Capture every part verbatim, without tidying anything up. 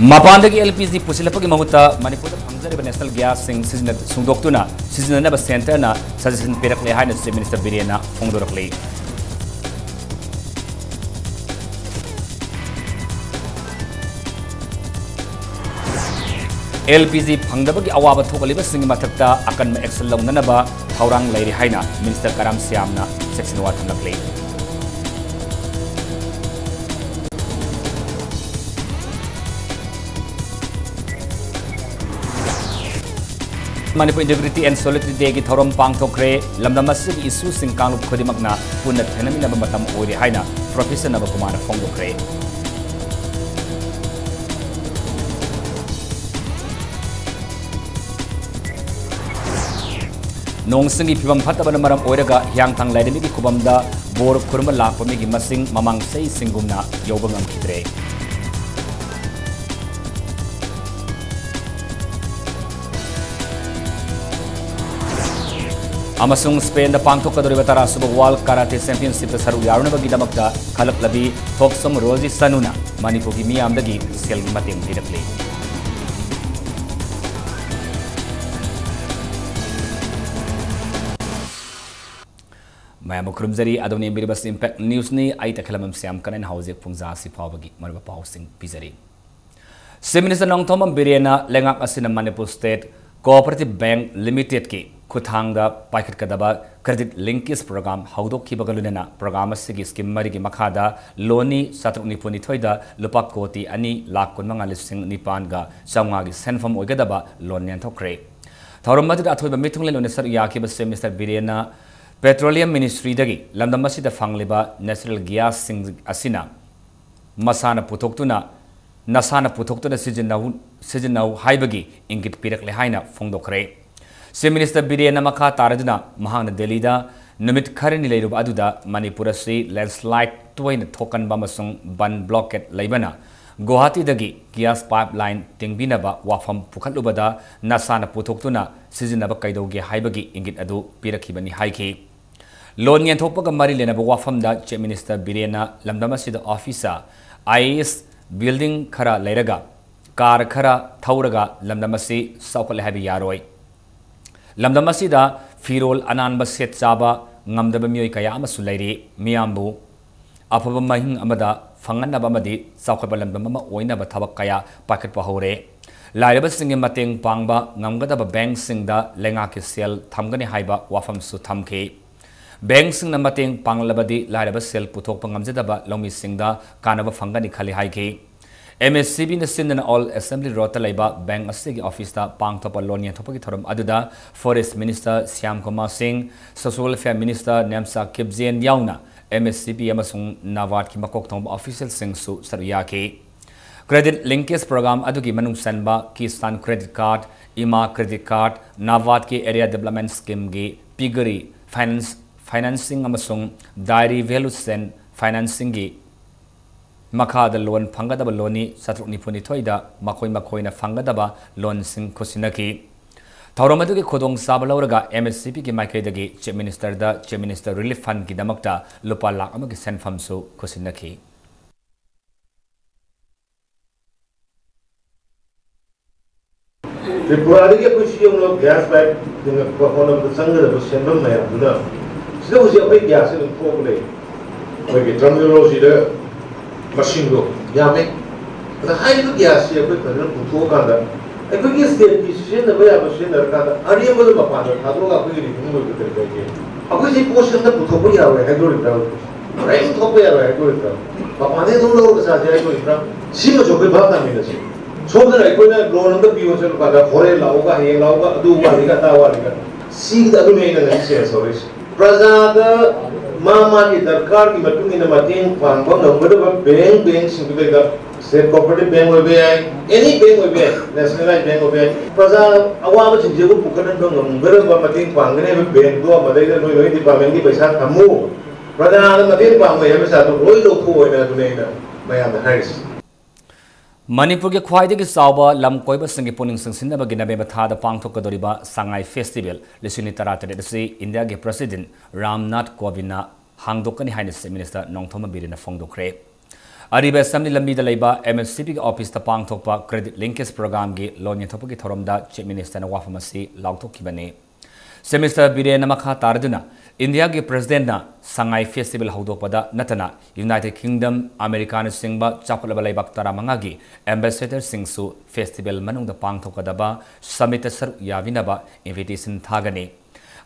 ꯃꯄꯥꯟꯗꯒꯤ L P G ꯄꯨꯁꯤꯜꯂꯛꯄꯒꯤ ꯃꯍꯨꯠꯇ ꯃꯅꯤꯄꯨꯔꯗ ꯐꯪꯖꯔꯤꯕ national gasꯁꯤꯡ ꯁꯤꯖꯤꯟꯅ-, ꯁꯨꯡꯗꯣꯛꯇꯨꯅ ꯁꯤꯖꯤꯟꯅꯅꯕ centreꯅ suggestion ꯄꯤꯔꯛꯂꯦ ꯍꯥꯏꯅ Chief Minister ꯕꯤꯔꯦꯟꯅ ꯐꯣꯡꯗꯣꯔꯛꯂꯤ꯫ L P G ꯐꯪꯗꯕꯒꯤ ꯑꯋꯥꯕ ꯊꯣꯛꯍꯜꯂꯤꯕꯁꯤꯡꯒꯤ ꯃꯊꯛꯇ ꯑꯀꯟꯕ action ꯂꯧꯅꯅꯕ ꯊꯧꯔꯥꯡ ꯂꯩꯔꯤ ꯍꯥꯏꯅ Minister ꯀꯔꯥꯝ ꯁ꯭ꯌꯥꯝꯅ ꯆꯦꯛꯁꯤꯟ ꯋꯥ ꯊꯝꯂꯛꯂꯤ꯫ Manipur Integrity and Solidarity Dayꯒꯤ ꯊꯧꯔꯝ ꯄꯥꯡꯊꯣꯛꯈ꯭ꯔꯦ꯫ ꯂꯝꯗꯝ ꯑꯁꯤꯒꯤ issueꯁꯤꯡ ꯀꯥꯡꯂꯨꯞ ꯈꯨꯗꯤꯡꯃꯛꯅ ꯄꯨꯟꯅ ꯊꯦꯡꯅꯃꯤꯟꯅꯕ ꯃꯇꯝ ꯑꯣꯏꯔꯦ ꯍꯥꯏꯅ Professor ꯅꯕꯀꯨꯃꯥꯔꯅ ꯐꯣꯡꯗꯣꯛꯈ꯭ꯔꯦ꯫ ꯅꯣꯡꯁꯤꯡꯒꯤ ꯐꯤꯕꯝ ꯐꯠꯇꯕꯅ ꯃꯔꯝ ꯑꯣꯏꯔꯒ ꯍꯤꯌꯥꯡꯊꯥꯡ ꯂꯥꯏꯔꯦꯝꯕꯤꯒꯤ ꯈꯨꯕꯝꯗ ꯕꯣꯔ ꯈꯨꯔꯨꯝꯕ ꯂꯥꯛꯄ ꯃꯤꯒꯤ ꯃꯁꯤꯡ ꯃꯃꯥꯡ ꯆꯍꯤꯁꯤꯡꯒꯨꯝꯅ ꯌꯧꯕ ꯉꯝꯈꯤꯗ꯭ꯔꯦ꯫ ꯑꯃꯁꯨꯡ ꯁ꯭ꯄꯦꯟꯗ ꯄꯥꯡꯊꯣꯛꯀꯗꯧꯔꯤꯕ ꯇꯔꯥꯁꯨꯕ World Karate Championshipꯇ ꯁꯔꯨꯛ ꯌꯥꯔꯨꯅꯕꯒꯤꯗꯃꯛꯇ ꯈꯜꯂꯛꯂꯕꯤ ꯊꯣꯛꯆꯣꯝ ꯔꯣꯖꯤ ꯁꯅꯨꯅ ꯃꯅꯤꯄꯨꯔꯒꯤ ꯃꯤꯌꯥꯝꯗꯒꯤ ꯁꯦꯜꯒꯤ ꯃꯇꯦꯡ ꯄꯤꯔꯛꯂꯤ꯫ ꯃꯌꯥꯝꯕꯨ ꯈꯨꯔꯨꯝꯖꯔꯤ꯫ ꯑꯗꯣꯝꯅ ꯌꯦꯡꯕꯤꯔꯤꯕꯁꯤ Impact Newsꯅꯤ꯫ ꯑꯩ ꯇꯈꯦꯂꯝꯕꯝ ꯁ꯭ꯌꯥꯝ ꯀꯅꯟ ꯍꯧꯖꯤꯛ ꯄꯨꯡ ꯖꯥ ꯑꯁꯤ ꯐꯥꯎꯕꯒꯤ ꯃꯔꯨꯑꯣꯏꯕ ꯄꯥꯎꯁꯤꯡ ꯄꯤꯖꯔꯤ꯫ Chief Minister ꯅꯣꯡꯊꯣꯝꯕꯝ ꯕꯤꯔꯦꯟꯅ ꯂꯩꯉꯥꯛ ꯑꯁꯤꯅ Manipur State Cooperative Bank Limitedꯀꯤ ꯈꯨꯠꯊꯥꯡꯗ ꯄꯥꯏꯈꯠꯀꯗꯕ credit linkage program ꯍꯧꯗꯣꯛꯈꯤꯕꯒ ꯂꯣꯏꯅꯅ program ꯑꯁꯤꯒꯤ scheme ꯃꯔꯤꯒꯤ ꯃꯈꯥꯗ ꯂꯣꯟꯅꯤ ꯆꯥꯇ꯭ꯔꯨꯛ ꯅꯤꯐꯨ ꯅꯤꯊꯣꯏꯗ ꯂꯨꯄꯥ ꯀꯣꯇꯤ ꯑꯅꯤ ꯂꯥꯈ ꯀꯨꯟꯃꯉꯥ ꯂꯤꯁꯤꯡ ꯅꯤꯄꯥꯟꯒ ꯆꯥꯝꯃꯉꯥꯒꯤ ꯁꯦꯟꯐꯝ ꯑꯣꯏꯒꯗꯕ ꯂꯣꯟ ꯌꯦꯟꯊꯣꯛꯈ꯭ꯔꯦ꯫ ꯊꯧꯔꯝ ꯑꯗꯨꯗ ꯑꯊꯣꯏꯕ ꯃꯤꯊꯨꯡꯂꯦꯟ ꯑꯣꯏꯅ ꯁꯔꯨꯛ ꯌꯥꯈꯤꯕ Chief Minister ꯕꯤꯔꯦꯟꯅ Petroleum Ministryꯗꯒꯤ ꯂꯝꯗꯝ ꯑꯁꯤꯗ ꯐꯪꯂꯤꯕ natural gasꯁꯤꯡ ꯑꯁꯤꯅ ꯃꯁꯥꯅ ꯄꯨꯊꯣꯛꯇꯨꯅ, ꯅꯁꯥꯅ ꯄꯨꯊꯣꯛꯇꯨꯅ ꯁꯤꯖꯤꯟꯅꯧ, ꯁꯤꯖꯤꯟꯅꯧ ꯍꯥꯏꯕꯒꯤ ꯏꯪꯒꯤꯠ ꯄꯤꯔꯛꯂꯦ ꯍꯥꯏꯅ ꯐꯣꯡꯗꯣꯛꯈ꯭ꯔꯦ꯫ Chief Minister ꯕꯤꯔꯦꯟꯅ ꯃꯈꯥ ꯇꯥꯔꯗꯨꯅ ꯃꯍꯥꯛꯅ ꯗꯦꯜꯂꯤꯗ ꯅꯨꯃꯤꯠ ꯈꯔꯅꯤ ꯂꯩꯔꯨꯕ ꯑꯗꯨꯗ ꯃꯅꯤꯄꯨꯔ ꯑꯁꯤ landslide ꯇꯣꯏꯅ ꯊꯣꯛꯀꯟꯕ ꯑꯃꯁꯨꯡ ꯕꯟ blockade ꯂꯩꯕꯅ ꯒꯨꯋꯥꯍꯥꯇꯤꯗꯒꯤ gas pipeline ꯇꯤꯡꯕꯤꯅꯕ ꯋꯥꯐꯝ ꯄꯨꯈꯠꯂꯨꯕꯗ ꯅꯁꯥꯅ ꯄꯨꯊꯣꯛꯇꯨꯅ ꯁꯤꯖꯤꯟꯅꯕ ꯀꯩꯗꯧꯒꯦ ꯍꯥꯏꯕꯒꯤ ꯏꯪꯒꯤꯠ ꯑꯗꯨ ꯄꯤꯔꯛꯈꯤꯕꯅꯤ ꯍꯥꯏꯈꯤ꯫ ꯂꯣꯟ ꯌꯦꯟꯊꯣꯛꯄꯒ ꯃꯔꯤ ꯂꯩꯅꯕ ꯋꯥꯐꯝꯗ Chief Minister ꯕꯤꯔꯦꯟꯅ ꯂꯝꯗꯝ ꯑꯁꯤꯗ office, I A S building ꯈꯔ ꯂꯩꯔꯒ ꯀꯥꯔ ꯈꯔ ꯊꯧꯔꯒ ꯂꯝꯗꯝ ꯑꯁꯤ ꯆꯥꯎꯈꯠꯂꯦ ꯍꯥꯏꯕ ꯌꯥꯔꯣꯏ꯫ ꯂꯝꯗꯝ ꯑꯁꯤꯗ ꯐꯤꯔꯣꯜ ꯑꯅꯥꯟꯕ ꯁꯦꯠ ꯆꯥꯕ ꯉꯝꯗꯕ ꯃꯤꯑꯣꯏ ꯀꯌꯥ ꯑꯃꯁꯨ ꯂꯩꯔꯤ꯫ ꯃꯤꯌꯥꯝꯕꯨ ꯑꯐꯕ ꯃꯍꯤꯡ ꯑꯃꯗ ꯐꯪꯍꯟꯅꯕ ꯑꯃꯗꯤ ꯆꯥꯎꯈꯠꯄ ꯂꯝꯗꯝ ꯑꯃ ꯑꯣꯏꯅꯕ ꯊꯕꯛ ꯀꯌꯥ ꯄꯥꯏꯈꯠꯄ ꯍꯧꯔꯦ꯫ ꯂꯥꯏꯔꯕꯁꯤꯡꯒꯤ ꯃꯇꯦꯡ ꯄꯥꯡꯕ ꯉꯝꯒꯗꯕ ꯕꯦꯡꯛꯁꯤꯡꯗ ꯂꯩꯉꯥꯛꯀꯤ ꯁꯦꯜ ꯊꯝꯒꯅꯤ ꯍꯥꯏꯕ ꯋꯥꯐꯝꯁꯨ ꯊꯝꯈꯤ꯫ ꯕꯦꯡꯛꯁꯤꯡꯅ ꯃꯇꯦꯡ ꯄꯥꯡꯂꯕꯗꯤ ꯂꯥꯏꯔꯕ ꯁꯦꯜ ꯄꯨꯊꯣꯛꯄ ꯉꯝꯖꯗꯕ ꯂꯧꯃꯤꯁꯤꯡꯗ ꯀꯥꯟꯅꯕ ꯐꯪꯒꯅꯤ ꯈꯜꯂꯤ ꯍꯥꯏꯈꯤ꯫ ꯑꯦꯝ ꯑꯦꯁ ꯁꯤ ꯕꯤꯅ ꯁꯤꯟꯗꯨꯅ ꯑꯣꯜ ꯑꯦꯁꯦꯝꯕ꯭ꯂꯤ ꯔꯣꯗꯇ ꯂꯩꯕ ꯕꯦꯡꯛ ꯑꯁꯤꯒꯤ ꯑꯣꯐꯤꯁꯇ ꯄꯥꯡꯊꯣꯛꯄ ꯂꯣꯟ ꯌꯦꯟꯊꯣꯛꯄꯒꯤ ꯊꯧꯔꯝ ꯑꯗꯨꯗ ꯐꯣꯔꯦꯁ ꯃꯤꯅꯤꯁꯇꯔ ꯁ꯭ꯌꯥꯝ ꯀꯨꯃꯥꯔ ꯁꯤꯡ, ꯁꯣꯁꯤꯌꯦꯜ ꯋꯦꯜꯐꯤꯌꯔ ꯃꯤꯅꯤꯁꯇꯔ ꯅꯦꯝꯆꯥ ꯀꯤꯞꯖꯦꯟ ꯌꯥꯎꯅ ꯑꯦꯝ ꯑꯦꯁ ꯁꯤ ꯕꯤ ꯑꯃꯁꯨꯡ ꯅꯥꯕꯥꯔꯗꯀꯤ ꯃꯀꯣꯛ ꯊꯣꯡꯕ ꯑꯣꯐꯤꯁꯤꯌꯦꯜꯁꯤꯡꯁꯨ ꯁꯔꯨꯛ ꯌꯥꯈꯤ꯫ ꯀ꯭ꯔꯦꯗꯤꯠ ꯂꯤꯡꯀꯦꯖ ꯄ꯭ꯔꯣꯒ꯭ꯔꯥꯝ ꯑꯗꯨꯒꯤ ꯃꯅꯨꯡ ꯆꯟꯕ ꯀꯤꯁꯥꯟ ꯀ꯭ꯔꯦꯗꯤꯠ ꯀꯥꯔꯗ, ꯏꯃꯥ ꯀ꯭ꯔꯦꯗꯤꯠ ꯀꯥꯔꯗ, ꯅꯥꯕꯥꯔꯗꯀꯤ ꯑꯦꯔꯤꯌꯥ ꯗꯤꯕꯂꯞꯃꯦꯟ ꯁ꯭ꯀꯤꯝꯒꯤ ꯄꯤꯒꯔꯤ ꯐꯥꯏꯅꯥꯟꯁ, ꯐꯥꯏꯅꯥꯟꯁꯤꯡ ꯑꯃꯁꯨꯡ ꯗꯥꯏꯔꯤ ꯚꯦꯂꯨ ꯆꯦꯟ ꯐꯥꯏꯅꯥꯟꯁꯤꯡꯒꯤ ꯃꯈꯥꯗ ꯂꯣꯟ ꯐꯪꯒꯗꯕ ꯂꯣꯟꯅꯤ ꯆꯥꯇ꯭ꯔꯨꯛ ꯅꯤꯐꯨꯅꯤꯊꯣꯏꯗ ꯃꯈꯣꯏ ꯃꯈꯣꯏꯅ ꯐꯪꯒꯗꯕ ꯂꯣꯟꯁꯤꯡ ꯈꯨꯠꯁꯤꯟꯅꯈꯤ꯫ ꯊꯧꯔꯝ ꯑꯗꯨꯒꯤ ꯈꯨꯗꯣꯡꯆꯥꯕ ꯂꯧꯔꯒ ꯑꯦꯝ ꯑꯦꯁ ꯁꯤ ꯕꯤꯒꯤ ꯃꯥꯏꯀꯩꯗꯒꯤ ꯆꯤꯐ ꯃꯤꯅꯤꯁꯇꯔꯗ ꯆꯤꯐ ꯃꯤꯅꯤꯁꯇꯔ ꯔꯤꯂꯤꯐ ꯐꯟꯒꯤꯗꯃꯛꯇ ꯂꯨꯄꯥ ꯂꯥꯈ ꯑꯃꯒꯤ ꯁꯦꯟꯐꯝꯁꯨ ꯈꯨꯠꯁꯤꯟꯅꯈꯤ꯫ ꯇ꯭ꯔꯤꯄꯨꯔꯥꯗꯒꯤ ꯑꯩꯈꯣꯏ ꯁꯤ ꯌꯧꯅ ꯒ꯭ꯌꯥꯁ ꯄꯥꯏꯞ ꯇꯤꯡꯉꯛꯄ ꯍꯣꯠꯅꯕꯗ ꯆꯪꯒꯗꯕ ꯁꯦꯟꯐꯝ ꯃꯌꯥꯝꯗꯨꯅ ꯁꯤꯗ ꯍꯧꯖꯤꯛ ꯑꯩꯈꯣꯏ ꯒ꯭ꯌꯥꯁꯁꯦ ꯑꯗꯨꯝ ꯊꯣꯛꯑꯒ ꯂꯩ꯫ ꯑꯩꯈꯣꯏꯒꯤ ꯇꯔꯃꯤꯅꯣꯂꯣꯖꯤꯗ ꯃꯁꯤꯡꯗꯣ ꯌꯥꯝꯃꯦ꯫ ꯑꯗ ꯍꯥꯏꯔꯤꯕ ꯒ꯭ꯌꯥꯁꯁꯦ ꯑꯩꯈꯣꯏ ꯐꯖꯅ ꯄꯨꯊꯣꯛꯑꯀꯥꯟꯗ ꯑꯩꯈꯣꯏꯒꯤ ꯁ꯭ꯇꯦꯠꯀꯤ ꯁꯤꯖꯤꯟꯅꯕ ꯌꯥꯕ ꯁꯤꯖꯤꯟꯅꯔꯀꯥꯟꯗ ꯑꯔꯦꯝꯕꯗ ꯃꯄꯥꯟꯗ ꯊꯥꯗꯣꯛꯑꯒ ꯑꯩꯈꯣꯏꯒꯤ ꯔꯤꯐꯤꯅꯤꯡ ꯑꯣꯏꯕ ꯀꯔꯤ ꯀꯥꯏꯒꯦ? ꯑꯩꯈꯣꯏꯁꯤ ꯄꯣꯠꯁꯤ ꯑꯝꯇ ꯄꯨꯊꯣꯛꯄ ꯌꯥꯔꯣꯏ ꯍꯥꯏꯗꯣꯔꯤꯕ꯭ꯔꯥ? ꯀꯔꯤꯝ ꯊꯣꯛꯄ ꯌꯥꯔꯣꯏ ꯍꯥꯏꯗꯣꯔꯤꯕ꯭ꯔꯥ? ꯃꯄꯥꯟꯗꯩ ꯑꯗꯨꯝ ꯂꯧꯔꯒ ꯆꯥꯁꯦ ꯍꯥꯏꯗꯣꯔꯤꯕ꯭ꯔꯥ? ꯁꯤꯃꯁꯨ ꯑꯩꯈꯣꯏ ꯚꯥꯕ ꯇꯥꯃꯤꯟꯅꯁꯤ꯫ ꯁꯣꯝꯗꯅ ꯑꯩꯈꯣꯏꯅ ꯂꯣꯟ ꯑꯝꯇ ꯄꯤꯌꯣ ꯆꯠꯂꯨ ꯀꯥꯟꯗ ꯍꯣꯔꯦꯟ ꯂꯥꯛꯎꯒ, ꯍꯌꯦꯡ ꯂꯥꯛꯎꯒ, ꯑꯗꯨ ꯋꯥꯠꯂꯤꯒ ꯑꯗꯥ ꯋꯥꯠꯂꯤꯒ, ꯁꯤꯒꯤꯗ ꯑꯗꯨꯅꯤ ꯑꯩꯅ ꯉꯁꯤ ꯁꯦꯟꯁ ꯇꯧꯔꯛꯏꯁꯦ꯫ ꯄ꯭ꯔꯖꯥꯗ ꯃꯥ ꯃꯥꯒꯤ ꯗꯔꯀꯥꯔꯒꯤ ꯃꯇꯨꯡ ꯏꯟꯅ ꯃꯇꯦꯡ ꯄꯥꯡꯕ ꯉꯝꯒꯗꯕ ꯕꯦꯡ, ꯕꯦꯡꯁꯤꯡꯗꯨꯗꯩꯗ ꯁ꯭ꯇꯦꯠ ꯀꯣꯑꯣꯄꯔꯦꯇꯤꯚ ꯕꯦꯡ ꯑꯣꯏꯕ ꯌꯥꯏ, ꯑꯦꯅꯤ ꯕꯦꯡ ꯑꯣꯏꯕ ꯌꯥꯏ, ꯅꯦꯁꯅꯦꯂꯥꯏꯖ ꯕꯦꯡ ꯑꯣꯏꯕ ꯌꯥꯏ꯫ ꯄ꯭ꯔꯖꯥ ꯑꯋꯥꯕꯁꯤꯡꯁꯤꯕꯨ ꯄꯨꯈꯠꯍꯟꯕ ꯉꯝꯒꯗꯕ ꯃꯇꯦꯡ ꯄꯥꯡꯒꯅꯤ ꯍꯥꯏꯕ ꯕꯦꯡꯗꯣ ꯃꯗꯩꯗ ꯅꯣꯏ, ꯅꯣꯏ ꯗꯤꯄꯥꯔꯠꯃꯦꯟꯒꯤ ꯄꯩꯁꯥ ꯊꯝꯃꯨ꯫ ꯄ꯭ꯔꯖꯥꯗ ꯃꯇꯦꯡ ꯄꯥꯡꯕ ꯍꯥꯏꯕ ꯆꯥꯗꯣ ꯂꯣꯏ ꯂꯧꯊꯣꯛꯑꯣ ꯍꯥꯏꯅ ꯑꯗꯨꯅꯤ ꯑꯩꯅ ꯃꯌꯥꯝꯗ ꯍꯥꯏꯔꯤꯁꯦ꯫ ꯃꯅꯤꯄꯨꯔꯒꯤ ꯈ꯭ꯋꯥꯏꯗꯒꯤ ꯆꯥꯎꯕ ꯂꯝ ꯀꯣꯏꯕꯁꯤꯡꯒꯤ ꯄꯨꯛꯅꯤꯡ ꯆꯤꯡꯁꯤꯟꯅꯕꯒꯤ ꯅꯕꯦꯝꯕꯔ ꯊꯥꯗ ꯄꯥꯡꯊꯣꯛꯀꯗꯧꯔꯤꯕ ꯁꯉꯥꯏ ꯐꯦꯁꯇꯤꯚꯦꯜ ꯂꯤꯁꯤꯡ ꯑꯅꯤ ꯇꯔꯥꯇꯔꯦꯠ ꯑꯁꯤ ꯏꯟꯗꯤꯌꯥꯒꯤ ꯄ꯭ꯔꯁꯤꯗꯦꯟꯠ ꯔꯥꯝꯅꯥꯊ ꯀꯣꯕꯤꯟꯗꯅ ꯍꯥꯡꯗꯣꯛꯀꯅꯤ ꯍꯥꯏꯅ ꯆꯤꯐ ꯃꯤꯅꯤꯁꯇꯔ ꯅꯣꯡꯊꯣꯝꯕꯝ ꯕꯤꯔꯦꯟꯅ ꯐꯣꯡꯗꯣꯛꯈ꯭ꯔꯦ꯫ ꯑꯔꯤꯕ ꯑꯦꯁꯦꯝꯕ꯭ꯂꯤ ꯂꯝꯕꯤꯗ ꯂꯩꯕ MSCP ꯒꯤ ꯑꯣꯐꯤꯁꯇ ꯄꯥꯡꯊꯣꯛꯄ Credit Linkage Program ꯒꯤ loan ꯌꯦꯟꯊꯣꯛꯄꯒꯤ ꯊꯧꯔꯝꯗ Chief Minister ꯅ ꯋꯥꯐꯝ ꯑꯁꯤ ꯂꯥꯎꯊꯣꯛꯈꯤꯕꯅꯤ꯫ Chief Minister ꯕꯤꯔꯦꯟꯅ ꯃꯈꯥ ꯇꯥꯔꯗꯨꯅ, ꯏꯟꯗꯤꯌꯥꯒꯤ President ꯅ ꯁꯉꯥꯏ Festival ꯍꯧꯗꯣꯛꯄꯗ ꯅꯠꯇꯅ United Kingdom, ꯑꯃꯦꯔꯤꯀꯥꯅꯆꯤꯡꯕ ꯆꯥꯎꯈꯠꯂꯕ ꯂꯩꯕꯥꯛ ꯇꯔꯥꯃꯉꯥꯒꯤ ambassador ꯁꯤꯡꯁꯨ festival ꯃꯅꯨꯡꯗ ꯄꯥꯡꯊꯣꯛꯀꯗꯕ summit ꯇ ꯁꯔꯨꯛ ꯌꯥꯕꯤꯅꯕ invitation ꯊꯥꯒꯅꯤ꯫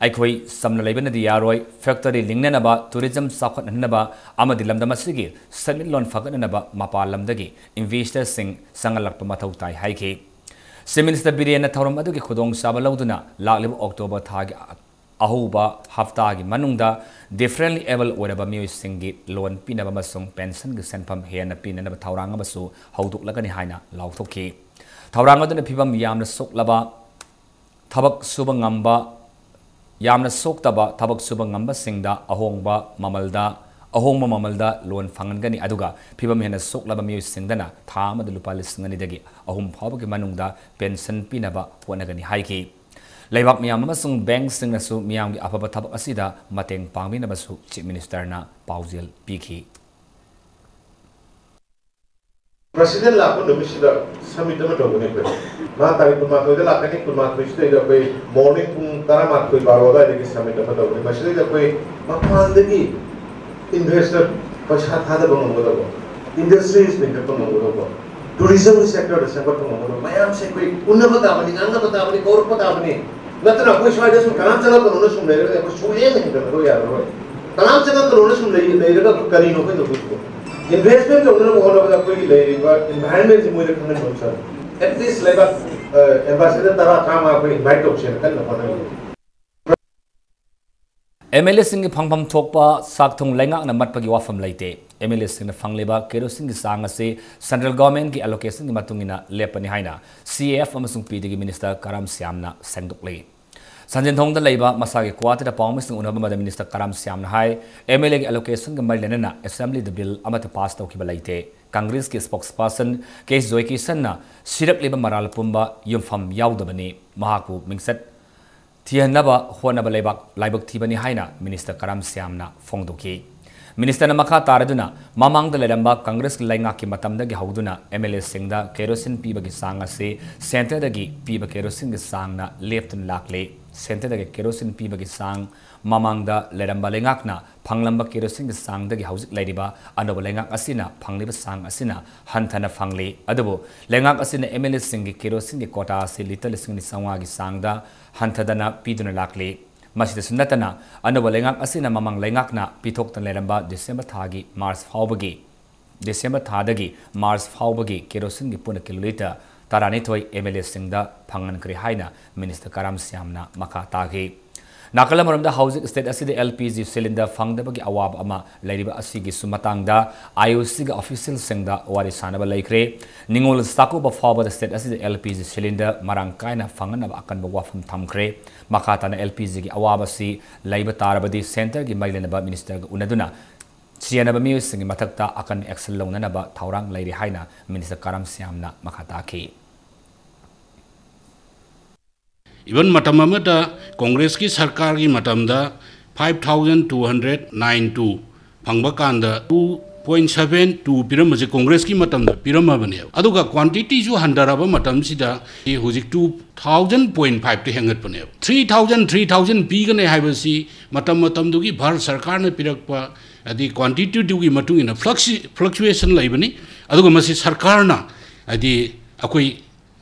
ꯑꯩꯈꯣꯏ ꯆꯝꯅ ꯂꯩꯕꯅꯗꯤ ꯌꯥꯔꯣꯏ, factory ꯂꯤꯡꯅꯅꯕ, tourism ꯆꯥꯎꯈꯠꯍꯟꯅꯕ ꯑꯃꯗꯤ ꯂꯝꯗꯝ ꯑꯁꯤꯒꯤ ꯁꯦꯟꯃꯤꯠꯂꯣꯟ ꯐꯒꯠꯅꯅꯕ ꯃꯄꯥꯟ ꯂꯝꯗꯒꯤ investor ꯁꯤꯡ ꯆꯪꯍꯜꯂꯛꯄ ꯃꯊꯧ ꯇꯥꯏ ꯍꯥꯏꯈꯤ꯫ Chief Minister ꯕꯤꯔꯦꯟꯅ ꯊꯧꯔꯝ ꯑꯗꯨꯒꯤ ꯈꯨꯗꯣꯡꯆꯥꯕ ꯂꯧꯗꯨꯅ ꯂꯥꯛꯂꯤꯕ October ꯊꯥꯒꯤ ꯑꯍꯧꯕ ꯍꯞꯇꯥꯒꯤ ꯃꯅꯨꯡꯗ differently abled ꯑꯣꯏꯔꯕ ꯃꯤꯑꯣꯏꯁꯤꯡꯒꯤ loan ꯄꯤꯅꯕ ꯑꯃꯁꯨꯡ pension ꯒꯤ ꯁꯦꯟꯐꯝ ꯍꯦꯟꯅ ꯄꯤꯅꯅꯕ ꯊꯧꯔꯥꯡ ꯑꯃꯁꯨ ꯍꯧꯗꯣꯛꯂꯒꯅꯤ ꯍꯥꯏꯅ ꯂꯥꯎꯊꯣꯛꯈꯤ꯫ ꯊꯧꯔꯥꯡ ꯑꯗꯨꯅ ꯐꯤꯚꯝ ꯌꯥꯝꯅ ꯁꯣꯛꯂꯕ ꯊꯕꯛ ꯁꯨꯕ ꯉꯝꯕ, ꯌꯥꯝꯅ ꯁꯣꯛꯇꯕ ꯊꯕꯛ ꯁꯨꯕ ꯉꯝꯕꯁꯤꯡꯗ ꯑꯍꯣꯡꯕ ꯃꯃꯜꯗ, ꯑꯍꯣꯡꯕ ꯃꯃꯜꯗ loan ꯐꯪꯍꯟꯒꯅꯤ, ꯑꯗꯨꯒ ꯐꯤꯚꯝ ꯍꯦꯟꯅ ꯁꯣꯛꯂꯕ ꯃꯤꯑꯣꯏꯁꯤꯡꯗꯅ ꯊꯥ ꯑꯃꯗ ꯂꯨꯄꯥ ꯂꯤꯁꯤꯡ ꯑꯅꯤꯗꯒꯤ ꯑꯍꯨꯝ ꯐꯥꯎꯕꯒꯤ ꯃꯅꯨꯡꯗ pension ꯄꯤꯅꯕ ꯍꯣꯠꯅꯒꯅꯤ ꯍꯥꯏꯈꯤ꯫ ꯂꯩꯕꯥꯛ ꯃꯤꯌꯥꯝ ꯑꯃꯁꯨꯡ bank ꯁꯤꯡꯅꯁꯨ ꯃꯤꯌꯥꯝꯒꯤ ꯑꯐꯕ ꯊꯕꯛ ꯑꯁꯤꯗ ꯃꯇꯦꯡ ꯄꯥꯡꯕꯤꯅꯕꯁꯨ Chief Minister ꯅ ꯄꯥꯎꯖꯦꯜ ꯄꯤꯈꯤ꯫ President ꯂꯥꯛꯄ ꯅꯨꯃꯤꯠꯁꯤꯗ summit ꯑꯃ ꯇꯧꯒꯅꯤ ꯑꯩꯈꯣꯏ꯫ ꯃꯥ ꯇꯥꯔꯤꯛ ꯀꯨꯟꯃꯥꯊꯣꯏꯗ ꯂꯥꯛꯀꯅꯤ, ꯀꯨꯟꯃꯥꯊꯣꯏꯁꯤꯗꯩꯗ ꯑꯩꯈꯣꯏ morning ꯄꯨꯡ ꯇꯔꯥꯃꯥꯊꯣꯏ ꯕꯥꯔꯣ ꯑꯗꯨꯋꯥꯏꯗꯒꯤ summit ꯑꯃ ꯇꯧꯒꯅꯤ꯫ ꯃꯁꯤꯗꯩꯗ ꯑꯩꯈꯣꯏ ꯃꯄꯥꯟꯗꯒꯤ investor ꯄꯩꯁꯥ ꯊꯥꯗꯕ ꯉꯝꯒꯗꯧꯕ, industries ꯂꯤꯡꯈꯠꯄ ꯉꯝꯒꯗꯧꯕ, tourism sector ꯗ ꯁꯦꯝꯒꯠꯄ ꯉꯝꯒꯗꯧꯕ ꯃꯌꯥꯝꯁꯦ ꯑꯩꯈꯣꯏ ꯎꯅꯕ ꯇꯥꯕꯅꯤ, ꯉꯥꯡꯅꯕ ꯇꯥꯕꯅꯤ, ꯀꯧꯔꯛꯄ ꯇꯥꯕꯅꯤ꯫ ꯅꯠꯇꯅ ꯑꯩꯈꯣꯏ ꯁ꯭ꯋꯥꯏꯗ ꯁꯨꯝ ꯀꯅꯥꯝ ꯆꯪꯉꯛꯀꯅꯣꯅ ꯁꯨꯝ ꯂꯩꯔꯒꯗꯤ ꯑꯩꯈꯣꯏ ꯁꯨꯡꯍꯦꯟ ꯍꯦꯟꯒꯠꯅꯕ ꯌꯥꯔꯔꯣꯏ꯫ ꯀꯅꯥꯝ ꯆꯪꯉꯛꯀꯅꯣꯅ ꯁꯨꯝ ꯂꯩ-, ꯂꯩꯔꯒ ꯑꯩꯈꯣꯏ ꯀꯔꯤꯅꯣ ꯑꯩꯈꯣꯏ ꯇꯧꯗꯣꯏꯁꯤꯕꯣ? Investment ꯇꯧꯅꯅꯕ ꯍꯣꯠꯅꯕꯗ ꯑꯩꯈꯣꯏꯒꯤ ꯂꯩꯔꯤꯕ environment ꯁꯤ ꯃꯣꯏꯗ ꯈꯪꯍꯟꯕ ꯑꯃ ꯆꯪꯉꯤ꯫ At least ꯂꯩꯕꯥꯛ, ꯑ, ambassador ꯇꯔꯥ, ꯇꯔꯥꯃꯉꯥ ꯑꯩꯈꯣꯏ invite ꯇꯧꯁꯦꯅ ꯀꯟꯅ ꯍꯣꯠꯅꯔꯤ꯫ MLA ꯁꯤꯡꯒꯤ ꯐꯪꯐꯝ ꯊꯣꯛꯄ ꯆꯥꯛ ꯊꯣꯡ ꯂꯩꯉꯥꯛꯅ ꯃꯠꯄꯒꯤ ꯋꯥꯐꯝ ꯂꯩꯇꯦ꯫ MLA ꯁꯤꯡꯅ ꯐꯪꯂꯤꯕ ꯀꯦꯔꯣꯁꯤꯟꯒꯤ ꯆꯥꯡ ꯑꯁꯤ central government ꯀꯤ allocation ꯒꯤ ꯃꯇꯨꯡ ꯏꯟꯅ ꯂꯦꯞꯄꯅꯤ ꯍꯥꯏꯅ CAF ꯑꯃꯁꯨꯡ PD ꯒꯤ minister ꯀꯔꯝ ꯁ꯭ꯌꯥꯝꯅ ꯁꯦꯡꯗꯣꯛꯂꯤ꯫ ꯁꯟꯖꯦꯟꯊꯣꯡꯗ ꯂꯩꯕ ꯃꯁꯥꯒꯤ ꯀ꯭ꯋꯥꯇꯔꯗ ꯄꯥꯎꯃꯤꯁꯤꯡ ꯎꯅꯕ ꯑꯃꯗ minister ꯀꯔꯝ ꯁ꯭ꯌꯥꯝꯅ ꯍꯥꯏ, MLA ꯒꯤ allocation ꯒ ꯃꯔꯤ ꯂꯩꯅꯅ assembly ꯗ bill ꯑꯃꯠꯇ pass ꯇꯧꯈꯤꯕ ꯂꯩꯇꯦ꯫ Congress ꯀꯤ spokesperson ꯀꯦ ꯖꯣꯏꯀꯤꯁꯟꯅ ꯁꯤꯔꯛꯂꯤꯕ ꯃꯔꯥꯜ ꯄꯨꯝꯕ ꯌꯨꯝꯐꯝ ꯌꯥꯎꯗꯕꯅꯤ, ꯃꯍꯥꯛꯄꯨ ꯃꯤꯡꯆꯠ ꯊꯤꯍꯟꯅꯕ ꯍꯣꯠꯅꯕ ꯂꯩꯕꯥꯛ ꯂꯥꯏꯕꯛ ꯊꯤꯕꯅꯤ ꯍꯥꯏꯅ minister ꯀꯔꯝ ꯁ꯭ꯌꯥꯝꯅ ꯐꯣꯡꯗꯣꯛꯈꯤ꯫ ꯃꯤꯅꯤꯁꯇꯔꯅ ꯃꯈꯥ ꯇꯥꯔꯗꯨꯅ, ꯃꯃꯥꯡꯗ ꯂꯩꯔꯝꯕ ꯀꯪꯒ꯭ꯔꯦꯁꯀꯤ ꯂꯩꯉꯥꯛꯀꯤ ꯃꯇꯝꯗꯒꯤ ꯍꯧꯗꯨꯅ MLA ꯁꯤꯡꯗ ꯀꯦꯔꯣꯁꯤꯟ ꯄꯤꯕꯒꯤ ꯆꯥꯡ ꯑꯁꯤ ꯁꯦꯟꯇꯔꯗꯒꯤ ꯄꯤꯕ ꯀꯦꯔꯣꯁꯤꯟꯒꯤ ꯆꯥꯡꯅ ꯂꯦꯞꯇꯨꯅ ꯂꯥꯛꯂꯤ꯫ ꯁꯦꯟꯇꯔꯗꯒꯤ ꯀꯦꯔꯣꯁꯤꯟ ꯄꯤꯕꯒꯤ ꯆꯥꯡ ꯃꯃꯥꯡꯗ ꯂꯩꯔꯝꯕ ꯂꯩꯉꯥꯛꯅ ꯐꯪꯂꯝꯕ ꯀꯦꯔꯣꯁꯤꯟꯒꯤ ꯆꯥꯡꯗꯒꯤ ꯍꯧꯖꯤꯛ ꯂꯩꯔꯤꯕ ꯑꯅꯧꯕ ꯂꯩꯉꯥꯛ ꯑꯁꯤꯅ ꯐꯪꯂꯤꯕ ꯆꯥꯡ ꯑꯁꯤꯅ ꯍꯟꯊꯅ ꯐꯪꯂꯤ꯫ ꯑꯗꯨꯕꯨ ꯂꯩꯉꯥꯛ ꯑꯁꯤꯅ MLA ꯁꯤꯡꯒꯤ ꯀꯦꯔꯣꯁꯤꯟꯒꯤ ꯀꯣꯇꯥ ꯑꯁꯤ ꯂꯤꯇꯔ ꯂꯤꯁꯤꯡ ꯑꯅꯤ ꯆꯥꯝꯃꯉꯥꯒꯤ ꯆꯥꯡꯗ ꯍꯟꯊꯗꯅ ꯄꯤꯗꯨꯅ ꯂꯥꯛꯂꯤ꯫ ꯃꯁꯤꯗꯁꯨ ꯅꯠꯇꯅ, ꯑꯅꯧꯕ ꯂꯩꯉꯥꯛ ꯑꯁꯤꯅ ꯃꯃꯥꯡ ꯂꯩꯉꯥꯛꯅ ꯄꯤꯊꯣꯛꯇꯅ ꯂꯩꯔꯝꯕ ꯗꯤꯁꯦꯝꯕꯔ ꯊꯥꯒꯤ ꯃꯥꯔꯆ ꯐꯥꯎꯕꯒꯤ, ꯗꯤꯁꯦꯝꯕꯔ ꯊꯥꯗꯒꯤ ꯃꯥꯔꯆ ꯐꯥꯎꯕꯒꯤ ꯀꯦꯔꯣꯁꯤꯟꯒꯤ ꯄꯨꯟꯅ ꯀꯤꯂꯣ ꯂꯤꯇꯔ ꯇꯔꯥꯅꯤꯊꯣꯏ MLA ꯁꯤꯡꯗ ꯐꯪꯍꯟꯈ꯭ꯔꯦ ꯍꯥꯏꯅ ꯃꯤꯅꯤꯁꯇꯔ ꯀꯔꯥꯝ ꯁ꯭ꯌꯥꯝꯅ ꯃꯈꯥ ꯇꯥꯈꯤ꯫ ꯅꯥꯀꯜ ꯑꯃꯔꯣꯝꯗ, ꯍꯧꯖꯤꯛ ꯁ꯭ꯇꯦꯠ ꯑꯁꯤꯗ LPG ꯁꯤꯂꯤꯟꯗꯔ ꯐꯪꯗꯕꯒꯤ ꯑꯋꯥꯕ ꯑꯃ ꯂꯩꯔꯤꯕ ꯑꯁꯤꯒꯤꯁꯨ ꯃꯇꯥꯡꯗ IOCꯒꯤ ꯑꯣꯐꯤꯁꯤꯌꯦꯜꯁꯤꯡꯗ ꯋꯥꯔꯤ ꯁꯥꯅꯕ ꯂꯩꯈ꯭ꯔꯦ꯫ ꯅꯤꯉꯣꯜ ꯆꯥꯛꯀꯧꯕ ꯐꯥꯎꯕꯗ ꯁ꯭ꯇꯦꯠ ꯑꯁꯤꯗ LPG ꯁꯤꯂꯤꯟꯗꯔ ꯃꯔꯥꯡ ꯀꯥꯏꯅ ꯐꯪꯅꯅꯕ ꯑꯀꯟꯕ ꯋꯥꯐꯝ ꯊꯝꯈ꯭ꯔꯦ꯫ ꯃꯈꯥ ꯇꯥꯅ LPGꯒꯤ ꯑꯋꯥꯕꯁꯤ ꯂꯩꯕ ꯇꯥꯔꯕꯗꯤ ꯁꯦꯟꯇꯔꯒꯤ ꯃꯔꯤ ꯂꯩꯅꯕ ꯃꯤꯅꯤꯁꯇꯔꯒ ꯎꯅꯗꯨꯅ ꯆꯦꯟꯅꯕ ꯃꯤꯑꯣꯏꯁꯤꯡꯒꯤ ꯃꯊꯛꯇ ꯑꯀꯟꯕ action ꯂꯧꯅꯅꯕ ꯊꯧꯔꯥꯡ ꯂꯩꯔꯤ ꯍꯥꯏꯅ ꯃꯤꯅꯤꯁꯇꯔ ꯀꯔꯥꯝ ꯁ꯭ꯌꯥꯝꯅ ꯃꯈꯥ ꯇꯥꯈꯤ꯫ Even ꯃꯇꯝ ꯑꯃꯗ ꯀꯣꯡꯒ꯭ꯔꯦꯁꯀꯤ ꯁꯔꯀꯥꯔꯒꯤ ꯃꯇꯝꯗ five thousand two hundred nine two ꯐꯪꯕ ꯀꯥꯟꯗ two point seven two ꯄꯤꯔꯝꯕꯁꯦ ꯀꯣꯡꯒ꯭ꯔꯦꯁꯀꯤ ꯃꯇꯝꯗ ꯄꯤꯔꯝꯃꯕꯅꯦꯕ꯫ ꯑꯗꯨꯒ quantityꯁꯨ ꯍꯟꯊꯔꯕ ꯃꯇꯝꯁꯤꯗ ꯍꯧꯖꯤꯛ two thousand point fiveꯇ ꯍꯦꯟꯒꯠꯄꯅꯦꯕ꯫ Three thousand, three thousand ꯄꯤꯒꯅꯤ ꯍꯥꯏꯕꯁꯤ ꯃꯇꯝ ꯃꯇꯝꯗꯨꯒꯤ ꯚꯥꯔꯠ ꯁꯔꯀꯥꯔꯅ ꯄꯤꯔꯛꯄ, ꯍꯥꯏꯗꯤ quantityꯗꯨꯒꯤ ꯃꯇꯨꯡ ꯏꯟꯅ flux-, fluctuation ꯂꯩꯕꯅꯤ꯫ ꯑꯗꯨꯒ ꯃꯁꯤ ꯁꯔꯀꯥꯔꯅ, ꯍꯥꯏꯗꯤ, ꯑꯩꯈꯣꯏ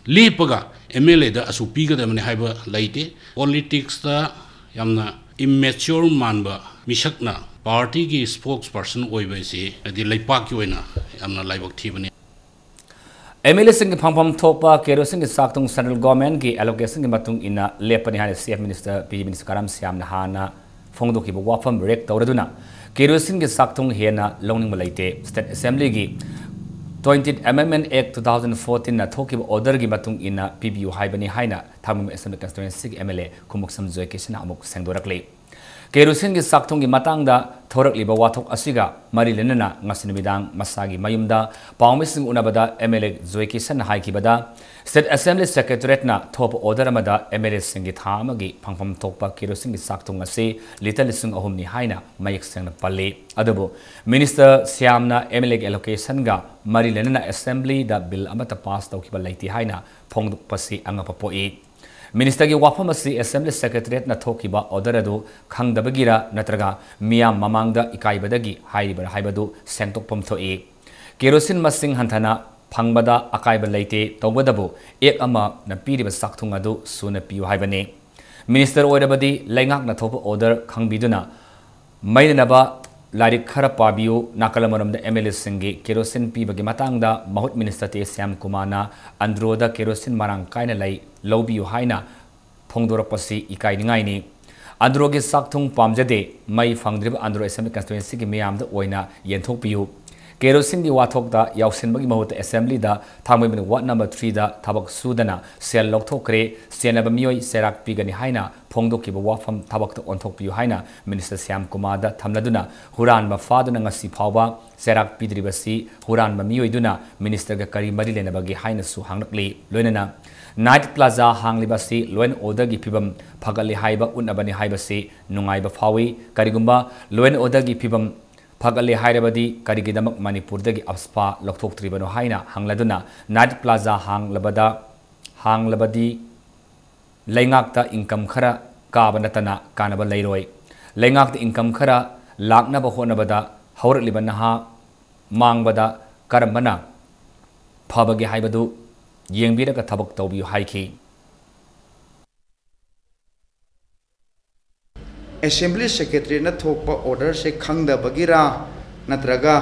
ꯂꯦꯞꯄꯒ MLAꯗ ꯑꯁꯨꯛ ꯄꯤꯒꯗꯕꯅꯤ ꯍꯥꯏꯕ ꯂꯩꯇꯦ꯫ Politicsꯇ ꯌꯥꯝꯅ immature ꯃꯥꯟꯕ ꯃꯤꯁꯛꯅ partyꯒꯤ spokesperson ꯑꯣꯏꯕ ꯑꯁꯤ, ꯍꯥꯏꯗꯤ, ꯂꯩꯄꯥꯛꯀꯤ ꯑꯣꯏꯅ ꯌꯥꯝꯅ ꯂꯥꯏꯕꯛ ꯊꯤꯕꯅꯤ꯫ MLAꯁꯤꯡꯒꯤ ꯐꯪꯐꯝ ꯊꯣꯛꯄ ꯀꯦꯔꯣꯁꯤꯟꯒꯤ ꯆꯥꯛꯊꯨꯡ central governmentꯀꯤ allocationꯒꯤ ꯃꯇꯨꯡ ꯏꯟꯅ ꯂꯦꯞꯄꯅꯤ ꯍꯥꯏꯅ Chief Minister, P G Minister ꯀꯔꯥꯝ ꯁ꯭ꯌꯥꯝꯅ ꯍꯥꯟꯅ ꯐꯣꯡꯗꯣꯛꯈꯤꯕ ꯋꯥꯐꯝ ꯔꯦꯛ ꯇꯧꯔꯗꯨꯅ, ꯀꯦꯔꯣꯁꯤꯟꯒꯤ ꯆꯥꯛꯊꯨꯡ ꯍꯦꯟꯅ ꯂꯧꯅꯤꯡꯕ ꯂꯩꯇꯦ꯫ State Assemblyꯒꯤ Twentieth Amendment Act two thousand fourteenꯅ ꯊꯣꯛꯈꯤꯕ orderꯒꯤ ꯃꯇꯨꯡ ꯏꯟꯅ ꯄꯤꯕꯤꯌꯨ ꯍꯥꯏꯕꯅꯤ ꯍꯥꯏꯅ ꯊꯥꯡꯃꯩꯕꯟ Assembly Constituencyꯒꯤ MLA ꯈꯨꯃꯨꯛꯁꯝ ꯖꯣꯏꯀꯤꯁꯟꯅ ꯑꯃꯨꯛ ꯁꯦꯡꯗꯣꯔꯛꯂꯤ꯫ ꯀꯦꯔꯣꯁꯤꯟꯒꯤ ꯆꯥꯛꯊꯨꯡꯒꯤ ꯃꯇꯥꯡꯗ ꯊꯣꯔꯛꯂꯤꯕ ꯋꯥꯊꯣꯛ ꯑꯁꯤꯒ ꯃꯔꯤ ꯂꯩꯅꯅ ꯉꯁꯤ ꯅꯨꯃꯤꯗꯥꯡ ꯃꯁꯥꯒꯤ ꯃꯌꯨꯝꯗ ꯄꯥꯎꯃꯤꯁꯤꯡ ꯎꯅꯕꯗ MLA ꯖꯣꯏ ꯀꯤꯁꯟꯅ ꯍꯥꯏꯈꯤꯕꯗ, State Assembly Secretariatꯅ ꯊꯣꯛꯄ order ꯑꯃꯗ MLAꯁꯤꯡꯒꯤ ꯊꯥ ꯑꯃꯒꯤ ꯐꯪꯐꯝ ꯊꯣꯛꯄ ꯀꯦꯔꯣꯁꯤꯟꯒꯤ ꯆꯥꯛꯊꯨꯡ ꯑꯁꯤ litre ꯂꯤꯁꯤꯡ ꯑꯍꯨꯝꯅꯤ ꯍꯥꯏꯅ ꯃꯌꯦꯛ ꯁꯦꯡꯅ ꯄꯜꯂꯤ꯫ ꯑꯗꯨꯕꯨ Minister ꯁ꯭ꯌꯥꯝꯅ MLAꯒꯤ allocationꯒ ꯃꯔꯤ ꯂꯩꯅꯅ Assemblyꯗ bill ꯑꯃꯠꯇ pass ꯇꯧꯈꯤꯕ ꯂꯩꯇꯦ ꯍꯥꯏꯅ ꯐꯣꯡꯗꯣꯛꯄꯁꯤ ꯑꯉꯛꯄ ꯄꯣꯛꯏ꯫ Ministerꯒꯤ ꯋꯥꯐꯝ ꯑꯁꯤ Assembly Secretariatꯅ ꯊꯣꯛꯈꯤꯕ order ꯑꯗꯨ ꯈꯪꯗꯕꯒꯤꯔ ꯅꯠꯇ꯭ꯔꯒ ꯃꯤꯌꯥꯝ ꯃꯃꯥꯡꯗ ꯏꯀꯥꯏꯕꯗꯒꯤ ꯍꯥꯏꯔꯤꯕꯔꯥ ꯍꯥꯏꯕꯗꯨ ꯁꯦꯡꯗꯣꯛꯐꯝ ꯊꯣꯛꯏ꯫ ꯀꯦꯔꯣꯁꯤꯟ ꯃꯁꯤꯡ ꯍꯟꯊꯅ ꯐꯪꯕꯗ ꯑꯀꯥꯏꯕ ꯂꯩꯇꯦ, ꯇꯧꯕꯇꯕꯨ Act ꯑꯃꯅ ꯄꯤꯔꯤꯕ ꯆꯥꯛꯊꯨꯡ ꯑꯗꯨ ꯁꯨꯅ ꯄꯤꯌꯨ ꯍꯥꯏꯕꯅꯤ꯫ Minister ꯑꯣꯏꯔꯕꯗꯤ ꯂꯩꯉꯥꯛꯅ ꯊꯣꯛꯄ order ꯈꯪꯕꯤꯗꯨꯅ ꯃꯩꯅꯅꯕ ꯂꯥꯏꯔꯤꯛ ꯈꯔ ꯄꯥꯕꯤꯌꯨ꯫ ꯅꯥꯀꯜ ꯑꯃꯔꯣꯝꯗ MLAꯁꯤꯡꯒꯤ ꯀꯦꯔꯣꯁꯤꯟ ꯄꯤꯕꯒꯤ ꯃꯇꯥꯡꯗ ꯃꯍꯨꯠ Minister ꯇꯦ ꯁ꯭ꯌꯥꯝ ꯀꯨꯃꯥꯔꯅ ꯑꯟꯗ꯭ꯔꯣꯗ ꯀꯦꯔꯣꯁꯤꯟ ꯃꯔꯥꯡ ꯀꯥꯏꯅ ꯂꯩ, ꯂꯧꯕꯤꯌꯨ ꯍꯥꯏꯅ ꯐꯣꯡꯗꯣꯔꯛꯄꯁꯤ ꯏꯀꯥꯏꯅꯤꯡꯉꯥꯏꯅꯤ꯫ ꯑꯟꯗ꯭ꯔꯣꯒꯤ ꯆꯥꯛꯊꯨꯡ ꯄꯥꯝꯖꯗꯦ꯫ ꯃꯩ ꯐꯪꯗ꯭ꯔꯤꯕ ꯑꯟꯗ꯭ꯔꯣ Assembly Constituencyꯒꯤ ꯃꯤꯌꯥꯝꯗ ꯑꯣꯏꯅ ꯌꯦꯟꯊꯣꯛꯄꯤꯌꯨ꯫ ꯀꯦꯔꯣꯁꯤꯟꯒꯤ ꯋꯥꯊꯣꯛꯇ ꯌꯥꯎꯁꯤꯟꯕꯒꯤ ꯃꯍꯨꯠꯇ Assemblyꯗ ꯊꯥꯡꯃꯩꯕꯟ Ward number threeꯗ ꯊꯕꯛ ꯁꯨꯗꯅ ꯁꯦꯜ ꯂꯧꯊꯣꯛꯈ꯭ꯔꯦ꯫ ꯁꯦꯟꯅꯕ ꯃꯤꯑꯣꯏ ꯆꯩꯔꯥꯛ ꯄꯤꯒꯅꯤ ꯍꯥꯏꯅ ꯐꯣꯡꯗꯣꯛꯈꯤꯕ ꯋꯥꯐꯝ ꯊꯕꯛꯇ ꯑꯣꯟꯊꯣꯛꯄꯤꯌꯨ ꯍꯥꯏꯅ Minister ꯁ꯭ꯌꯥꯝ ꯀꯨꯃꯥꯔꯗ ꯊꯝꯂꯗꯨꯅ ꯍꯨꯔꯥꯟꯕ ꯐꯥꯗꯨꯅ ꯉꯁꯤ ꯐꯥꯎꯕ ꯆꯩꯔꯥꯛ ꯄꯤꯗ꯭ꯔꯤꯕꯁꯤ ꯍꯨꯔꯥꯟꯕ ꯃꯤꯑꯣꯏꯗꯨꯅ Ministerꯒ ꯀꯔꯤ ꯃꯔꯤ ꯂꯩꯅꯕꯒꯦ ꯍꯥꯏꯅꯁꯨ ꯍꯪꯂꯛꯂꯤ꯫ ꯂꯣꯏꯅꯅ Night Plaza ꯍꯥꯡꯂꯤꯕ ꯑꯁꯤ law and orderꯒꯤ ꯐꯤꯕꯝ ꯐꯒꯠꯂꯤ ꯍꯥꯏꯕ ꯎꯠꯅꯕꯅꯤ ꯍꯥꯏꯕꯁꯤ ꯅꯨꯡꯉꯥꯏꯕ ꯐꯥꯎꯏ꯫ ꯀꯔꯤꯒꯨꯝꯕ law and orderꯒꯤ ꯐꯤꯕꯝ ꯐꯒꯠꯂꯦ ꯍꯥꯏꯔꯕꯗꯤ ꯀꯔꯤꯒꯤꯗꯃꯛ ꯃꯅꯤꯄꯨꯔꯗꯒꯤ AFSPA ꯂꯧꯊꯣꯛꯇ꯭ꯔꯤꯕꯅꯣ ꯍꯥꯏꯅ ꯍꯪꯂꯗꯨꯅ Night Plaza ꯍꯥꯡꯂꯕꯗ, ꯍꯥꯡꯂꯕꯗꯤ ꯂꯩꯉꯥꯛꯇ income ꯈꯔ ꯀꯥꯕ ꯅꯠꯇꯅ ꯀꯥꯟꯅꯕ ꯂꯩꯔꯣꯏ꯫ ꯂꯩꯉꯥꯛꯇ income ꯈꯔ ꯂꯥꯛꯅꯕ ꯍꯣꯠꯅꯕꯗ ꯍꯧꯔꯛꯂꯤꯕ ꯅꯍꯥ ꯃꯥꯡꯕꯗ ꯀꯔꯝꯕꯅ ꯐꯕꯒꯦ ꯍꯥꯏꯕꯗꯨ ꯌꯦꯡꯕꯤꯔꯒ ꯊꯕꯛ ꯇꯧꯕꯤꯌꯨ ꯍꯥꯏꯈꯤ꯫ Assembly Secretariatꯅ ꯊꯣꯛꯄ orderꯁꯦ ꯈꯪꯗꯕꯒꯤꯔꯥ ꯅꯠꯇ꯭ꯔꯒ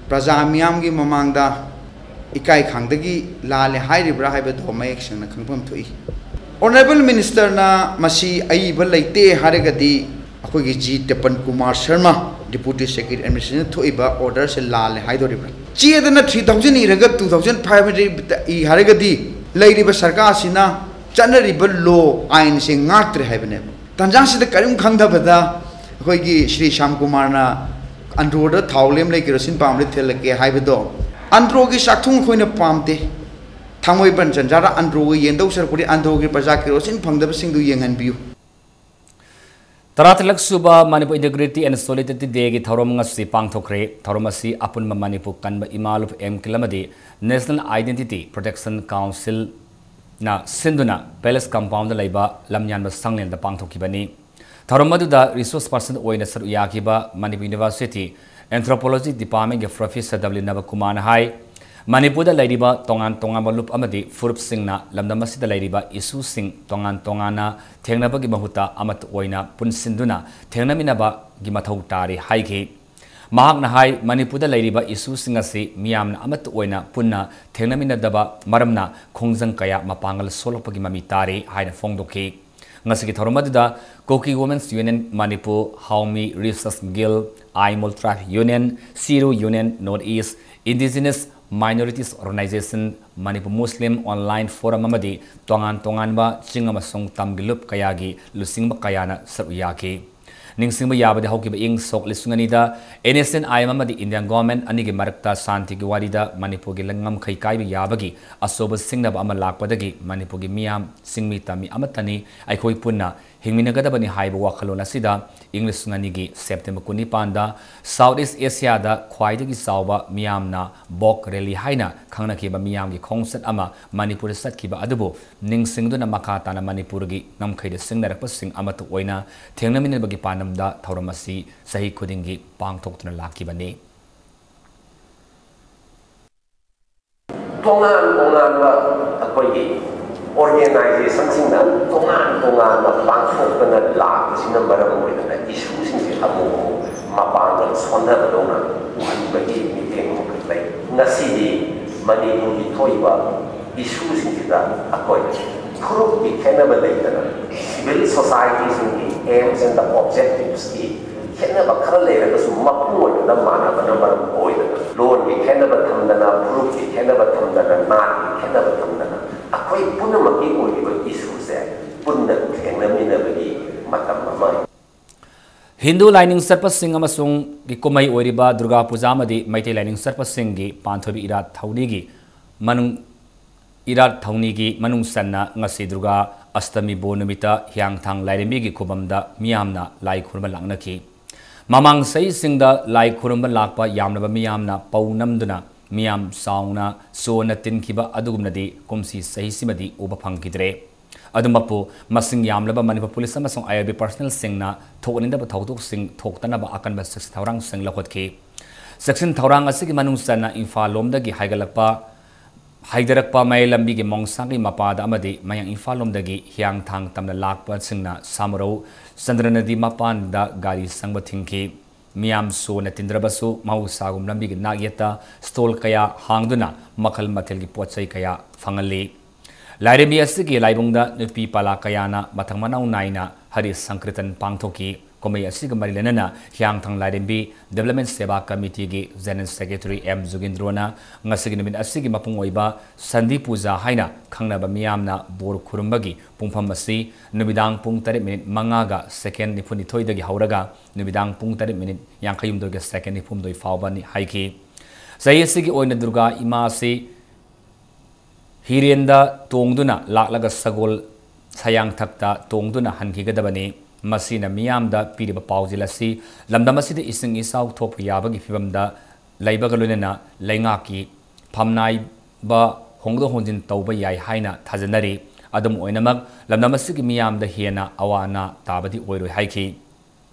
ꯄ꯭ꯔꯖꯥ ꯃꯤꯌꯥꯝꯒꯤ ꯃꯃꯥꯡꯗ ꯏꯀꯥꯏ ꯈꯪꯗꯒꯤ ꯂꯥꯜꯂꯦ ꯍꯥꯏꯔꯤꯕ꯭ꯔꯥ ꯍꯥꯏꯕꯗꯣ ꯃꯌꯦꯛ ꯁꯦꯡꯅ ꯈꯪꯐꯝ ꯊꯣꯛꯏ꯫ Honourable Ministerꯅ ꯃꯁꯤ ꯑꯏꯕ ꯂꯩꯇꯦ ꯍꯥꯏꯔꯒꯗꯤ ꯑꯩꯈꯣꯏꯒꯤ G Tapan Kumar Sarma, Deputy Secretary Administrationꯅ ꯊꯣꯛꯏꯕ orderꯁꯦ ꯂꯥꯜꯂꯦ ꯍꯥꯏꯗꯣꯔꯤꯕ꯭ꯔꯥ? ꯆꯦꯗꯅ three thousand ꯏꯔꯒ two thousand five hundred ꯏ ꯍꯥꯏꯔꯒꯗꯤ ꯂꯩꯔꯤꯕ ꯁꯔꯀꯥꯔꯁꯤꯅ ꯆꯠꯅꯔꯤꯕ law ꯑꯥꯏꯟꯁꯦ ꯉꯥꯛꯇ꯭ꯔꯦ ꯍꯥꯏꯕꯅꯦꯕ꯫ ꯇꯥꯟꯖꯥꯁꯤꯗ ꯀꯔꯤꯝ ꯈꯪꯗꯕꯗ ꯑꯩꯈꯣꯏꯒꯤ ꯁ꯭ꯔꯤ ꯁ꯭ꯌꯥꯝ ꯀꯨꯃꯥꯔꯅ ꯑꯟꯗ꯭ꯔꯣꯗ ꯊꯥꯎ ꯂꯦꯝ ꯂꯩ, ꯀꯦꯔꯣꯁꯤꯟ ꯄꯥꯝꯕꯗ ꯊꯤꯜꯂꯛꯀꯦ ꯍꯥꯏꯕꯗꯣ, ꯑꯟꯗ꯭ꯔꯣꯒꯤ ꯆꯥꯛꯊꯨꯡ ꯑꯩꯈꯣꯏꯅ ꯄꯥꯝꯗꯦ꯫ ꯊꯥꯡꯃꯩꯕꯟ ꯆꯟꯖꯥꯗ ꯑꯟꯗ꯭ꯔꯣꯒ ꯌꯦꯟꯗꯧ ꯁꯔꯨꯛꯄꯨꯗꯤ ꯑꯟꯗ꯭ꯔꯣꯒꯤ ꯄ꯭ꯔꯖꯥ ꯀꯦꯔꯣꯁꯤꯟ ꯐꯪꯗꯕꯁꯤꯡꯗꯨ ꯌꯦꯡꯍꯟꯕꯤꯌꯨ꯫ ꯇꯔꯥꯇꯔꯦꯠ ꯁꯨꯕ ꯃꯅꯤꯄꯨꯔ ꯏꯟꯇꯤꯒ꯭ꯔꯤꯇꯤ ꯑꯦꯟ ꯁꯣꯂꯤꯗꯔꯤꯇꯤ ꯗꯦꯒꯤ ꯊꯧꯔꯝ ꯉꯁꯤ ꯄꯥꯡꯊꯣꯛꯈ꯭ꯔꯦ꯫ ꯊꯧꯔꯝ ꯑꯁꯤ ꯑꯄꯨꯟꯕ ꯃꯅꯤꯄꯨꯔ ꯀꯟꯕ ꯏꯃꯥ ꯂꯨꯞ ꯑꯦꯝ ꯀꯤꯜ ꯑꯃꯗꯤ ꯅꯦꯁꯅꯦꯜ ꯑꯥꯏꯗꯦꯟꯇꯤꯇꯤ ꯄ꯭ꯔꯣꯇꯦꯛꯁꯟ ꯀꯥꯎꯟꯁꯤꯜꯅ ꯁꯤꯟꯗꯨꯅ ꯄꯦꯂꯦꯁ ꯀꯝꯄꯥꯎꯟꯗ ꯂꯩꯕ ꯂꯝꯌꯥꯟꯕ ꯁꯪꯂꯦꯟꯗ ꯄꯥꯡꯊꯣꯛꯈꯤꯕꯅꯤ꯫ ꯊꯧꯔꯝ ꯑꯗꯨꯗ ꯔꯤꯁꯣꯔꯁ ꯄꯔꯁꯟ ꯑꯣꯏꯅ ꯁꯔꯨꯛ ꯌꯥꯈꯤꯕ ꯃꯅꯤꯄꯨꯔ ꯌꯨꯅꯤꯚꯔꯁꯤꯇꯤ ꯑꯦꯟꯊ꯭ꯔꯣꯄꯣꯂꯣꯖꯤ ꯗꯤꯄꯥꯔꯠꯃꯦꯟꯒꯤ ꯄ꯭ꯔꯣꯐꯦꯁꯔ ꯗꯕ꯭ꯂꯤꯎ ꯅꯕꯀꯨꯃꯥꯔꯅ ꯍꯥꯏ, ꯃꯅꯤꯄꯨꯔꯗ ꯂꯩꯔꯤꯕ ꯇꯣꯉꯥꯟ ꯇꯣꯉꯥꯟꯕ ꯂꯨꯞ ꯑꯃꯗꯤ ꯐꯨꯔꯨꯞꯁꯤꯡꯅ ꯂꯝꯗꯝ ꯑꯁꯤꯗ ꯂꯩꯔꯤꯕ ꯏꯁꯨꯁꯤꯡ ꯇꯣꯉꯥꯟ ꯇꯣꯉꯥꯟꯅ ꯊꯦꯡꯅꯕꯒꯤ ꯃꯍꯨꯠꯇ ꯑꯃꯠꯇ ꯑꯣꯏꯅ ꯄꯨꯟꯁꯤꯟꯗꯨꯅ ꯊꯦꯡꯅꯃꯤꯟꯅꯕꯒꯤ ꯃꯊꯧ ꯇꯥꯔꯤ ꯍꯥꯏꯈꯤ꯫ ꯃꯍꯥꯛꯅ ꯍꯥꯏ, ꯃꯅꯤꯄꯨꯔꯗ ꯂꯩꯔꯤꯕ ꯏꯁꯨꯁꯤꯡ ꯑꯁꯤ ꯃꯤꯌꯥꯝꯅ ꯑꯃꯠꯇ ꯑꯣꯏꯅ ꯄꯨꯟꯅ ꯊꯦꯡꯅꯃꯤꯟꯅꯗꯕ ꯃꯔꯝꯅ ꯈꯣꯡꯖꯪ ꯀꯌꯥ ꯃꯄꯥꯡꯒꯜ ꯁꯣꯜꯂꯛꯄꯒꯤ ꯃꯃꯤ ꯇꯥꯔꯤ ꯍꯥꯏꯅ ꯐꯣꯡꯗꯣꯛꯈꯤ꯫ ꯉꯁꯤꯒꯤ ꯊꯧꯔꯝ ꯑꯗꯨꯗ Kuki Women's Union Manipur, Haomi Research Guild, Aimol Tribe Union, Siru Union North East, Indigenous Minorities Organization, Manipur Muslim Online Forum ꯑꯃꯗꯤ ꯇꯣꯉꯥꯟ ꯇꯣꯉꯥꯟꯕ ꯆꯤꯡ ꯑꯃꯁꯨꯡ ꯇꯝꯒꯤ ꯂꯨꯞ ꯀꯌꯥꯒꯤ ꯂꯨꯆꯤꯡꯕ ꯀꯌꯥꯅ ꯁꯔꯨꯛ ꯌꯥꯈꯤ꯫ ꯅꯤꯡꯁꯤꯡꯕ ꯌꯥꯕꯗꯤ ꯍꯧꯈꯤꯕ ꯏꯪ ꯁꯣꯛ ꯂꯤꯁꯤꯡ ꯑꯅꯤꯗ N S N I M ꯑꯃꯗꯤ Indian government ꯑꯅꯤꯒꯤ ꯃꯔꯛꯇ ꯁꯥꯟꯇꯤꯒꯤ ꯋꯥꯔꯤꯗ ꯃꯅꯤꯄꯨꯔꯒꯤ ꯉꯝꯈꯩ ꯀꯥꯏꯕ ꯌꯥꯕꯒꯤ ꯑꯆꯧꯕ ꯁꯤꯡꯅꯕ ꯑꯃ ꯂꯥꯛꯄꯗꯒꯤ ꯃꯅꯤꯄꯨꯔꯒꯤ ꯃꯤꯌꯥꯝ ꯆꯤꯡꯃꯤ ꯇꯝꯃꯤ ꯑꯃꯠꯇꯅꯤ, ꯑꯩꯈꯣꯏ ꯄꯨꯟꯅ ꯍꯤꯡꯃꯤꯟꯅꯒꯗꯕꯅꯤ ꯍꯥꯏꯕ ꯋꯥꯈꯜꯂꯣꯟ ꯑꯁꯤꯗ ꯏꯪ ꯂꯤꯁꯤꯡ ꯑꯅꯤꯒꯤ September ꯀꯨꯟꯅꯤꯄꯥꯟꯗ South East Asiaꯗ ꯈ꯭ꯋꯥꯏꯗꯒꯤ ꯆꯥꯎꯕ ꯃꯤꯌꯥꯝꯅ ꯕꯣꯛ ꯔꯦꯂꯤ ꯍꯥꯏꯅ ꯈꯪꯅꯈꯤꯕ ꯃꯤꯌꯥꯝꯒꯤ ꯈꯣꯡꯆꯠ ꯑꯃ ꯃꯅꯤꯄꯨꯔꯗ ꯆꯠꯈꯤꯕ ꯑꯗꯨꯕꯨ ꯅꯤꯡꯁꯤꯡꯗꯨꯅ ꯃꯈꯥ ꯇꯥꯅ ꯃꯅꯤꯄꯨꯔꯒꯤ ꯉꯝꯈꯩꯗ ꯁꯤꯡꯅꯔꯛꯄꯁꯤꯡ ꯑꯃꯠꯇ ꯑꯣꯏꯅ ꯊꯦꯡꯅꯃꯤꯟꯅꯕꯒꯤ ꯄꯥꯟꯗꯝꯗ ꯊꯧꯔꯝ ꯑꯁꯤ ꯆꯍꯤ ꯈꯨꯗꯤꯡꯒꯤ ꯄꯥꯡꯊꯣꯛꯇꯨꯅ ꯂꯥꯛꯈꯤꯕꯅꯤ꯫ ꯇꯣꯉꯥꯟ ꯇꯣꯉꯥꯟꯕ ꯑꯩꯈꯣꯏꯒꯤ organizationꯁꯤꯡꯅ ꯇꯣꯉꯥꯟ ꯇꯣꯉꯥꯟꯕ ꯄꯥꯡꯊꯣꯛꯇꯅ ꯂꯥꯛꯄꯁꯤꯅ ꯃꯔꯝ ꯑꯣꯏꯗꯅ ꯏꯁꯨꯁꯤꯡꯁꯦ ꯑꯃꯨꯛ ꯑꯃꯨꯛ ꯃꯄꯥꯡꯒꯜ ꯁꯣꯟꯊꯕꯗꯧꯅ ꯎꯍꯟꯕꯒꯤ ꯃꯤꯠꯌꯦꯡ ꯑꯃꯈꯛ ꯂꯩ꯫ ꯉꯁꯤꯗꯤ ꯃꯅꯤꯄꯨꯔꯒꯤ ꯊꯣꯛꯏꯕ ꯏꯁꯨꯁꯤꯡꯁꯤꯗ ꯑꯩꯈꯣꯏ ꯐꯨꯔꯨꯞꯀꯤ ꯈꯦꯠꯅꯕ ꯂꯩꯇꯅ civil societyꯁꯤꯡꯒꯤ aims and objectivesꯀꯤ ꯈꯦꯠꯅꯕ ꯈꯔ ꯂꯩꯔꯒꯁꯨ ꯃꯄꯨꯡ ꯑꯣꯏꯕꯗ ꯃꯥꯟꯅꯕꯅ ꯃꯔꯝ ꯑꯣꯏꯗꯅ ꯂꯣꯟꯒꯤ ꯈꯦꯠꯅꯕ ꯊꯝꯗꯅ, ꯐꯨꯔꯨꯞꯀꯤ ꯈꯦꯠꯅꯕ ꯊꯝꯗꯅ, ꯅꯥꯠꯀꯤ ꯈꯦꯠꯅꯕ ꯊꯝꯗꯅ ꯑꯩꯈꯣꯏ ꯄꯨꯝꯅꯃꯛꯀꯤ ꯑꯣꯏꯔꯤꯕ ꯏꯁꯨꯁꯦ ꯄꯨꯟꯅ ꯊꯦꯡꯅꯃꯤꯟꯅꯕꯒꯤ ꯃꯇꯝ ꯑꯃ꯫ ꯍꯤꯟꯗꯨ ꯂꯥꯏꯅꯤꯡ ꯆꯠꯄꯁꯤꯡ ꯑꯃꯁꯨꯡ ꯀꯨꯝꯍꯩ ꯑꯣꯏꯔꯤꯕ ꯗꯨꯔꯒꯥ ꯄꯨꯖꯥ ꯑꯃꯗꯤ ꯃꯩꯇꯩ ꯂꯥꯏꯅꯤꯡ ꯆꯠꯄꯁꯤꯡꯒꯤ ꯄꯥꯟꯊꯣꯏꯕꯤ ꯏꯔꯥꯠ ꯊꯧꯅꯤꯒꯤ ꯃꯅꯨꯡ, ꯏꯔꯥꯠ ꯊꯧꯅꯤꯒꯤ ꯃꯅꯨꯡ ꯆꯟꯅ ꯉꯁꯤ ꯗꯨꯔꯒꯥ ꯑꯁꯇꯃꯤ ꯕꯣ ꯅꯨꯃꯤꯠꯇ ꯍꯤꯌꯥꯡꯊꯥꯡ ꯂꯥꯏꯔꯦꯝꯕꯤꯒꯤ ꯈꯨꯕꯝꯗ ꯃꯤꯌꯥꯝꯅ ꯂꯥꯏ ꯈꯨꯔꯨꯝꯕ ꯂꯥꯛꯅꯈꯤ꯫ ꯃꯃꯥꯡ ꯆꯍꯤꯁꯤꯡꯗ ꯂꯥꯏ ꯈꯨꯔꯨꯝꯕ ꯂꯥꯛꯄ ꯌꯥꯝꯂꯕ ꯃꯤꯌꯥꯝꯅ ꯄꯧ ꯅꯝꯗꯨꯅ ꯃꯤꯌꯥꯝ ꯆꯥꯎꯅ ꯆꯣꯟꯅ ꯇꯤꯟꯈꯤꯕ ꯑꯗꯨꯒꯨꯝꯅꯗꯤ ꯀꯨꯝꯁꯤ ꯆꯍꯤꯁꯤꯃꯗꯤ ꯎꯕ ꯐꯪꯈꯤꯗ꯭ꯔꯦ꯫ ꯑꯗꯨꯃꯛꯄꯨ, ꯃꯁꯤꯡ ꯌꯥꯝꯂꯕ ꯃꯅꯤꯄꯨꯔ ꯄꯨꯂꯤꯁ ꯑꯃꯁꯨꯡ ꯑꯥꯏ ꯑꯥꯔ ꯕꯤ ꯄꯔꯁꯅꯦꯜꯁꯤꯡꯅ ꯊꯣꯛꯍꯟꯅꯤꯡꯗꯕ ꯊꯧꯗꯣꯛꯁꯤꯡ ꯊꯣꯛꯇꯅꯕ ꯑꯀꯟꯕ ꯆꯦꯛꯁꯤꯟ ꯊꯧꯔꯥꯡꯁꯤꯡ ꯂꯧꯈꯠꯈꯤ꯫ ꯆꯦꯛꯁꯤꯟ ꯊꯧꯔꯥꯡ ꯑꯁꯤꯒꯤ ꯃꯅꯨꯡ ꯆꯟꯅ ꯏꯝꯐꯥꯜ ꯂꯣꯝꯗꯒꯤ ꯍꯥꯏꯒꯠꯂꯛꯄ, ꯍꯥꯏꯗꯔꯛꯄ ꯃꯌꯥꯏ ꯂꯝꯕꯤꯒꯤ ꯃꯣꯡꯁꯥꯡꯒꯤ ꯃꯄꯥꯗ ꯑꯃꯗꯤ ꯃꯌꯥꯡ ꯏꯝꯐꯥꯜ ꯂꯣꯝꯗꯒꯤ ꯍꯤꯌꯥꯡꯊꯥꯡ ꯇꯝꯅ ꯂꯥꯛꯄꯁꯤꯡꯅ ꯁꯥꯃꯔꯧ ꯆꯟꯗ꯭ꯔꯅꯗꯤ ꯃꯄꯥꯟꯗ ꯒꯥꯔꯤ ꯆꯪꯕ ꯊꯤꯡꯈꯤ꯫ ꯃꯤꯌꯥꯝ ꯁꯨꯅ ꯇꯤꯟꯗ꯭ꯔꯕꯁꯨ ꯃꯍꯧꯁꯥꯒꯨꯝ ꯂꯝꯕꯤꯒꯤ ꯅꯥꯛꯌꯦꯠꯇ ꯁ꯭ꯇꯣꯜ ꯀꯌꯥ ꯍꯥꯡꯗꯨꯅ ꯃꯈꯜ ꯃꯊꯦꯜꯒꯤ ꯄꯣꯠ ꯆꯩ ꯀꯌꯥ ꯐꯪꯍꯜꯂꯤ꯫ ꯂꯥꯏꯔꯦꯝꯕꯤ ꯑꯁꯤꯒꯤ ꯂꯥꯏꯕꯨꯡꯗ ꯅꯨꯄꯤ ꯄꯥꯂꯥ ꯀꯌꯥꯅ ꯃꯊꯪ ꯃꯅꯥꯎ ꯅꯥꯏꯅ ꯍꯔꯤ ꯁꯪꯀ꯭ꯔꯤꯇꯟ ꯄꯥꯡꯊꯣꯛꯈꯤ꯫ ꯀꯨꯝꯍꯩ ꯑꯁꯤꯒ ꯃꯔꯤ ꯂꯩꯅꯅ ꯍꯤꯌꯥꯡꯊꯥꯡ ꯂꯥꯏꯔꯦꯝꯕꯤ ꯗꯤꯕꯦꯂꯞꯃꯦꯟ ꯁꯦꯕꯥ ꯀꯃꯤꯇꯤꯒꯤ ꯖꯦꯅꯔꯦꯜ ꯁꯦꯀ꯭ꯔꯦꯇꯔꯤ ꯑꯦꯝ ꯖꯨꯒꯦꯟꯗ꯭ꯔꯣꯅ ꯉꯁꯤꯒꯤ ꯅꯨꯃꯤꯠ ꯑꯁꯤꯒꯤ ꯃꯄꯨꯡ ꯑꯣꯏꯕ ꯁꯟꯗꯤ ꯄꯨꯖꯥ ꯍꯥꯏꯅ ꯈꯪꯅꯕ ꯃꯤꯌꯥꯝꯅ ꯕꯣꯔ ꯈꯨꯔꯨꯝꯕꯒꯤ ꯄꯨꯡꯐꯝ ꯑꯁꯤ ꯅꯨꯃꯤꯗꯥꯡ ꯄꯨꯡ ꯇꯔꯦꯠ ꯃꯤꯅꯤꯠ ꯃꯉꯥꯒ ꯁꯦꯀꯦꯟ ꯅꯤꯐꯨꯅꯤꯊꯣꯏꯗꯒꯤ ꯍꯧꯔꯒ ꯅꯨꯃꯤꯗꯥꯡ ꯄꯨꯡ ꯇꯔꯦꯠ ꯃꯤꯅꯤꯠ ꯌꯥꯡꯈꯩꯍꯨꯝꯗꯣꯏꯒ ꯁꯦꯀꯦꯟ ꯅꯤꯐꯨꯍꯨꯝꯗꯣꯏ ꯐꯥꯎꯕꯅꯤ ꯍꯥꯏꯈꯤ꯫ ꯆꯍꯤ ꯑꯁꯤꯒꯤ ꯑꯣꯏꯅ ꯗꯨꯔꯒꯥ ꯏꯃꯥ ꯑꯁꯤ ꯍꯤꯔꯦꯟꯗ ꯇꯣꯡꯗꯨꯅ ꯂꯥꯛꯂꯒ ꯁꯒꯣꯜ ꯁꯌꯥꯡꯊꯛꯇ ꯇꯣꯡꯗꯨꯅ ꯍꯟꯈꯤꯒꯗꯕꯅꯤ꯫ ꯃꯁꯤꯅ ꯃꯤꯌꯥꯝꯗ ꯄꯤꯔꯤꯕ ꯄꯥꯎꯖꯦꯜ ꯑꯁꯤ ꯂꯝꯗꯝ ꯑꯁꯤꯗ ꯏꯁꯤꯡ ꯏꯆꯥꯎ ꯊꯣꯛꯄ ꯌꯥꯕꯒꯤ ꯐꯤꯕꯝꯗ ꯂꯩꯕꯒ ꯂꯣꯏꯅꯅ ꯂꯩꯉꯥꯛꯀꯤ ꯐꯝꯅꯥꯏꯕ ꯍꯣꯡꯗꯣꯛ ꯍꯣꯡꯖꯤꯟ ꯇꯧꯕ ꯌꯥꯏ ꯍꯥꯏꯅ ꯊꯥꯖꯅꯔꯤ꯫ ꯑꯗꯨꯝ ꯑꯣꯏꯅꯃꯛ, ꯂꯝꯗꯝ ꯑꯁꯤꯒꯤ ꯃꯤꯌꯥꯝꯗ ꯍꯦꯟꯅ ꯑꯋꯥ ꯑꯅꯥ ꯇꯥꯕꯗꯤ ꯑꯣꯏꯔꯣꯏ ꯍꯥꯏꯈꯤ꯫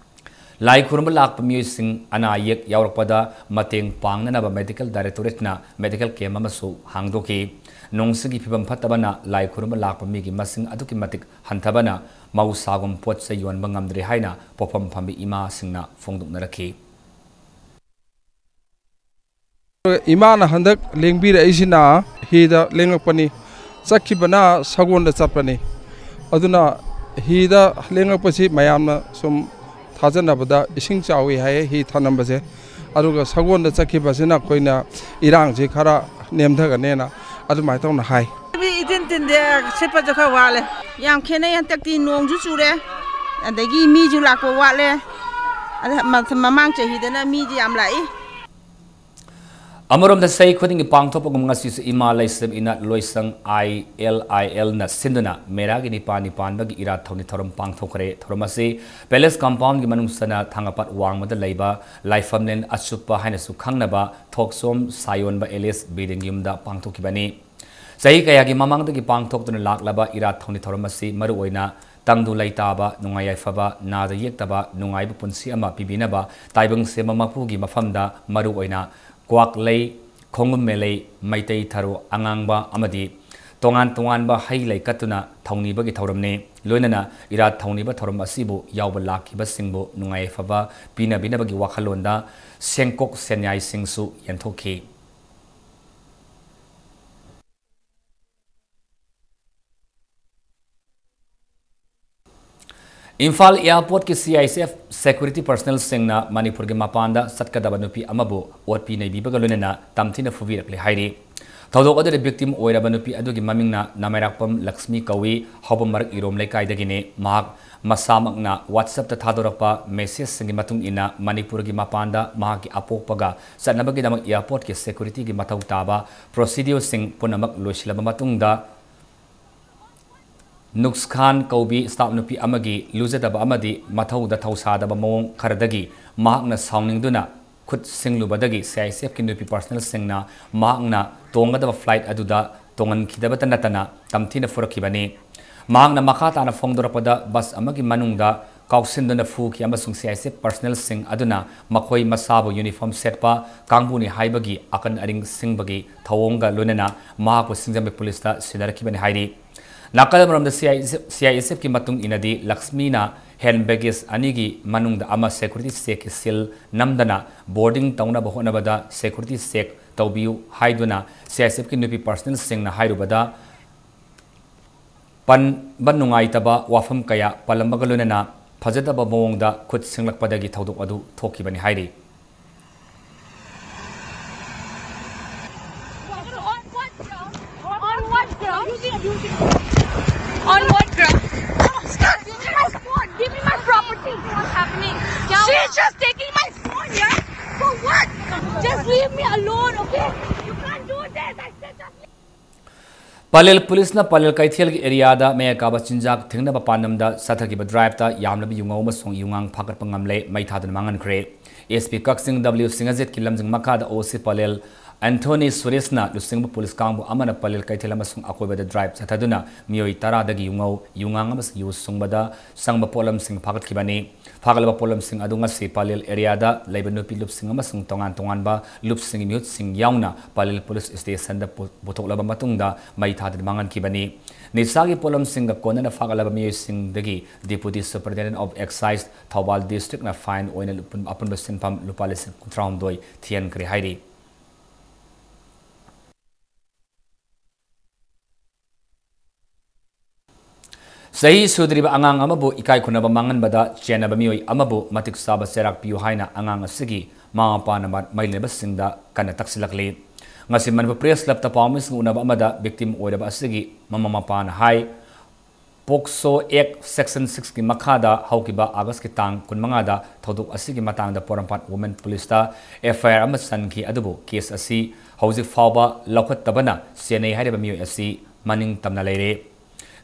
ꯂꯥꯏ ꯈꯨꯔꯨꯝꯕ ꯂꯥꯛꯄ ꯃꯤꯑꯣꯏꯁꯤꯡ ꯑꯅꯥ ꯑꯌꯦꯛ ꯌꯥꯎꯔꯛꯄꯗ ꯃꯇꯦꯡ ꯄꯥꯡꯅꯅꯕ ꯃꯦꯗꯤꯀꯦꯜ ꯗꯥꯏꯔꯦꯛꯇꯣꯔꯦꯠꯅ ꯃꯦꯗꯤꯀꯦꯜ ꯀꯦꯝꯞ ꯑꯃꯁꯨ ꯍꯥꯡꯗꯣꯛꯈꯤ꯫ ꯅꯣꯡꯁꯤꯒꯤ ꯐꯤꯕꯝ ꯐꯠꯇꯕꯅ ꯂꯥꯏ ꯈꯨꯔꯨꯝꯕ ꯂꯥꯛꯄ ꯃꯤꯒꯤ ꯃꯁꯤꯡ ꯑꯗꯨꯛꯀꯤ ꯃꯇꯤꯛ ꯍꯟꯊꯕꯅ ꯃꯍꯧꯁꯥꯒꯨꯝ ꯄꯣꯠ ꯆꯩ ꯌꯣꯟꯕ ꯉꯝꯗ꯭ꯔꯦ ꯍꯥꯏꯅ ꯄꯣꯠꯐꯝ ꯐꯝꯕꯤ ꯏꯃꯥꯁꯤꯡꯅ ꯐꯣꯡꯗꯣꯛꯅꯔꯛꯈꯤ꯫ ꯏꯃꯥꯅ ꯍꯟꯗꯛ ꯂꯦꯡꯕꯤꯔꯛꯏꯁꯤꯅ ꯍꯤꯗ ꯂꯦꯡꯉꯛꯄꯅꯤ꯫ ꯆꯠꯈꯤꯕꯅ ꯁꯒꯣꯜꯗ ꯆꯠꯄꯅꯤ꯫ ꯑꯗꯨꯅ ꯍꯤꯗ ꯂꯦꯡꯉꯛꯄꯁꯤ ꯃꯌꯥꯝꯅ ꯁꯨꯝ ꯊꯥꯖꯅꯕꯗ ꯏꯁꯤꯡ ꯆꯥꯎꯏ ꯍꯥꯏꯌꯦ ꯍꯤ ꯊꯅꯝꯕꯁꯦ꯫ ꯑꯗꯨꯒ ꯁꯒꯣꯜꯗ ꯆꯠꯈꯤꯕꯁꯤꯅ ꯑꯩꯈꯣꯏꯅ ꯏꯔꯥꯡꯁꯤ ꯈꯔ ꯅꯦꯝꯊꯒꯅꯦꯅ ꯑꯗꯨꯃꯥꯏꯅ ꯇꯧꯅ ꯍꯥꯏ꯫ ꯏꯇꯤꯟ ꯇꯤꯟꯗꯦ, ꯁꯤꯠꯄꯁꯨ ꯈꯔ ꯋꯥꯠꯂꯦ꯫ ꯌꯥꯝ ꯈꯦꯠꯅꯩ, ꯍꯟꯗꯛꯇꯤ ꯅꯣꯡꯁꯨ ꯆꯨꯔꯦ, ꯑꯗꯒꯤ ꯃꯤꯁꯨ ꯂꯥꯛꯄ ꯋꯥꯠꯂꯦ꯫ ꯑꯗ ꯃ-, ꯃꯃꯥꯡ ꯆꯍꯤꯗꯅ ꯃꯤꯗꯤ ꯌꯥꯝ ꯂꯥꯛꯏ꯫ ꯑꯃꯔꯣꯝꯗ ꯆꯍꯤ ꯈꯨꯗꯤꯡꯒꯤ ꯄꯥꯡꯊꯣꯛꯄꯒꯨꯝ ꯉꯁꯤꯁꯨ ꯏꯃꯥ ꯂꯩꯁꯦꯝ ꯏꯅꯥꯠ ꯂꯣꯏꯁꯪ I L I L ꯅ ꯁꯤꯟꯗꯨꯅ ꯃꯦꯔꯥꯒꯤ ꯅꯤꯄꯥꯜꯅꯤ ꯄꯥꯟꯕꯒꯤ ꯏꯔꯥꯠ ꯊꯧꯅꯤ ꯊꯧꯔꯝ ꯄꯥꯡꯊꯣꯛꯈ꯭ꯔꯦ꯫ ꯊꯧꯔꯝ ꯑꯁꯤ Palace Compound ꯒꯤ ꯃꯅꯨꯡ ꯆꯟꯅ ꯊꯥꯡꯒꯄꯥꯠ ꯋꯥꯡꯃꯗ ꯂꯩꯕ ꯂꯥꯏꯐꯝꯂꯦꯟ ꯑꯆꯨꯞꯄ ꯍꯥꯏꯅꯁꯨ ꯈꯪꯅꯕ ꯊꯣꯛꯆꯣꯝ ꯁꯥꯌꯣꯟꯕ ꯑꯦꯂꯤꯁ ꯕꯤꯔꯦꯟꯒꯤ ꯌꯨꯝꯗ ꯄꯥꯡꯊꯣꯛꯈꯤꯕꯅꯤ꯫ ꯆꯍꯤ ꯀꯌꯥꯒꯤ ꯃꯃꯥꯡꯗꯒꯤ ꯄꯥꯡꯊꯣꯛꯇꯨꯅ ꯂꯥꯛꯂꯕ ꯏꯔꯥꯠ ꯊꯧꯅꯤ ꯊꯧꯔꯝ ꯑꯁꯤ ꯃꯔꯨꯑꯣꯏꯅ ꯇꯪꯗꯨ ꯂꯩꯇꯥꯕ, ꯅꯨꯡꯉꯥꯏ ꯌꯥꯏꯐꯕ, ꯅꯥꯗ ꯌꯦꯛꯇꯕ, ꯅꯨꯡꯉꯥꯏꯕ ꯄꯨꯟꯁꯤ ꯑꯃ ꯄꯤꯕꯤꯅꯕ ꯇꯥꯏꯕꯪ ꯁꯦꯝꯕ ꯃꯄꯨꯒꯤ ꯃꯐꯝꯗ ꯃꯔꯨꯑꯣꯏꯅ ꯀ꯭ꯋꯥꯛꯂꯩ, ꯈꯣꯡꯒꯨꯝꯃꯦꯂꯩ, ꯃꯩꯇꯩ ꯊꯔꯣ ꯑꯉꯥꯡꯕ ꯑꯃꯗꯤ ꯇꯣꯉꯥꯟ ꯇꯣꯉꯥꯟꯕ ꯍꯩ ꯂꯩ ꯀꯠꯇꯨꯅ ꯊꯧꯅꯤꯕꯒꯤ ꯊꯧꯔꯝꯅꯤ꯫ ꯂꯣꯏꯅꯅ ꯏꯔꯥꯠ ꯊꯧꯅꯤꯕ ꯊꯧꯔꯝ ꯑꯁꯤꯕꯨ ꯌꯥꯎꯕ ꯂꯥꯛꯈꯤꯕꯁꯤꯡꯕꯨ ꯅꯨꯡꯉꯥꯏ ꯌꯥꯏꯐꯕ ꯄꯤꯅꯕꯤꯅꯕꯒꯤ ꯋꯥꯈꯜꯂꯣꯟꯗ ꯁꯦꯡꯀꯣꯛ ꯁꯦꯟꯌꯥꯏꯁꯤꯡꯁꯨ ꯌꯦꯟꯊꯣꯛꯈꯤ꯫ ꯏꯝꯐꯥꯜ airport ꯀꯤ C I S F security personnel ꯁꯤꯡꯅ ꯃꯅꯤꯄꯨꯔꯒꯤ ꯃꯄꯥꯟꯗ ꯆꯠꯀꯗꯕ ꯅꯨꯄꯤ ꯑꯃꯕꯨ ꯑꯣꯠꯄꯤ ꯅꯩꯕꯤꯕꯒ ꯂꯣꯏꯅꯅ ꯇꯝꯊꯤꯅ ꯐꯨꯕꯤꯔꯛꯂꯦ ꯍꯥꯏꯔꯤ꯫ ꯊꯧꯗꯣꯛ ꯑꯗꯨꯗ victim ꯑꯣꯏꯔꯕ ꯅꯨꯄꯤ ꯑꯗꯨꯒꯤ ꯃꯃꯤꯡꯅ ꯅꯥꯃꯩꯔꯥꯛꯄꯝ ꯂꯛꯁꯃꯤ ꯀꯧꯏ, ꯍꯥꯎꯕꯝ ꯃꯔꯛ ꯏꯔꯣꯝ ꯂꯩꯀꯥꯏꯗꯒꯤꯅꯤ꯫ ꯃꯍꯥꯛ ꯃꯁꯥꯃꯛꯅ WhatsApp ꯇ ꯊꯥꯗꯣꯔꯛꯄ message ꯁꯤꯡꯒꯤ ꯃꯇꯨꯡ ꯏꯟꯅ ꯃꯅꯤꯄꯨꯔꯒꯤ ꯃꯄꯥꯟꯗ ꯃꯍꯥꯛꯀꯤ ꯑꯄꯣꯛꯄꯒ ꯆꯠꯅꯕꯒꯤꯗꯃꯛ airport ꯀꯤ security ꯒꯤ ꯃꯊꯧ ꯇꯥꯕ procedure ꯁꯤꯡ ꯄꯨꯝꯅꯃꯛ ꯂꯣꯏꯁꯤꯜꯂꯕ ꯃꯇꯨꯡꯗ, ꯅꯨꯛꯁꯈꯥꯟ ꯀꯧꯕꯤ staff ꯅꯨꯄꯤ ꯑꯃꯒꯤ ꯂꯨꯖꯗꯕ ꯑꯃꯗꯤ ꯃꯊꯧꯗ ꯊꯧꯁꯥꯗꯕ ꯃꯑꯣꯡ ꯈꯔꯗꯒꯤ ꯃꯍꯥꯛꯅ ꯁꯥꯎꯅꯤꯡꯗꯨꯅ ꯈꯨꯠ ꯁꯤꯡꯂꯨꯕꯗꯒꯤ C I S F ꯀꯤ ꯅꯨꯄꯤ personnel ꯁꯤꯡꯅ ꯃꯍꯥꯛꯅ ꯇꯣꯡꯒꯗꯕ flight ꯑꯗꯨꯗ ꯇꯣꯡꯍꯟꯈꯤꯗꯕꯇ ꯅꯠꯇꯅ ꯇꯝꯊꯤꯅ ꯐꯨꯔꯛꯈꯤꯕꯅꯤ꯫ ꯃꯍꯥꯛꯅ ꯃꯈꯥ ꯇꯥꯅ ꯐꯣꯡꯗꯣꯔꯛꯄꯗ, bus ꯑꯃꯒꯤ ꯃꯅꯨꯡꯗ ꯀꯥꯎꯁꯤꯟꯗꯨꯅ ꯐꯨꯈꯤ ꯑꯃꯁꯨꯡ C I S F personnel ꯁꯤꯡ ꯑꯗꯨꯅ ꯃꯈꯣꯏ ꯃꯁꯥꯕꯨ uniform ꯁꯦꯠꯄ ꯀꯥꯡꯕꯨꯅꯤ ꯍꯥꯏꯕꯒꯤ ꯑꯀꯟ ꯑꯔꯤꯡ ꯁꯤꯡꯕꯒꯤ ꯊꯧꯑꯣꯡꯒ ꯂꯣꯏꯅꯅ ꯃꯍꯥꯛꯄꯨ ꯁꯤꯡꯖꯃꯩ ꯄꯨꯂꯤꯁꯇ ꯁꯤꯟꯅꯔꯛꯈꯤꯕꯅꯤ ꯍꯥꯏꯔꯤ꯫ ꯅꯥꯀꯜ ꯑꯃꯔꯣꯝꯗ C I S F, C I S F ꯀꯤ ꯃꯇꯨꯡ ꯏꯟꯅꯗꯤ, ꯂꯛꯁꯃꯤꯅ hand baggage ꯑꯅꯤꯒꯤ ꯃꯅꯨꯡꯗ ꯑꯃ security check ꯀꯤ seal ꯅꯝꯗꯅ boarding ꯇꯧꯅꯕ ꯍꯣꯠꯅꯕꯗ security check ꯇꯧꯕꯤꯌꯨ ꯍꯥꯏꯗꯨꯅ C I S F ꯀꯤ ꯅꯨꯄꯤ personnel ꯁꯤꯡꯅ ꯍꯥꯏꯔꯨꯕꯗ, ꯄꯟꯕ ꯅꯨꯡꯉꯥꯏꯇꯕ ꯋꯥꯐꯝ ꯀꯌꯥ ꯄꯜꯂꯝꯕꯒ ꯂꯣꯏꯅꯅ ꯐꯖꯗꯕ ꯃꯑꯣꯡꯗ ꯈꯨꯠ ꯁꯤꯡꯂꯛꯄꯗꯒꯤ ꯊꯧꯗꯣꯛ ꯑꯗꯨ ꯊꯣꯛꯈꯤꯕꯅꯤ ꯍꯥꯏꯔꯤ꯫ On what ground? On what ground? Give me my phone. Give me my property. What's happening? क्या हुआ? She Just taking my phone, yeah? For what? Just leave me alone, okay? You can't do this. I said just leave. Pallel Police ꯅ ꯄꯂꯦꯜ ꯀꯩꯊꯦꯜꯒꯤ area ꯗ ꯃꯌꯥꯏ ꯀꯥꯕ ꯆꯤꯟꯖꯥꯛ ꯊꯤꯡꯅꯕ ꯄꯥꯟꯗꯝꯗ ꯆꯠꯊꯈꯤꯕ drive ꯇ ꯌꯥꯝꯂꯕ ꯌꯨꯉꯧ ꯑꯃꯁꯨꯡ ꯌꯨꯉꯥꯡ ꯐꯥꯒꯠꯄ ꯉꯝꯂꯦ, ꯃꯩ ꯊꯥꯗꯨꯅ ꯃꯥꯡꯍꯟꯈ꯭ꯔꯦ꯫ S P ꯀꯛꯆꯤꯡ W ꯁꯤꯡꯍꯖꯤꯠꯀꯤ ꯂꯝꯖꯤꯡ ꯃꯈꯥꯗ O C ꯄꯂꯦꯜ ꯑꯦꯟꯊꯣꯅꯤ ꯁꯨꯔꯦꯁꯅ ꯂꯨꯆꯤꯡꯕ police ꯀꯥꯡꯕꯨ ꯑꯃꯅ ꯄꯂꯦꯜ ꯀꯩꯊꯦꯜ ꯑꯃꯁꯨꯡ ꯑꯀꯣꯏꯕꯗ drive ꯆꯠꯊꯗꯨꯅ ꯃꯤꯑꯣꯏ ꯇꯔꯥꯗꯒꯤ ꯌꯨꯉꯧ, ꯌꯨꯉꯥꯡ ꯑꯃꯁꯨꯡ ꯌꯨ ꯁꯨꯡꯕꯗ ꯆꯪꯕ ꯄꯣꯠꯂꯝꯁꯤꯡ ꯐꯥꯒꯠꯈꯤꯕꯅꯤ꯫ ꯐꯥꯒꯠꯂꯕ ꯄꯣꯠꯂꯝꯁꯤꯡ ꯑꯗꯨ ꯉꯁꯤ ꯄꯂꯦꯜ area ꯗ ꯂꯩꯕ ꯅꯨꯄꯤ ꯂꯨꯞꯁꯤꯡ ꯑꯃꯁꯨꯡ ꯇꯣꯉꯥꯟ ꯇꯣꯉꯥꯟꯕ ꯂꯨꯞꯁꯤꯡꯒꯤ ꯃꯤꯍꯨꯠꯁꯤꯡ ꯌꯥꯎꯅ ꯄꯂꯦꯜ police station ꯗ ꯄꯨ-, ꯄꯨꯊꯣꯛꯂꯕ ꯃꯇꯨꯡꯗ ꯃꯩ ꯊꯥꯗꯨꯅ ꯃꯥꯡꯍꯟꯈꯤꯕꯅꯤ꯫ ꯅꯤꯁꯥꯒꯤ ꯄꯣꯠꯂꯝꯁꯤꯡꯒ ꯀꯣꯟꯅꯅ ꯐꯥꯒꯠꯂꯕ ꯃꯤꯑꯣꯏꯁꯤꯡꯗꯒꯤ Deputy Superintendent of Excise Thoubal district ꯅ fine ꯑꯣꯏꯅ ꯂꯨꯄ-, ꯑꯄꯨꯟꯕ ꯁꯦꯟꯐꯝ ꯂꯨꯄꯥ ꯂꯤꯁꯤꯡ ꯀꯨꯟꯊ꯭ꯔꯥꯍꯨꯝꯗꯣꯏ ꯊꯤꯍꯟꯈ꯭ꯔꯦ ꯍꯥꯏꯔꯤ꯫ ꯆꯍꯤ ꯁꯨꯗ꯭ꯔꯤꯕ ꯑꯉꯥꯡ ꯑꯃꯕꯨ ꯏꯀꯥꯏ ꯈꯨꯝꯅꯕ ꯃꯥꯡꯍꯟꯕꯗ ꯆꯦꯟꯅꯕ ꯃꯤꯑꯣꯏ ꯑꯃꯕꯨ ꯃꯇꯤꯛ ꯆꯥꯕ ꯆꯩꯔꯥꯛ ꯄꯤꯌꯨ ꯍꯥꯏꯅ ꯑꯉꯥꯡ ꯑꯁꯤꯒꯤ ꯃꯃꯥ ꯃꯄꯥꯅ ꯃ-, ꯃꯔꯤ ꯂꯩꯅꯕꯁꯤꯡꯗ ꯀꯟꯅ ꯇꯛꯁꯤꯜꯂꯛꯂꯤ꯫ ꯉꯁꯤ ꯃꯅꯤꯄꯨꯔ Press Club ꯇ ꯄꯥꯎꯃꯤꯁꯤꯡ ꯎꯅꯕ ꯑꯃꯗ victim ꯑꯣꯏꯔꯕ ꯑꯁꯤꯒꯤ ꯃꯃꯥ ꯃꯄꯥꯅ ꯍꯥꯏ, POCSO Act Section six ꯀꯤ ꯃꯈꯥꯗ ꯍꯧꯈꯤꯕ August ꯀꯤ ꯇꯥꯡ ꯀꯨꯟꯃꯉꯥꯗ ꯊꯧꯗꯣꯛ ꯑꯁꯤꯒꯤ ꯃꯇꯥꯡꯗ ꯄꯣꯔꯣꯝꯄꯥꯠ Women Police ꯇ F I R ꯑꯃ ꯆꯟꯈꯤ, ꯑꯗꯨꯕꯨ case ꯑꯁꯤ ꯍꯧꯖꯤꯛ ꯐꯥꯎꯕ ꯂꯧꯈꯠꯇꯕꯅ ꯆꯦꯟꯅꯩ ꯍꯥꯏꯔꯤꯕ ꯃꯤꯑꯣꯏ ꯑꯁꯤ ꯃꯅꯤꯡ ꯇꯝꯅ ꯂꯩꯔꯦ꯫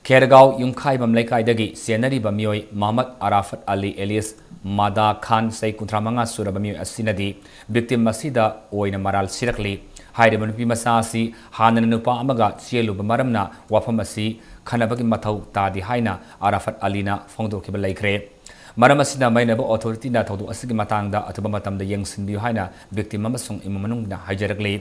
ꯈꯦꯔꯒꯥꯎ ꯌꯨꯝꯈꯥꯏꯕꯝ ꯂꯩꯀꯥꯏꯗꯒꯤ ꯆꯦꯟꯅꯔꯤꯕ ꯃꯤꯑꯣꯏ ꯃꯍꯃꯗ ꯑꯔꯥꯐꯠ ꯑꯂꯤ alias ꯃꯥꯗꯥ ꯈꯥꯟ, ꯆꯍꯤ ꯀꯨꯟꯊ꯭ꯔꯥ ꯃꯉꯥ ꯁꯨꯔꯕ ꯃꯤꯑꯣꯏ ꯑꯁꯤꯅꯗꯤ victim ꯑꯁꯤꯗ ꯑꯣꯏꯅ ꯃꯔꯥꯜ ꯁꯤꯔꯛꯂꯤ꯫ ꯍꯥꯏꯔꯤꯕ ꯅꯨꯄꯤ ꯃꯆꯥ ꯑꯁꯤ ꯍꯥꯟꯅꯅ ꯅꯨꯄꯥ ꯑꯃꯒ ꯆꯦꯜꯂꯨꯕ ꯃꯔꯝꯅ ꯋꯥꯐꯝ ꯑꯁꯤ ꯈꯟꯅꯕꯒꯤ ꯃꯊꯧ ꯇꯥꯗꯦ ꯍꯥꯏꯅ ꯑꯔꯥꯐꯠ ꯑꯂꯤꯅ ꯐꯣꯡꯗꯣꯛꯈꯤꯕ ꯂꯩꯈ꯭ꯔꯦ꯫ ꯃꯔꯝ ꯑꯁꯤꯅ ꯃꯔꯤ ꯂꯩꯅꯕ authority ꯅ ꯊꯧꯗꯣꯛ ꯑꯁꯤꯒꯤ ꯃꯇꯥꯡꯗ ꯑꯊꯨꯕ ꯃꯇꯝꯗ ꯌꯦꯡꯁꯤꯟꯕꯤꯌꯨ ꯍꯥꯏꯅ victim ꯑꯃꯁꯨꯡ ꯏꯃꯨꯡ ꯃꯅꯨꯡꯅ ꯍꯥꯏꯖꯔꯛꯂꯤ꯫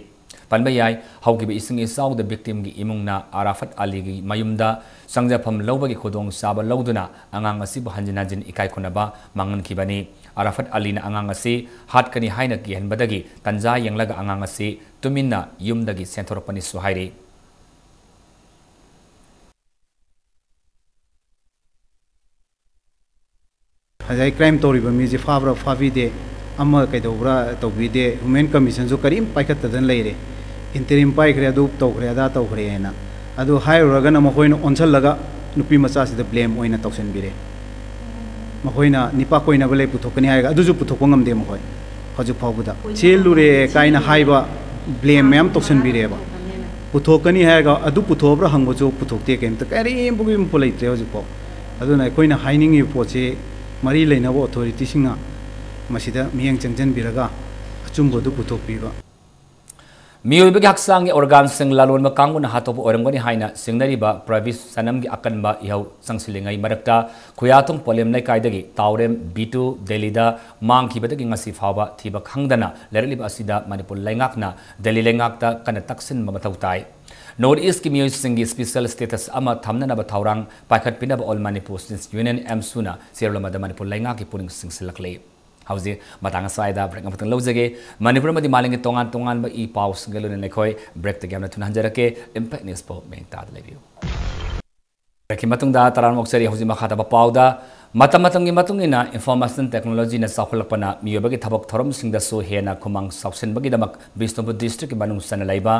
ꯄꯟꯕ ꯌꯥꯏ, ꯍꯧꯈꯤꯕ ꯏꯁꯤꯡ ꯏꯆꯥꯎꯗ victim ꯒꯤ ꯏꯃꯨꯡꯅ ꯑꯔꯥꯐꯠ ꯑꯂꯤꯒꯤ ꯃꯌꯨꯝꯗ ꯆꯪꯖꯐꯝ ꯂꯧꯕꯒꯤ ꯈꯨꯗꯣꯡꯆꯥꯕ ꯂꯧꯗꯨꯅ ꯑꯉꯥꯡ ꯑꯁꯤꯕꯨ ꯍꯟꯖꯤꯟ ꯍꯟꯖꯤꯟ ꯏꯀꯥꯏ ꯈꯨꯝꯅꯕ ꯃꯥꯡꯍꯟꯈꯤꯕꯅꯤ꯫ ꯑꯔꯥꯐꯠ ꯑꯂꯤꯅ ꯑꯉꯥꯡ ꯑꯁꯤ ꯍꯥꯠꯀꯅꯤ ꯍꯥꯏꯅ ꯀꯤꯍꯟꯕꯗꯒꯤ ꯇꯟꯖꯥ ꯌꯦꯡꯂꯒ ꯑꯉꯥꯡ ꯑꯁꯤ ꯇꯨꯃꯤꯟꯅ ꯌꯨꯝꯗꯒꯤ ꯆꯦꯟꯊꯣꯔꯛꯄꯅꯤꯁꯨ ꯍꯥꯏꯔꯤ꯫ ꯉꯁꯥꯏ crime ꯇꯧꯔꯤꯕ ꯃꯤꯁꯦ ꯐꯥꯕ꯭ꯔꯥ ꯐꯥꯕꯤꯗꯦ, ꯑꯃ ꯀꯩꯗꯧꯕ꯭ꯔꯥ ꯇꯧꯕꯤꯗꯦ, Women Commission ꯁꯨ ꯀꯔꯤꯝ ꯄꯥꯏꯈꯠꯇꯗꯅ ꯂꯩꯔꯦ꯫ Interim ꯄꯥꯏꯈ꯭ꯔꯦ, ꯑꯗꯨ ꯇꯧꯈ꯭ꯔꯦ, ꯑꯗꯥ ꯇꯧꯈ꯭ꯔꯦ ꯍꯥꯏꯅ꯫ ꯑꯗꯨ ꯍꯥꯏꯔꯨꯔꯒꯅ ꯃꯈꯣꯏꯅ ꯑꯣꯟꯁꯜꯂꯒ ꯅꯨꯄꯤ ꯃꯆꯥꯁꯤꯗ blame ꯑꯣꯏꯅ ꯇꯧꯁꯤꯟꯕꯤꯔꯦ꯫ ꯃꯈꯣꯏꯅ ꯅꯤꯄꯥ ꯀꯣꯏꯅꯕ ꯂꯩ, ꯄꯨꯊꯣꯛꯀꯅꯤ ꯍꯥꯏꯔꯒ ꯑꯗꯨꯁꯨ ꯄꯨꯊꯣꯛꯄ ꯉꯝꯗꯦ꯫ ꯃꯈꯣꯏ ꯍꯧꯖꯤꯛ ꯐꯥꯎꯕꯗ ꯆꯦꯜꯂꯨꯔꯦ ꯀꯥꯏꯅ ꯍꯥꯏꯕ ꯕ꯭ꯂꯦꯝ ꯃꯌꯥꯝ ꯇꯧꯁꯟꯕꯤꯔꯦꯕ꯫ ꯄꯨꯊꯣꯛꯀꯅꯤ ꯍꯥꯏꯔꯒ ꯑꯗꯨ ꯄꯨꯊꯣꯛꯑꯕ꯭ꯔꯥ ꯍꯪꯕꯁꯨ ꯄꯨꯊꯣꯛꯇꯦ꯫ ꯀꯩꯝꯇ ꯀꯔꯤꯝꯐꯥꯎ ꯂꯩꯇ꯭ꯔꯦ ꯍꯧꯖꯤꯛꯐꯥꯎ꯫ ꯑꯗꯨꯅ ꯑꯩꯈꯣꯏꯅ ꯍꯥꯏꯅꯤꯡꯉꯤꯕ ꯄꯣꯠꯁꯦ, ꯃꯔꯤ ꯂꯩꯅꯕ ꯑꯣꯊꯣꯔꯤꯇꯤꯁꯤꯡꯅ ꯃꯁꯤꯗ ꯃꯤꯠꯌꯦꯡ ꯆꯪꯁꯤꯟꯕꯤꯔꯒ ꯑꯆꯨꯝꯕꯗꯨ ꯄꯨꯊꯣꯛꯄꯤꯕ꯫ ꯃꯤꯑꯣꯏꯕꯒꯤ ꯍꯛꯆꯥꯡꯒꯤ ꯑꯣꯔꯒꯥꯟꯁꯤꯡ ꯂꯂꯣꯟꯕ ꯀꯥꯡꯕꯨꯅ ꯍꯥꯠꯇꯣꯛꯄ ꯑꯣꯏꯔꯝꯒꯅꯤ ꯍꯥꯏꯅ ꯆꯤꯡꯅꯔꯤꯕ ꯄ꯭ꯔꯕꯤꯁ ꯁꯅꯝꯒꯤ ꯑꯀꯟꯕ ꯏꯍꯧ ꯆꯪꯁꯤꯜꯂꯤꯉꯩ ꯃꯔꯛꯇ, ꯈꯨꯌꯥꯊꯣꯡ ꯄꯣꯂꯦꯝ ꯂꯩꯀꯥꯏꯗꯒꯤ ꯇꯥꯎꯔꯦꯝ ꯕꯤꯇꯨ ꯗꯦꯜꯂꯤꯗ ꯃꯥꯡꯈꯤꯕꯗꯒꯤ ꯉꯁꯤ ꯐꯥꯎꯕ ꯊꯤꯕ ꯈꯪꯗꯅ ꯂꯩꯔꯛꯂꯤꯕ ꯑꯁꯤꯗ ꯃꯅꯤꯄꯨꯔ ꯂꯩꯉꯥꯛꯅ ꯗꯦꯜꯂꯤ ꯂꯩꯉꯥꯛꯇ ꯀꯟꯅ ꯇꯛꯁꯤꯟꯕ ꯃꯊꯧ ꯇꯥꯏ꯫ ꯅꯣꯔꯠ ꯏꯁꯀꯤ ꯃꯤꯑꯣꯏꯁꯤꯡꯒꯤ ꯁ꯭ꯄꯤꯁꯦꯜ ꯁ꯭ꯇꯦꯇꯁ ꯑꯃ ꯊꯝꯅꯅꯕ ꯊꯧꯔꯥꯡ ꯄꯥꯏꯈꯠꯄꯤꯅꯕ ꯑꯣꯜ ꯃꯅꯤꯄꯨꯔ ꯁ꯭ꯇꯨꯗꯦꯟꯠꯁ ꯌꯨꯅꯤꯌꯟ, ꯑꯦꯝꯁꯨꯅ ꯆꯦꯔꯣꯜ ꯑꯃꯗ ꯃꯅꯤꯄꯨꯔ ꯂꯩꯉꯥꯛꯀꯤ ꯄꯨꯛꯅꯤꯡ ꯆꯤꯡꯁꯤꯜꯂꯛꯂꯤ꯫ ꯍꯧꯖꯤꯛ ꯃꯇꯥꯡ ꯑꯁ꯭ꯋꯥꯏꯗ ꯕ꯭ꯔꯦꯛ ꯑꯃꯈꯛꯇꯪ ꯂꯧꯖꯒꯦ꯫ ꯃꯅꯤꯄꯨꯔ ꯑꯃꯗꯤ ꯃꯥꯂꯦꯝꯒꯤ ꯇꯣꯉꯥꯟ ꯇꯣꯉꯥꯟꯕ ꯏ ꯄꯥꯎꯁꯤꯡꯒ ꯂꯣꯏꯅꯅ ꯑꯩꯈꯣꯏ ꯕ꯭ꯔꯦꯛꯇꯒꯤ ꯌꯥꯝꯅ ꯊꯨꯅ ꯍꯟꯖꯔꯛꯀꯦ꯫ ꯏꯝꯄꯦꯛ ꯅ꯭ꯌꯨꯁꯄꯨ ꯃꯤꯠꯌꯦꯡ ꯇꯥꯗ ꯂꯩꯕꯤꯌꯨ꯫ ꯕ꯭ꯔꯦꯛꯀꯤ ꯃꯇꯨꯡꯗ ꯇꯔꯥꯝꯅ ꯑꯣꯛꯆꯔꯤ꯫ ꯍꯧꯖꯤꯛ ꯃꯈꯥ ꯇꯥꯕ ꯄꯥꯎꯗ, ꯃꯇꯝ ꯃꯇꯝꯒꯤ ꯃꯇꯨꯡ ꯏꯟꯅ ꯏꯟꯐꯣꯔꯃꯦꯁꯟ ꯇꯦꯛꯅꯣꯂꯣꯖꯤꯅ ꯆꯥꯎꯈꯠꯂꯛꯄꯅ ꯃꯤꯑꯣꯏꯕꯒꯤ ꯊꯕꯛ ꯊꯧꯔꯝꯁꯤꯡꯗꯁꯨ ꯍꯦꯟꯅ ꯈꯨꯃꯥꯡ ꯆꯥꯎꯁꯤꯟꯕꯒꯤꯗꯃꯛ ꯕꯤꯁꯅꯨꯄꯨꯔ ꯗꯤꯁꯇ꯭ꯔꯤꯛꯀꯤ ꯃꯅꯨꯡ ꯆꯟꯅ ꯂꯩꯕ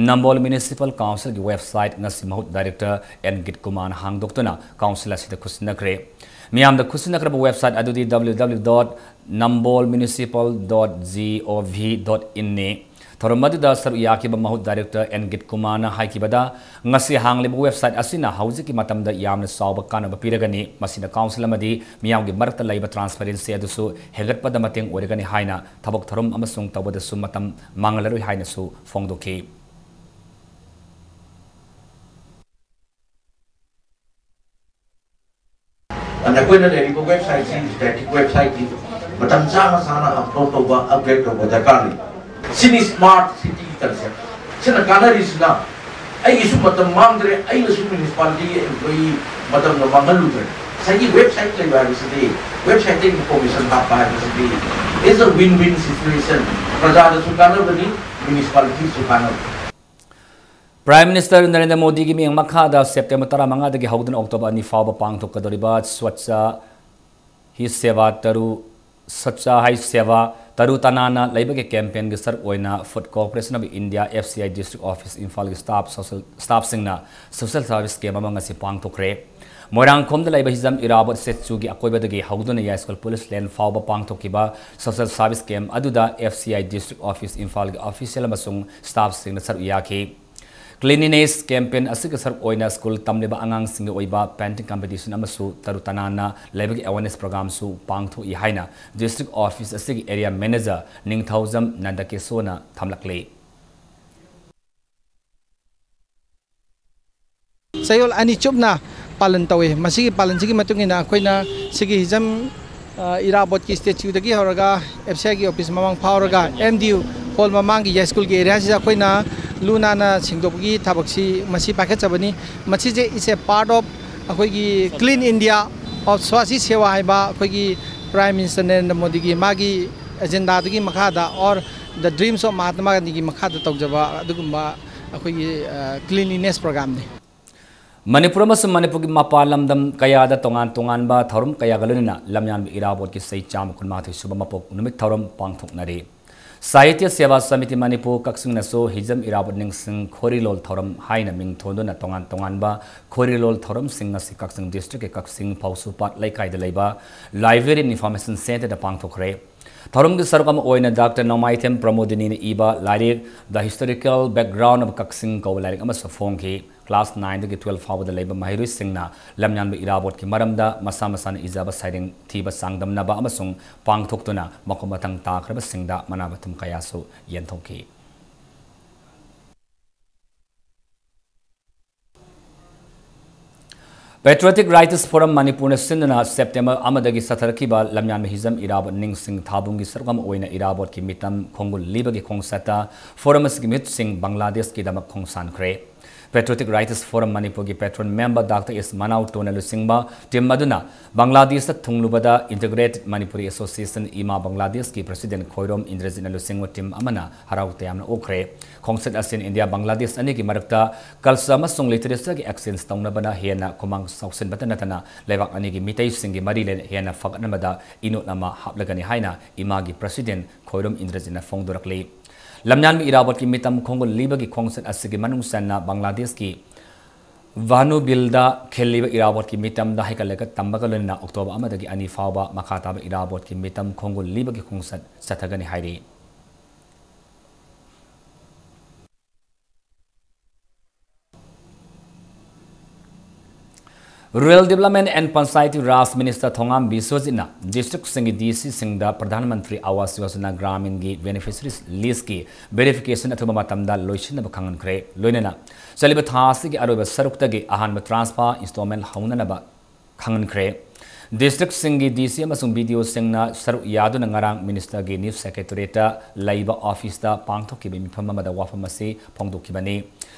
ꯅꯝꯕꯣꯜ ꯃ꯭ꯌꯨꯅꯤꯁꯤꯄꯥꯜ ꯀꯥꯎꯟꯁꯤꯜꯒꯤ ꯋꯦꯕꯁꯥꯏꯠ ꯉꯁꯤ ꯃꯍꯨꯠ ꯗꯥꯏꯔꯦꯛꯇꯔ ꯑꯦꯟ ꯒꯤꯠ ꯀꯨꯃꯥꯔꯅ ꯍꯥꯡꯗꯣꯛꯇꯨꯅ ꯀꯥꯎꯟꯁꯤꯜ ꯑꯁꯤꯗ ꯈꯨꯠꯁꯤꯟꯅꯈ꯭ꯔꯦ꯫ ꯃꯤꯌꯥꯝꯗ ꯈꯨꯠꯁꯤꯟꯅꯈ꯭ꯔꯕ ꯋꯦꯕꯁꯥꯏꯠ ꯑꯗꯨꯗꯤ W W W dot nambol municipal dot gov dot in ꯅꯤ꯫ ꯊꯧꯔꯝ ꯑꯗꯨꯗ ꯁꯔꯨꯛ ꯌꯥꯈꯤꯕ ꯃꯍꯨꯠ ꯗꯥꯏꯔꯦꯛꯇꯔ ꯑꯦꯟ ꯒꯤꯠ ꯀꯨꯃꯥꯔꯅ ꯍꯥꯏꯈꯤꯕꯗ, ꯉꯁꯤ ꯍꯥꯡꯂꯤꯕ ꯋꯦꯕꯁꯥꯏꯠ ꯑꯁꯤꯅ ꯍꯧꯖꯤꯛꯀꯤ ꯃꯇꯝꯗ ꯌꯥꯝꯅ ꯆꯥꯎꯕ ꯀꯥꯟꯅꯕ ꯄꯤꯔꯒꯅꯤ꯫ ꯃꯁꯤꯅ ꯀꯥꯎꯟꯁꯤꯜ ꯑꯃꯗꯤ ꯃꯤꯌꯥꯝꯒꯤ ꯃꯔꯛꯇ ꯂꯩꯕ ꯇ꯭ꯔꯥꯟꯁꯄꯦꯔꯦꯟꯁꯤ ꯑꯗꯨꯁꯨ ꯍꯦꯟꯒꯠꯄꯗ ꯃꯇꯦꯡ ꯑꯣꯏꯔꯒꯅꯤ ꯍꯥꯏꯅ ꯊꯕꯛ ꯊꯧꯔꯝ ꯑꯃꯁꯨꯡ ꯇꯧꯕꯗꯁꯨ ꯃꯇꯝ ꯃꯥꯡꯍꯜꯂꯔꯣꯏ ꯍꯥꯏꯅꯁꯨ ꯐꯣꯡꯗꯣꯛꯈꯤ꯫ ꯑꯗ ꯑꯩꯈꯣꯏꯅ ꯂꯩꯔꯤꯕ ꯋꯦꯕꯁꯥꯏꯠꯁꯤ static ꯋꯦꯕꯁꯥꯏꯠꯇꯤ ꯃꯇꯝ ꯆꯥꯅ ꯆꯥꯅ ꯑꯞꯗꯦꯠ ꯇꯧꯕ, ꯑꯞꯒ꯭ꯔꯦꯗ ꯇꯧꯕ ꯗꯔꯀꯥꯔ ꯂꯩ꯫ ꯁꯤꯅꯤ ꯁ꯭ꯃꯥꯔꯠ ꯁꯤꯇꯤꯒꯤ ꯀꯟꯁꯦꯞ꯫ ꯁꯤꯅ ꯀꯥꯟꯅꯔꯤꯁꯤꯅ ꯑꯩꯒꯤꯁꯨ ꯃꯇꯝ ꯃꯥꯡꯗ꯭ꯔꯦ, ꯑꯩꯅꯁꯨ ꯃ꯭ꯌꯨꯅꯤꯁꯤꯄꯥꯂꯤꯇꯤꯒꯤ ꯑꯦꯝꯄ꯭ꯂꯣꯌꯤ ꯃꯇꯝꯗꯣ ꯃꯥꯡꯍꯜꯂꯨꯗ꯭ꯔꯦ꯫ ꯉꯁꯥꯏꯒꯤ ꯋꯦꯕꯁꯥꯏꯠ ꯂꯩꯕ ꯍꯥꯏꯕꯁꯤꯗꯤ, ꯋꯦꯕꯁꯥꯏꯠꯇ ꯏꯟꯐꯣꯔꯃꯦꯁꯟ ꯍꯥꯞꯄ ꯍꯥꯏꯕꯁꯤꯗꯤ is a win-win situation꯫ ꯄ꯭ꯔꯖꯥꯗꯁꯨ ꯀꯥꯟꯅꯕꯅꯤ, ꯃ꯭ꯌꯨꯅꯤꯁꯤꯄꯥꯂꯤꯇꯤꯁꯨ ꯀꯥꯟꯅꯕꯅꯤ꯫ Prime Minister Narendra ꯃꯣꯗꯤꯒꯤ ꯃꯤꯠꯌꯦꯡ ꯃꯈꯥꯗ ꯁꯦꯞꯇꯦꯝꯕꯔ ꯇꯔꯥꯃꯉꯥꯗꯒꯤ ꯍꯧꯗꯨꯅ ꯑꯣꯛꯇꯣꯕꯔ ꯑꯅꯤ ꯐꯥꯎꯕ ꯄꯥꯡꯊꯣꯛꯀꯗꯧꯔꯤꯕ ꯁ꯭ꯋꯥꯆꯥ ꯍꯤ ꯁꯦꯕꯥ ꯇꯔꯨ, ꯁ꯭ꯋꯥꯆꯥ ꯍꯤ ꯁꯦꯕꯥ ꯇꯔꯨ ꯇꯅꯥꯟꯅ ꯂꯩꯕꯒꯤ ꯀꯦꯝꯄꯦꯟꯒꯤ ꯁꯔꯨꯛ ꯑꯣꯏꯅ Food Corporation of India, F C I, District Office ꯏꯝꯐꯥꯜꯒꯤ staff social, staffꯁꯤꯡꯅ social service camp ꯑꯃ ꯉꯁꯤ ꯄꯥꯡꯊꯣꯛꯈ꯭ꯔꯦ꯫ ꯃꯣꯏꯔꯥꯡꯈꯣꯝꯗ ꯂꯩꯕ ꯍꯤꯖꯝ ꯏꯔꯥꯕꯣꯠ ꯁ꯭ꯇꯦꯆꯨꯒꯤ ꯑꯀꯣꯏꯕꯗꯒꯤ ꯍꯧꯗꯨꯅ ꯌꯥꯏꯁ꯭ꯀꯨꯜ ꯄꯨꯂꯤꯁ ꯂꯦꯟ ꯐꯥꯎꯕ ꯄꯥꯡꯊꯣꯛꯈꯤꯕ ꯁꯣꯁꯤꯌꯦꯜ ꯁꯥꯔꯚꯤꯁ ꯀꯦꯝꯞ ꯑꯗꯨꯗ F C I district office ꯏꯝꯐꯥꯜꯒꯤ ꯑꯣꯐꯤꯁꯤꯌꯦꯜ ꯑꯃꯁꯨꯡ ꯁ꯭ꯇꯥꯐꯁꯤꯡꯅ ꯁꯔꯨꯛ ꯌꯥꯈꯤ꯫ ꯀ꯭ꯂꯤꯟꯂꯤꯅꯦꯁ ꯀꯦꯝꯄꯦꯟ ꯑꯁꯤꯒꯤ ꯁꯔꯨꯛ ꯑꯣꯏꯅ ꯁ꯭ꯀꯨꯜ ꯇꯝꯂꯤꯕ ꯑꯉꯥꯡꯁꯤꯡꯒꯤ ꯑꯣꯏꯕ ꯄꯦꯟꯇꯤꯡ ꯀꯝꯄꯤꯇꯤꯁꯟ ꯑꯃꯁꯨ ꯇꯔꯨ ꯇꯅꯥꯟꯅ ꯂꯩꯕꯒꯤ ꯑꯦꯋꯦꯔꯅꯦꯁ ꯄ꯭ꯔꯣꯒ꯭ꯔꯥꯝꯁꯨ ꯄꯥꯡꯊꯣꯛꯏ ꯍꯥꯏꯅ ꯗꯤꯁꯇ꯭ꯔꯤꯛ ꯑꯣꯐꯤꯁ ꯑꯁꯤꯒꯤ ꯑꯦꯔꯤꯌꯥ ꯃꯦꯅꯦꯖꯔ ꯅꯤꯡꯊꯧꯖꯝ ꯅꯟꯗꯀꯦꯁꯣꯅ ꯊꯝꯂꯛꯂꯤ꯫ ꯆꯌꯣꯜ ꯑꯅꯤ ꯆꯨꯞꯅ ꯄꯥꯂꯟ ꯇꯧꯏ꯫ ꯃꯁꯤꯒꯤ ꯄꯥꯂꯟꯁꯤꯒꯤ ꯃꯇꯨꯡ ꯏꯟꯅ ꯑꯩꯈꯣꯏꯅ ꯁꯤꯒꯤ ꯍꯤꯖꯝ, ꯑ, ꯏꯔꯥꯕꯣꯠꯀꯤ ꯁ꯭ꯇꯦꯆꯨꯗꯒꯤ ꯍꯧꯔꯒ F C I ꯒꯤ ꯑꯣꯐꯤꯁ ꯃꯃꯥꯡ ꯐꯥꯎꯔꯒ M D U ꯍꯣꯜ ꯃꯃꯥꯡꯒꯤ ꯌꯥꯏꯁ꯭ꯀꯨꯜꯒꯤ ꯑꯦꯔꯤꯌꯥꯁꯤꯗ ꯑꯩꯈꯣꯏꯅ ꯂꯨ ꯅꯥꯟꯅ ꯁꯦꯡꯗꯣꯛꯄꯒꯤ ꯊꯕꯛꯁꯤ ꯃꯁꯤ ꯄꯥꯏꯈꯠꯆꯕꯅꯤ꯫ ꯃꯁꯤꯁꯦ is a part of ꯑꯩꯈꯣꯏꯒꯤ Clean India of Swachh Hi Seva ꯍꯥꯏꯕ ꯑꯩꯈꯣꯏꯒꯤ Prime Minister ꯅꯔꯦꯟꯗ꯭ꯔ ꯃꯣꯗꯤꯒꯤ ꯃꯥꯒꯤ ꯑꯦꯖꯦꯟꯗꯥꯗꯨꯒꯤ ꯃꯈꯥꯗ, or the dreams of Mahatma ꯒꯥꯟꯙꯤꯒꯤ ꯃꯈꯥꯗ ꯇꯧꯖꯕ ꯑꯗꯨꯒꯨꯝꯕ ꯑꯩꯈꯣꯏꯒꯤ, ꯑ, cleanliness programꯅꯤ꯫ ꯃꯅꯤꯄꯨꯔ ꯑꯃꯁꯨꯡ ꯃꯅꯤꯄꯨꯔꯒꯤ ꯃꯄꯥꯟ ꯂꯝꯗꯝ ꯀꯌꯥꯗ ꯇꯣꯉꯥꯟ ꯇꯣꯉꯥꯟꯕ ꯊꯧꯔꯝ ꯀꯌꯥꯒ ꯂꯣꯏꯅꯅ ꯂꯝꯌꯥꯟꯕ ꯏꯔꯥꯕꯣꯠꯀꯤ ꯆꯍꯤ ꯆꯥꯝꯃ ꯀꯨꯟꯃꯥꯊꯣꯏ ꯁꯨꯕ ꯃꯄꯣꯛ ꯅꯨꯃꯤꯠ ꯊꯧꯔꯝ ꯄꯥꯡꯊꯣꯛꯅꯔꯤ꯫ ꯁꯥꯍꯤꯇ꯭ꯌ ꯁꯦꯕꯥ ꯁꯃꯤꯇꯤ ꯃꯅꯤꯄꯨꯔ ꯀꯛꯆꯤꯡꯅꯁꯨ ꯍꯤꯖꯝ ꯏꯔꯥꯕꯣꯠ ꯅꯤꯡꯁꯤꯡ ꯈꯣꯔꯤꯂꯣꯜ ꯊꯧꯔꯝ ꯍꯥꯏꯅ ꯃꯤꯡ ꯊꯣꯟꯗꯨꯅ ꯇꯣꯉꯥꯟ ꯇꯣꯉꯥꯟꯕ ꯈꯣꯔꯤꯂꯣꯜ ꯊꯧꯔꯝꯁꯤꯡ ꯉꯁꯤ ꯀꯛꯆꯤꯡ ꯗꯤꯁꯇ꯭ꯔꯤꯛꯀꯤ ꯀꯛꯆꯤꯡ ꯐꯧꯁꯨꯄꯥꯠ ꯂꯩꯀꯥꯏꯗ ꯂꯩꯕ Library and Information Centreꯗ ꯄꯥꯡꯊꯣꯛꯈ꯭ꯔꯦ꯫ ꯊꯧꯔꯝꯒꯤ ꯁꯔꯨꯛ ꯑꯃ ꯑꯣꯏꯅ ꯗꯥꯛꯇꯔ ꯅꯣꯡꯃꯥꯏꯊꯦꯝ ꯄ꯭ꯔꯃꯣꯗꯤꯅꯤꯅ ꯏꯕ ꯂꯥꯏꯔꯤꯛ The Historical Background of Kachin ꯀꯧꯕ ꯂꯥꯏꯔꯤꯛ ꯑꯃꯁꯨ ꯐꯣꯡꯈꯤ꯫ Class nineꯗꯒꯤ twelve ꯐꯥꯎꯕꯗ ꯂꯩꯕ ꯃꯍꯩꯔꯣꯏꯁꯤꯡꯅ ꯂꯝꯌꯥꯟꯕ ꯏꯔꯥꯕꯣꯠꯀꯤ ꯃꯔꯝꯗ ꯃꯁꯥ ꯃꯁꯥꯅ ꯏꯖꯕ ꯁꯩꯔꯦꯡ ꯊꯤꯕ ꯆꯥꯡꯗꯝꯅꯕ ꯑꯃꯁꯨꯡ ꯄꯥꯡꯊꯣꯛꯇꯨꯅ ꯃꯈꯣꯡ ꯃꯊꯪ ꯇꯥꯈ꯭ꯔꯕꯁꯤꯡꯗ ꯃꯅꯥ ꯃꯊꯨꯝ ꯀꯌꯥꯁꯨ ꯌꯦꯟꯊꯣꯛꯈꯤ꯫ Patriotic Writers Forum ꯃꯅꯤꯄꯨꯔꯅ ꯁꯤꯟꯗꯨꯅ ꯁꯦꯞꯇꯦꯝꯕꯔ ꯑꯃꯗꯒꯤ ꯆꯠꯊꯔꯛꯈꯤꯕ ꯂꯝꯌꯥꯟꯕ ꯍꯤꯖꯝ ꯏꯔꯥꯕꯣꯠ ꯅꯤꯡꯁꯤꯡ ꯊꯥꯕꯨꯡꯒꯤ ꯁꯔꯨꯛ ꯑꯃ ꯑꯣꯏꯅ ꯏꯔꯥꯕꯣꯠꯀꯤ ꯃꯤꯇꯝ ꯈꯣꯡꯒꯨꯜ ꯂꯤꯕꯒꯤ ꯈꯣꯡꯆꯠꯇ ꯐꯣꯔꯝ ꯑꯁꯤꯒꯤ ꯃꯤꯍꯨꯠꯁꯤꯡ ꯕꯪꯒ꯭ꯂꯥꯗꯦꯁꯀꯤꯗꯃꯛ ꯈꯣꯡꯁꯥꯟꯈ꯭ꯔꯦ꯫ Patriotic Writers Forum ꯃꯅꯤꯄꯨꯔꯒꯤ patron member ꯗꯥꯛꯇꯔ ꯑꯦꯁ ꯃꯅꯥꯎꯇꯣꯅ ꯂꯨꯆꯤꯡꯕ ꯇꯤꯝ ꯑꯗꯨꯅ ꯕꯪꯒ꯭ꯂꯥꯗꯦꯁꯇ ꯊꯨꯡꯂꯨꯕꯗ Integrated Manipuri Association ꯏꯃꯥ ꯕꯪꯒ꯭ꯂꯥꯗꯦꯁꯀꯤ president ꯈꯣꯏꯔꯣꯝ ꯏꯟꯗ꯭ꯔꯖꯤꯠꯅ ꯂꯨꯆꯤꯡꯕ ꯇꯤꯝ ꯑꯃꯅ ꯍꯔꯥꯎ ꯇꯌꯥꯝꯅ ꯑꯣꯛꯈ꯭ꯔꯦ꯫ ꯈꯣꯡꯆꯠ ꯑꯁꯤꯅ ꯏꯟꯗꯤꯌꯥ ꯕꯪꯒ꯭ꯂꯥꯗꯦꯁ ꯑꯅꯤꯒꯤ ꯃꯔꯛꯇ culture ꯑꯃꯁꯨꯡ literatureꯒꯤ exchange ꯇꯧꯅꯕꯅ ꯍꯦꯟꯅ ꯈꯨꯃꯥꯡ ꯆꯥꯎꯁꯤꯟꯕꯇ ꯅꯠꯇꯅ ꯂꯩꯕꯥꯛ ꯑꯅꯤꯒꯤ ꯃꯤꯇꯩꯁꯤꯡꯒꯤ ꯃꯔꯤ ꯂꯩ-, ꯍꯦꯟꯅ ꯐꯒꯠꯅꯕꯗ ꯏꯅꯣꯠ ꯑꯃ ꯍꯥꯞꯂꯒꯅꯤ ꯍꯥꯏꯅ ꯏꯃꯥꯒꯤ president ꯈꯣꯏꯔꯣꯝ ꯏꯟꯗ꯭ꯔꯖꯤꯠꯅ ꯐꯣꯡꯗꯣꯔꯛꯂꯤ꯫ ꯂꯝꯌꯥꯟꯕ ꯏꯔꯥꯕꯣꯠꯀꯤ ꯃꯤꯇꯝ ꯈꯣꯡꯒꯨꯜ ꯂꯤꯕꯒꯤ ꯈꯣꯡꯆꯠ ꯑꯁꯤꯒꯤ ꯃꯅꯨꯡ ꯆꯟꯅ ꯕꯪꯒ꯭ꯂꯥꯗꯦꯁꯀꯤ ꯚꯥꯅꯨꯚꯤꯜꯗ ꯈꯤꯜꯂꯤꯕ ꯏꯔꯥꯕꯣꯠꯀꯤ ꯃꯤꯇꯝꯗ ꯍꯩꯀꯠ ꯂꯩꯀꯠ ꯇꯝꯕꯒ ꯂꯣꯏꯅꯅ ꯑꯣꯛꯇꯣꯕꯔ ꯑꯃꯗꯒꯤ ꯑꯅꯤ ꯐꯥꯎꯕ ꯃꯈꯥ ꯇꯥꯕ ꯏꯔꯥꯕꯣꯠꯀꯤ ꯃꯤꯇꯝ ꯈꯣꯡꯒꯨꯜ ꯂꯤꯕꯒꯤ ꯈꯣꯡꯆꯠ ꯆꯠꯊꯒꯅꯤ ꯍꯥꯏꯔꯤ꯫ Rural Development and Panchayati Raj Minister Thongam ꯕꯤꯁ꯭ꯋꯖꯤꯠꯅ ꯗꯤꯁꯇ꯭ꯔꯤꯛꯁꯤꯡꯒꯤ D ꯁꯤꯁꯤꯡꯗ Pradhan Mantri Awas Yojana ꯒ꯭ꯔꯥꯃꯤꯟꯒꯤ ꯕꯦꯅꯤꯐꯤꯁꯔꯤꯁ ꯂꯤꯁ꯭ꯠꯀꯤ verification ꯑꯊꯨꯕ ꯃꯇꯝꯗ ꯂꯣꯏꯁꯤꯟꯅꯕ ꯈꯪꯍꯟꯈ꯭ꯔꯦ꯫ ꯂꯣꯏꯅꯅ ꯆꯠꯂꯤꯕ ꯊꯥ ꯑꯁꯤꯒꯤ ꯑꯔꯣꯏꯕ ꯁꯔꯨꯛꯇꯒꯤ ꯑꯍꯥꯟꯕ ꯇ꯭ꯔꯥꯟꯁꯐꯔ ꯏꯟꯁꯇꯣꯜꯃꯦꯟ ꯍꯧꯅꯅꯕ ꯈꯪꯍꯟꯈ꯭ꯔꯦ꯫ ꯗꯤꯁꯇ꯭ꯔꯤꯛꯁꯤꯡꯒꯤ ꯗꯤ ꯁꯤ ꯑꯃꯁꯨꯡ ꯕꯤ ꯗꯤ ꯑꯣꯁꯤꯡꯅ ꯁꯔꯨꯛ ꯌꯥꯗꯨꯅ ꯉꯔꯥꯡ ꯃꯤꯅꯤꯁꯇꯔꯒꯤ ꯅꯤꯐ ꯁꯦꯀ꯭ꯔꯦꯇꯔꯤꯌꯦꯠꯇ ꯂꯩꯕ ꯑꯣꯐꯤꯁꯇ ꯄꯥꯡꯊꯣꯛꯈꯤꯕ ꯃꯤꯐꯝ ꯑꯃꯗ ꯋꯥꯐꯝ ꯑꯁꯤ ꯐꯣꯡꯗꯣꯛꯈꯤꯕꯅꯤ꯫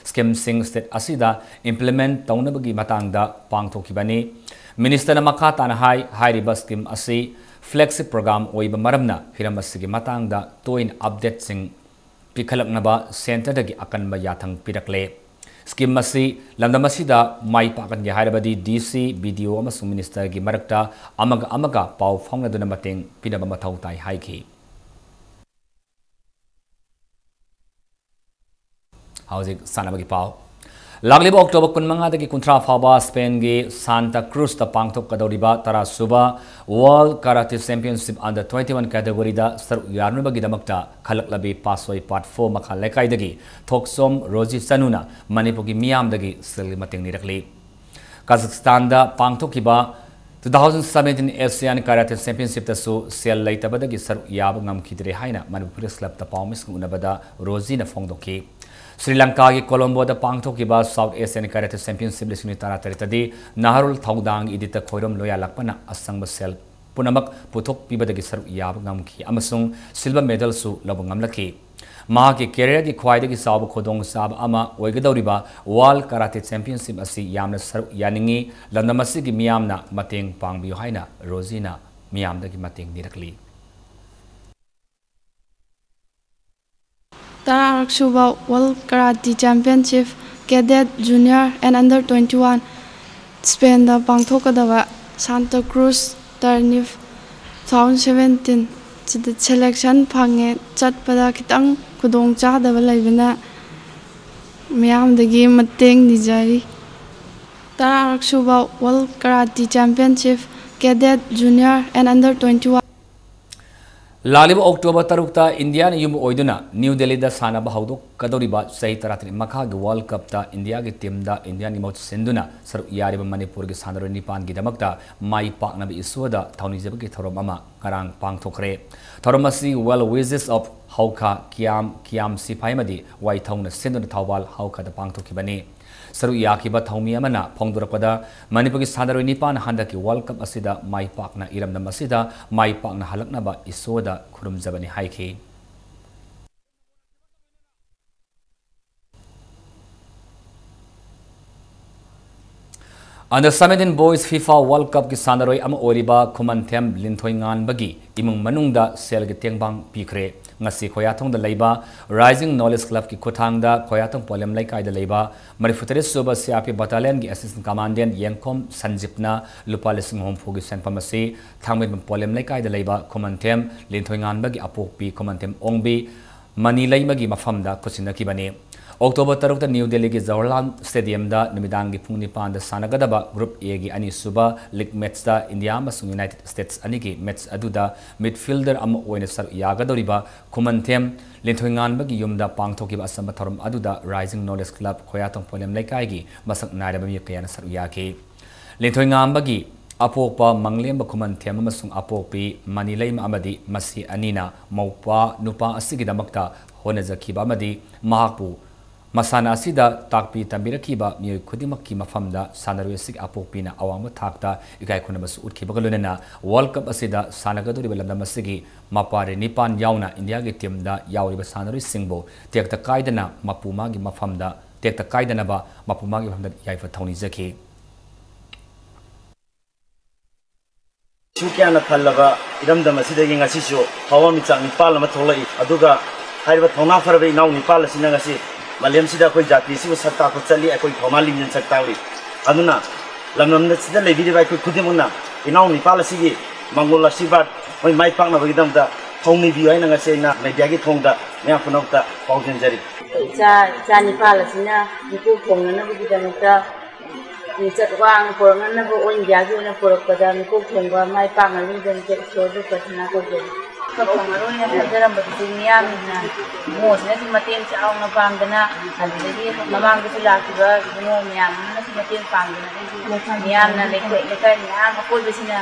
ꯁ꯭ꯀꯤꯝꯁꯤꯡ ꯁ꯭ꯇꯦꯠ ꯑꯁꯤꯗ ꯏꯝꯄ꯭ꯂꯤꯃꯦꯟꯠ ꯇꯧꯅꯕꯒꯤ ꯃꯇꯥꯡꯗ ꯄꯥꯡꯊꯣꯛꯈꯤꯕꯅꯤ꯫ ꯃꯤꯅꯤꯁꯇꯔꯅ ꯃꯈꯥ ꯇꯥꯅ ꯍꯥꯏ, ꯍꯥꯏꯔꯤꯕ ꯁ꯭ꯀꯤꯝ ꯑꯁꯤ ꯐ꯭ꯂꯦꯒꯁꯤꯞ ꯄ꯭ꯔꯣꯒ꯭ꯔꯥꯝ ꯑꯣꯏꯕ ꯃꯔꯝꯅ ꯍꯤꯔꯝ ꯑꯁꯤꯒꯤ ꯃꯇꯥꯡꯗ ꯇꯣꯏꯅ ꯑꯞꯗꯦꯠꯁꯤꯡ ꯄꯤꯈꯠꯂꯛꯅꯕ ꯁꯦꯟꯇꯔꯗꯒꯤ ꯑꯀꯟꯕ ꯌꯥꯊꯪ ꯄꯤꯔꯛꯂꯦ꯫ ꯁ꯭ꯀꯤꯝ ꯑꯁꯤ ꯂꯝꯗꯝ ꯑꯁꯤꯗ ꯃꯥꯏ ꯄꯥꯛꯍꯟꯒꯦ ꯍꯥꯏꯔꯕꯗꯤ ꯗꯤ ꯁꯤ, ꯕꯤ ꯗꯤ ꯑꯣ ꯑꯃꯁꯨꯡ ꯃꯤꯅꯤꯁꯇꯔꯒꯤ ꯃꯔꯛꯇ ꯑꯃꯒ ꯑꯃꯒ ꯄꯥꯎ ꯐꯥꯎꯅꯗꯨꯅ ꯃꯇꯦꯡ ꯄꯤꯅꯕ ꯃꯊꯧ ꯇꯥꯏ ꯍꯥꯏꯈꯤ꯫ ꯍꯧꯖꯤꯛ ꯁꯥꯟꯅꯕꯒꯤ ꯄꯥꯎ꯫ ꯂꯥꯛꯂꯤꯕ ꯑꯣꯛꯇꯣꯕꯔ ꯀꯨꯟꯃꯉꯥꯗꯒꯤ ꯀꯨꯟꯊ꯭ꯔꯥ ꯐꯥꯎꯕ ꯁ꯭ꯄꯦꯟꯒꯤ ꯁꯥꯟꯇꯥ ꯀ꯭ꯔꯨꯖꯇ ꯄꯥꯡꯊꯣꯛꯀꯗꯧꯔꯤꯕ ꯇꯔꯥꯁꯨꯕ world karate championship under twenty one ꯀꯦꯇꯦꯒꯣꯔꯤꯗ ꯁꯔꯨꯛ ꯌꯥꯅꯕꯒꯤꯗꯃꯛꯇ ꯈꯜꯂꯛꯂꯕꯤ ꯄꯥꯠꯁꯣꯏ ꯄꯥꯠ ꯐꯣꯔ ꯃꯈꯥ ꯂꯩꯀꯥꯏꯗꯒꯤ ꯊꯣꯛꯆꯣꯝ ꯔꯣꯖꯤ ꯆꯅꯨꯅ ꯃꯅꯤꯄꯨꯔꯒꯤ ꯃꯤꯌꯥꯝꯗꯒꯤ ꯁꯦꯜꯒꯤ ꯃꯇꯦꯡ ꯅꯤꯔꯛꯂꯤ꯫ ꯀꯥꯖꯥꯈꯁꯇꯥꯟꯗ ꯄꯥꯡꯊꯣꯛꯈꯤꯕ two thousand seventeen Asian Karate Championshipꯇꯁꯨ ꯁꯦꯜ ꯂꯩꯇꯕꯗꯒꯤ ꯁꯔꯨꯛ ꯌꯥꯕ ꯉꯝꯈꯤꯗ꯭ꯔꯦ ꯍꯥꯏꯅ ꯃꯅꯤꯄꯨꯔ ꯄ꯭ꯔꯦꯁ ꯀ꯭ꯂꯕꯇ ꯄꯥꯎꯃꯤꯁꯤꯡ ꯎꯅꯕꯗ ꯔꯣꯖꯤꯅ ꯐꯣꯡꯗꯣꯛꯈꯤ꯫ ꯁ꯭ꯔꯤ ꯂꯪꯀꯥꯒꯤ ꯀꯣꯂꯣꯝꯕꯣꯗ ꯄꯥꯡꯊꯣꯛꯈꯤꯕ South Asian Karate Championship ꯂꯤꯁꯤꯡ ꯑꯅꯤ ꯇꯔꯥꯇꯔꯦꯠꯇꯗꯤ ꯅꯍꯥꯔꯣꯜ ꯊꯧꯗꯥꯡ ꯏꯗꯤꯠꯇ ꯈꯣꯏꯔꯝ ꯂꯣꯌꯥꯂꯛꯄꯅ ꯑꯁꯪꯕ ꯁꯦꯜ ꯄꯨꯝꯅꯃꯛ ꯄꯨꯊꯣꯛꯄꯤꯕꯗꯒꯤ ꯁꯔꯨꯛ ꯌꯥꯕ ꯉꯝꯈꯤ ꯑꯃꯁꯨꯡ ꯁꯤꯜꯚꯔ ꯃꯦꯗꯜꯁꯨ ꯂꯧꯕ ꯉꯝꯂꯛꯈꯤ꯫ ꯃꯍꯥꯛꯀꯤ ꯀꯦꯔꯤꯌꯔꯒꯤ ꯈ꯭ꯋꯥꯏꯗꯒꯤ ꯆꯥꯎꯕ ꯈꯨꯗꯣꯡꯆꯥꯕ ꯑꯃ ꯑꯣꯏꯒꯗꯧꯔꯤꯕ ꯋꯥꯔꯜꯗ ꯀꯔꯥꯇꯦ ꯆꯦꯝꯄꯤꯌꯟꯁꯤꯞ ꯑꯁꯤ ꯌꯥꯝꯅ ꯁꯔꯨꯛ ꯌꯥꯅꯤꯡꯏ꯫ ꯂꯝꯗꯝ ꯑꯁꯤꯒꯤ ꯃꯤꯌꯥꯝꯅ ꯃꯇꯦꯡ ꯄꯥꯡꯕꯤꯌꯨ ꯍꯥꯏꯅ ꯔꯣꯖꯤꯅ ꯃꯤꯌꯥꯝꯗꯒꯤ ꯃꯇꯦꯡ ꯅꯤꯔꯛꯂꯤ꯫ ꯇꯔꯥꯔꯛ ꯁꯨꯕ World Karate Championship Cadet, Junior and Under twenty one ꯁ꯭ꯄꯦꯟꯗ ꯄꯥꯡꯊꯣꯛꯀꯗꯕ ꯁꯥꯟꯇꯥ ꯀ꯭ꯔꯨꯖ ꯇꯔꯅꯤꯐ two thousand seventeen ꯁꯤꯗ ꯁꯦꯂꯦꯛꯁꯟ ꯐꯪꯉꯦ꯫ ꯆꯠꯄꯗ ꯈꯤꯇꯪ ꯈꯨꯗꯣꯡ ꯆꯥꯗꯕ ꯂꯩꯕꯅ ꯃꯤꯌꯥꯝꯗꯒꯤ ꯃꯇꯦꯡ ꯅꯤꯖꯔꯤ꯫ ꯇꯔꯥꯔꯛ ꯁꯨꯕ World Karate Championship, Cadet, Junior and Under twenty one꯫ ꯂꯥꯛꯂꯤꯕ ꯑꯣꯛꯇꯣꯕꯔ ꯇꯔꯨꯛꯇ ꯏꯟꯗꯤꯌꯥꯅ ꯌꯨꯝ ꯑꯣꯏꯗꯨꯅ ꯅ꯭ꯌꯨ ꯗꯦꯜꯂꯤꯗ ꯁꯥꯟꯅꯕ ꯍꯧꯗꯣꯛꯀꯗꯧꯔꯤꯕ ꯆꯍꯤ ꯇꯔꯥꯇꯔꯦꯠ ꯃꯈꯥꯒꯤ World Cupꯇ ꯏꯟꯗꯤꯌꯥꯒꯤ teamꯗ ꯏꯟꯗꯤꯌꯥꯒꯤ ꯃꯍꯨꯠ ꯁꯤꯟꯗꯨꯅ ꯁꯔꯨꯛ ꯌꯥꯔꯤꯕ ꯃꯅꯤꯄꯨꯔꯒꯤ ꯁꯥꯟꯅꯔꯣꯏ ꯅꯤꯄꯥꯟꯒꯤꯗꯃꯛꯇ ꯃꯥꯏ ꯄꯥꯛꯅꯕ ꯏꯁꯣꯔꯗ ꯊꯧꯅꯤꯖꯕꯒꯤ ꯊꯧꯔꯝ ꯑꯃ ꯉꯔꯥꯡ ꯄꯥꯡꯊꯣꯛꯈ꯭ꯔꯦ꯫ ꯊꯧꯔꯝ ꯑꯁꯤ Well Wishes of ꯍꯧꯈꯥ ꯀꯤꯌꯥꯝ, ꯀꯤꯌꯥꯝ ꯁꯤꯐꯥꯏ ꯑꯃꯗꯤ ꯋꯥꯏꯊꯧꯅ ꯁꯤꯟꯗꯨꯅ ꯊꯧꯕꯥꯜ ꯍꯧꯈꯥꯗ ꯄꯥꯡꯊꯣꯛꯈꯤꯕꯅꯤ꯫ ꯁꯔꯨꯛ ꯌꯥꯈꯤꯕ ꯊꯧꯃꯤ ꯑꯃꯅ ꯐꯣꯡꯗꯣꯔꯛꯄꯗ, ꯃꯅꯤꯄꯨꯔꯒꯤ ꯁꯥꯟꯅꯔꯣꯏ ꯅꯤꯄꯥꯟ ꯍꯟꯗꯛꯀꯤ World Cup ꯑꯁꯤꯗ ꯃꯥꯏ ꯄꯥꯛꯅ ꯏꯔꯝꯗꯝ ꯑꯁꯤꯗ ꯃꯥꯏ ꯄꯥꯛꯅ ꯍꯜꯂꯛꯅꯕ ꯏꯁꯣꯔꯗ ꯈꯨꯔꯨꯝꯖꯕꯅꯤ ꯍꯥꯏꯈꯤ꯫ Under seventeen Boys FIFA World Cupꯀꯤ ꯁꯥꯟꯅꯔꯣꯏ ꯑꯃ ꯑꯣꯏꯔꯤꯕ ꯈꯨꯃꯟꯊꯦꯝ ꯂꯤꯟꯊꯣꯏꯉꯥꯟꯕꯒꯤ ꯏꯃꯨꯡ ꯃꯅꯨꯡꯗ ꯁꯦꯜꯒꯤ ꯇꯦꯡꯕꯥꯡ ꯄꯤꯈ꯭ꯔꯦ꯫ ꯉꯁꯤ ꯈꯣꯌꯥꯊꯣꯡꯗ ꯂꯩꯕ Rising Knowledge Clubꯀꯤ ꯈꯨꯠꯊꯥꯡꯗ ꯈꯣꯌꯥꯊꯣꯡ ꯄꯣꯂꯦꯝ ꯂꯩꯀꯥꯏꯗ ꯂꯩꯕ ꯃꯔꯤꯐꯨꯇꯔꯦꯠ ꯁꯨꯕ C R P Battalionꯒꯤ Assistant Commandant ꯌꯦꯡꯈꯣꯝ ꯁꯟꯖꯤꯞꯅ ꯂꯨꯄꯥ ꯂꯤꯁꯤꯡ ꯍꯨꯝꯐꯨꯒꯤ ꯁꯦꯟꯐꯝ ꯑꯁꯤ ꯊꯥꯡꯃꯩꯕꯟ ꯄꯣꯂꯦꯝ ꯂꯩꯀꯥꯏꯗ ꯂꯩꯕ ꯈꯨꯃꯟꯊꯦꯝ ꯂꯤꯟꯊꯣꯏꯉꯥꯟꯕꯒꯤ ꯑꯄꯣꯛꯄꯤ ꯈꯨꯃꯟꯊꯦꯝ ꯑꯣꯡꯕꯤ ꯃꯅꯤ ꯂꯩꯃꯒꯤ ꯃꯐꯝꯗ ꯈꯨꯠꯁꯤꯟꯅꯈꯤꯕꯅꯤ꯫ ꯑꯣꯛꯇꯣꯕꯔ ꯇꯔꯨꯛꯇ ꯅ꯭ꯌꯨ ꯗꯦꯜꯂꯤꯒꯤ ꯖꯋꯥꯍꯔꯂꯥꯜ ꯁ꯭ꯇꯦꯗꯤꯌꯝꯗ ꯅꯨꯃꯤꯗꯥꯡꯒꯤ ꯄꯨꯡ ꯅꯤꯄꯥꯟꯗ ꯁꯥꯟꯅꯒꯗꯕ Group Aꯒꯤ ꯑꯅꯤꯁꯨꯕ league matchꯇ ꯏꯟꯗꯤꯌꯥ ꯑꯃꯁꯨꯡ United States ꯑꯅꯤꯒꯤ match ꯑꯗꯨꯗ midfielder ꯑꯃ ꯑꯣꯏꯅ ꯁꯔꯨꯛ ꯌꯥꯒꯗꯧꯔꯤꯕ ꯈꯨꯃꯟꯊꯦꯝ ꯂꯤꯟꯊꯣꯏꯉꯥꯟꯕꯒꯤ ꯌꯨꯝꯗ ꯄꯥꯡꯊꯣꯛꯈꯤꯕ ꯑꯆꯝꯕ ꯊꯧꯔꯝ ꯑꯗꯨꯗ Rising Knowledge Club ꯈꯣꯌꯥꯊꯣꯡ ꯄꯣꯂꯦꯝ ꯂꯩꯀꯥꯏꯒꯤ ꯃꯁꯛ ꯅꯥꯏꯔꯕ ꯃꯤꯑꯣꯏ ꯀꯌꯥꯅ ꯁꯔꯨꯛ ꯌꯥꯈꯤ꯫ ꯂꯤꯟꯊꯣꯏꯉꯥꯝꯕꯒꯤ ꯑꯄꯣꯛꯄ ꯃꯪꯂꯦꯝꯕ ꯈꯨꯃꯟꯊꯦꯝ ꯑꯃꯁꯨꯡ ꯑꯄꯣꯛꯄꯤ ꯃꯅꯤꯂꯩꯃ ꯑꯃꯗꯤ ꯃꯁꯤ ꯑꯅꯤꯅ ꯃꯧꯄꯥ ꯅꯨꯄꯥ ꯑꯁꯤꯒꯤꯗꯃꯛꯇ ꯍꯣꯠꯅꯖꯈꯤꯕ ꯑꯃꯗꯤ ꯃꯍꯥꯛꯄꯨ ꯃꯁꯥꯟꯅ ꯑꯁꯤꯗ ꯇꯥꯛꯄꯤ ꯇꯝꯕꯤꯔꯛꯈꯤꯕ ꯃꯤꯑꯣꯏ ꯈꯨꯗꯤꯡꯃꯛꯀꯤ ꯃꯐꯝꯗ ꯁꯥꯟꯅꯔꯣꯏ ꯑꯁꯤꯒꯤ ꯑꯄꯣꯛꯄꯤꯅ ꯑꯋꯥꯡꯕ ꯊꯥꯛꯇ ꯏꯀꯥꯏ ꯈꯨꯝꯅꯕꯁꯨ ꯎꯠꯈꯤꯕꯒ ꯂꯣꯏꯅꯅ World Cup ꯑꯁꯤꯗ ꯁꯥꯟꯅꯒꯗꯧꯔꯤꯕ ꯂꯝꯗꯝ ꯑꯁꯤꯒꯤ ꯃꯄꯥꯔꯤ ꯅꯤꯄꯥꯟ ꯌꯥꯎꯅ ꯏꯟꯗꯤꯌꯥꯒꯤ teamꯗ ꯌꯥꯎꯔꯤꯕ ꯁꯥꯟꯅꯔꯣꯏꯁꯤꯡꯕꯨ ꯇꯦꯛꯇ ꯀꯥꯏꯗꯅ ꯃꯄꯨ ꯃꯥꯒꯤ ꯃꯐꯝꯗ, ꯇꯦꯛꯇ ꯀꯥꯏꯗꯅꯕ ꯃꯄꯨ ꯃꯥꯒꯤ ꯃꯐꯝꯗ ꯌꯥꯏꯐ ꯊꯧꯅꯤꯖꯈꯤ꯫ ꯏꯁꯨ ꯀꯌꯥꯅ ꯊꯜꯂꯕ ꯏꯔꯝꯗꯝ ꯑꯁꯤꯗꯒꯤ ꯉꯁꯤꯁꯨ ꯐꯥꯎꯕ ꯃꯤꯆꯥꯛ ꯅꯤꯄꯥꯜ ꯑꯃ ꯊꯣꯛꯂꯛꯏ꯫ ꯑꯗꯨꯒ ꯍꯥꯏꯔꯤꯕ ꯊꯧꯅꯥ ꯐꯔꯕ ꯏꯅꯥꯎ ꯅꯤꯄꯥꯜ ꯑꯁꯤꯅ ꯉꯁꯤ ꯃꯥꯂꯦꯝꯁꯤꯗ ꯑꯩꯈꯣꯏ ꯖꯥꯇꯤꯁꯤꯕꯨ ꯁꯛ ꯇꯥꯛꯄ ꯆꯠꯂꯤ, ꯑꯩꯈꯣꯏ ꯊꯧꯅꯥ ꯂꯤꯡꯖꯦꯜ ꯁꯛ ꯇꯥꯛꯂꯤ꯫ ꯑꯗꯨꯅ ꯂꯝꯗꯝ ꯑꯁꯤꯗ ꯂꯩꯕꯤꯔꯤꯕ ꯑꯩꯈꯣꯏ ꯈꯨꯗꯤꯡꯃꯛꯅ ꯏꯅꯥꯎ ꯅꯤꯄꯥꯜ ꯑꯁꯤꯒꯤ ꯃꯪꯒꯣꯜ ꯑꯁꯤꯔꯕꯥꯗ ꯃꯣꯏ ꯃꯥꯏ ꯄꯥꯛꯅꯕꯒꯤꯗꯃꯛꯇ ꯊꯧꯅꯤꯕꯤꯌꯨ ꯍꯥꯏꯅ ꯉꯁꯤ ꯑꯩꯅ media ꯒꯤ ꯊꯣꯡꯗ ꯃꯌꯥꯝ ꯄꯨꯝꯅꯃꯛꯇ ꯄꯥꯎꯖꯦꯟꯖꯔꯤ꯫ ꯏꯆꯥ, ꯏꯆꯥ ꯅꯤꯄꯥꯜ ꯑꯁꯤꯅ ꯃꯤꯀꯣꯛ ꯊꯣꯡꯅꯅꯕꯒꯤꯗꯃꯛꯇ ꯃꯤꯡꯆꯠ ꯋꯥꯡꯅ ꯄꯨꯔꯛꯅꯅꯕ ꯑꯣꯏꯅ ꯏꯟꯗꯤꯌꯥꯒꯤ ꯑꯣꯏꯅ ꯄꯨꯔꯛꯄꯗ ꯃꯤꯀꯣꯛ ꯊꯣꯡꯕ ꯃꯥꯏ ꯄꯥꯛꯅꯕꯒꯤꯗꯃꯛꯇ ꯏꯁꯣꯔꯕꯨ ꯄ꯭ꯔꯊꯅꯥ ꯇꯧꯖꯔꯤ꯫ ꯑꯐꯕ ꯃꯔꯨ ꯑꯣꯏꯅ ꯍꯥꯏꯖꯔꯝꯕꯗꯨꯁꯨ ꯃꯤꯌꯥꯝꯅ ꯏꯕꯨꯡꯉꯣꯁꯤꯅꯁꯨ ꯃꯇꯦꯡ ꯆꯥꯎꯅ ꯄꯥꯡꯗꯅ, ꯑꯗꯨꯗꯒꯤ ꯃꯃꯥꯡꯗꯁꯨ ꯂꯥꯛꯈꯤꯕ ꯏꯕꯨꯡꯉꯣ ꯃꯌꯥꯝ ꯑꯃꯅꯁꯨ ꯃꯇꯦꯡ ꯄꯥꯡꯗꯅ, ꯃꯤꯌꯥꯝꯅ ꯂꯩꯀꯥꯏ ꯂꯩꯀꯥꯏ ꯃꯌꯥꯝ ꯑꯀꯣꯏꯕꯁꯤꯅ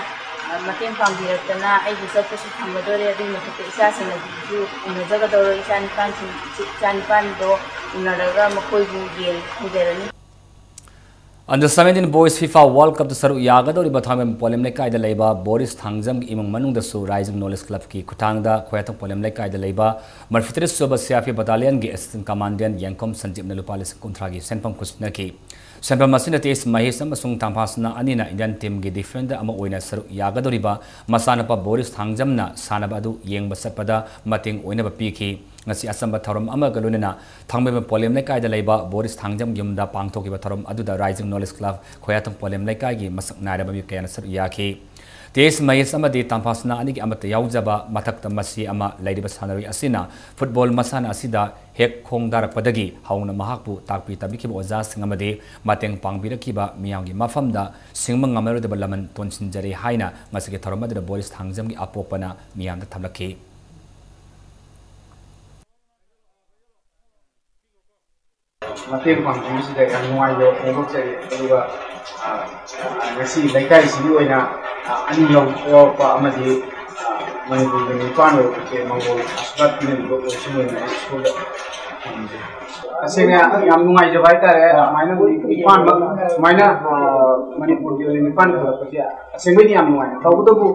ꯃꯇꯦꯡ ꯄꯥꯡꯕꯤꯔꯛꯇꯅ ꯑꯩꯕꯨ ꯆꯠꯄꯁꯨ ꯐꯪꯒꯗꯣꯔꯦ꯫ ꯑꯗꯨꯒꯤ ꯃꯊꯛꯇ ꯏꯆꯥꯁꯤꯡ ꯑꯗꯨꯁꯨ ꯎꯅꯖꯒꯗꯧꯔꯦ꯫ ꯏꯆꯥ ꯅꯤꯄꯥꯟꯁꯤꯡ, ꯏꯆꯥ ꯅꯤꯄꯥꯟꯗꯣ ꯎꯅꯔꯒ ꯃꯈꯣꯏꯕꯨ ꯌꯦꯟ ꯊꯣꯡꯖꯔꯅꯤ꯫ Under seventeen Boys FIFA World Cupꯇ ꯁꯔꯨꯛ ꯌꯥꯒꯗꯧꯔꯤꯕ ꯊꯥꯡꯃꯩꯕꯟ ꯄꯣꯂꯦꯝ ꯂꯩꯀꯥꯏꯗ ꯂꯩꯕ ꯕꯣꯔꯤꯁ ꯊꯥꯡꯖꯝꯒꯤ ꯏꯃꯨꯡ ꯃꯅꯨꯡꯗꯁꯨ Rising Knowledge Clubꯀꯤ ꯈꯨꯠꯊꯥꯡꯗ ꯈꯣꯌꯥꯊꯣꯡ ꯄꯣꯂꯦꯝ ꯂꯩꯀꯥꯏꯗ ꯂꯩꯕ ꯃꯔꯐꯨꯇꯔꯦꯠ ꯁꯨꯕ ꯁꯤꯑꯥꯔꯄꯤ ꯕꯇꯥꯂꯤꯌꯟꯒꯤ assistant commandant ꯌꯦꯡꯈꯣꯝ ꯁꯟꯖꯤꯞꯅ ꯂꯨꯄꯥ ꯂꯤꯁꯤꯡ ꯀꯨꯟꯊ꯭ꯔꯥꯒꯤ ꯁꯦꯟꯐꯝ ꯈꯨꯠꯁꯤꯟꯅꯈꯤ꯫ ꯁꯦꯟꯐꯝ ꯑꯁꯤꯅ ꯇꯦꯖ ꯃꯍꯦꯁ ꯑꯃꯁꯨꯡ ꯇꯥꯝꯐꯥꯁꯅꯥ ꯑꯅꯤꯅ Indian teamꯒꯤ defender ꯑꯃ ꯑꯣꯏꯅ ꯁꯔꯨꯛ ꯌꯥꯒꯗꯧꯔꯤꯕ ꯃꯆꯥꯅꯨꯄꯥ ꯕꯣꯔꯤꯁ ꯊꯥꯡꯖꯝꯅ ꯁꯥꯟꯅꯕ ꯑꯗꯨ ꯌꯦꯡꯕ ꯆꯠꯄꯗ ꯃꯇꯦꯡ ꯑꯣꯏꯅꯕ ꯄꯤꯈꯤ꯫ ꯉꯁꯤ ꯑꯆꯝꯕ ꯊꯧꯔꯝ ꯑꯃꯒ ꯂꯣꯏꯅꯅ ꯊꯥꯡꯃꯩꯕꯟ ꯄꯣꯂꯦꯝ ꯂꯩꯀꯥꯏꯗ ꯂꯩꯕ ꯕꯣꯔꯤꯁ ꯊꯥꯡꯖꯝ ꯌꯨꯝꯗ ꯄꯥꯡꯊꯣꯛꯈꯤꯕ ꯊꯧꯔꯝ ꯑꯗꯨꯗ Rising Knowledge Club ꯈꯣꯌꯥꯊꯣꯡ ꯄꯣꯂꯦꯝ ꯂꯩꯀꯥꯏꯒꯤ ꯃꯁꯛ ꯅꯥꯏꯔꯕ ꯃꯤꯑꯣꯏ ꯀꯌꯥꯅ ꯁꯔꯨꯛ ꯌꯥꯈꯤ꯫ ꯇꯦꯖ ꯃꯍꯦꯁ ꯑꯃꯗꯤ ꯇꯥꯝꯐꯥꯁꯅꯥ ꯑꯅꯤꯒꯤ ꯑꯃꯠꯇ ꯌꯥꯎꯖꯕ ꯃꯊꯛꯇ ꯃꯁꯤ ꯑꯃ ꯂꯩꯔꯤꯕ ꯁꯥꯟꯅꯔꯣꯏ ꯑꯁꯤꯅ ꯐꯨꯠꯕꯣꯜ ꯃꯁꯥꯟꯅ ꯑꯁꯤꯗ ꯍꯦꯛ ꯈꯣꯡꯗꯥꯔꯛꯄꯗꯒꯤ ꯍꯧꯅ ꯃꯍꯥꯛꯄꯨ ꯇꯥꯛꯄꯤ ꯇꯝꯕꯤꯈꯤꯕ ꯑꯣꯖꯥꯁꯤꯡ ꯑꯃꯗꯤ ꯃꯇꯦꯡ ꯄꯥꯡꯕꯤꯔꯛꯈꯤꯕ ꯃꯤꯌꯥꯝꯒꯤ ꯃꯐꯝꯗ ꯁꯤꯡꯕ ꯉꯝꯃꯔꯣꯏꯗꯕ ꯂꯃꯟ ꯇꯣꯟꯁꯤꯟꯖꯔꯤ ꯍꯥꯏꯅ ꯉꯁꯤꯒꯤ ꯊꯧꯔꯝ ꯑꯗꯨꯗ ꯕꯣꯔꯤꯁ ꯊꯥꯡꯖꯝꯒꯤ ꯑꯄꯣꯛꯄꯅ ꯃꯤꯌꯥꯝꯗ ꯊꯝꯂꯛꯈꯤ꯫ ꯃꯇꯦꯡ ꯄꯥꯡꯕꯤꯕꯁꯤꯗ ꯌꯥꯝ ꯅꯨꯡꯉꯥꯏꯖꯕ ꯐꯣꯡꯗꯣꯛꯆꯔꯤ꯫ ꯑꯗꯨꯒ, ꯑ, ꯉꯁꯤ ꯂꯩꯀꯥꯏꯁꯤꯒꯤ ꯑꯣꯏꯅ, ꯑ, ꯑꯅꯤ ꯌꯥꯎ-, ꯌꯥꯎꯔꯛꯄ ꯑꯃꯗꯤ, ꯑ, ꯃꯅꯤꯄꯨꯔꯒꯤ ꯅꯤꯄꯥꯟ ꯑꯣꯏꯔꯛꯄꯁꯦ ꯃꯉꯣꯟ ꯑꯥꯁꯤꯔꯕꯥꯗ ꯄꯤꯅꯕꯤꯕ ꯑꯣꯏꯁꯅꯨ ꯍꯥꯏꯅ ꯏꯁꯣꯔꯗ ꯊꯝꯖꯩ꯫ ꯇꯁꯦꯡꯅ ꯌꯥꯝ ꯅꯨꯡꯉꯥꯏꯖꯕ ꯍꯥꯏꯇꯥꯔꯦ꯫ ꯑꯗꯨꯃꯥꯏꯅ ꯅꯤꯄꯥꯟꯃꯛ ꯁꯨꯃꯥꯏꯅ, ꯑ, ꯃꯅꯤꯄꯨꯔꯒꯤ ꯑꯣꯏꯅ ꯅꯤꯄꯥꯟ ꯈꯜꯂꯛꯄꯁꯦ ꯑꯁꯦꯡꯕꯩꯗꯤ ꯌꯥꯝ ꯅꯨꯡꯉꯥꯏ꯫ ꯇꯧꯕꯇꯕꯨ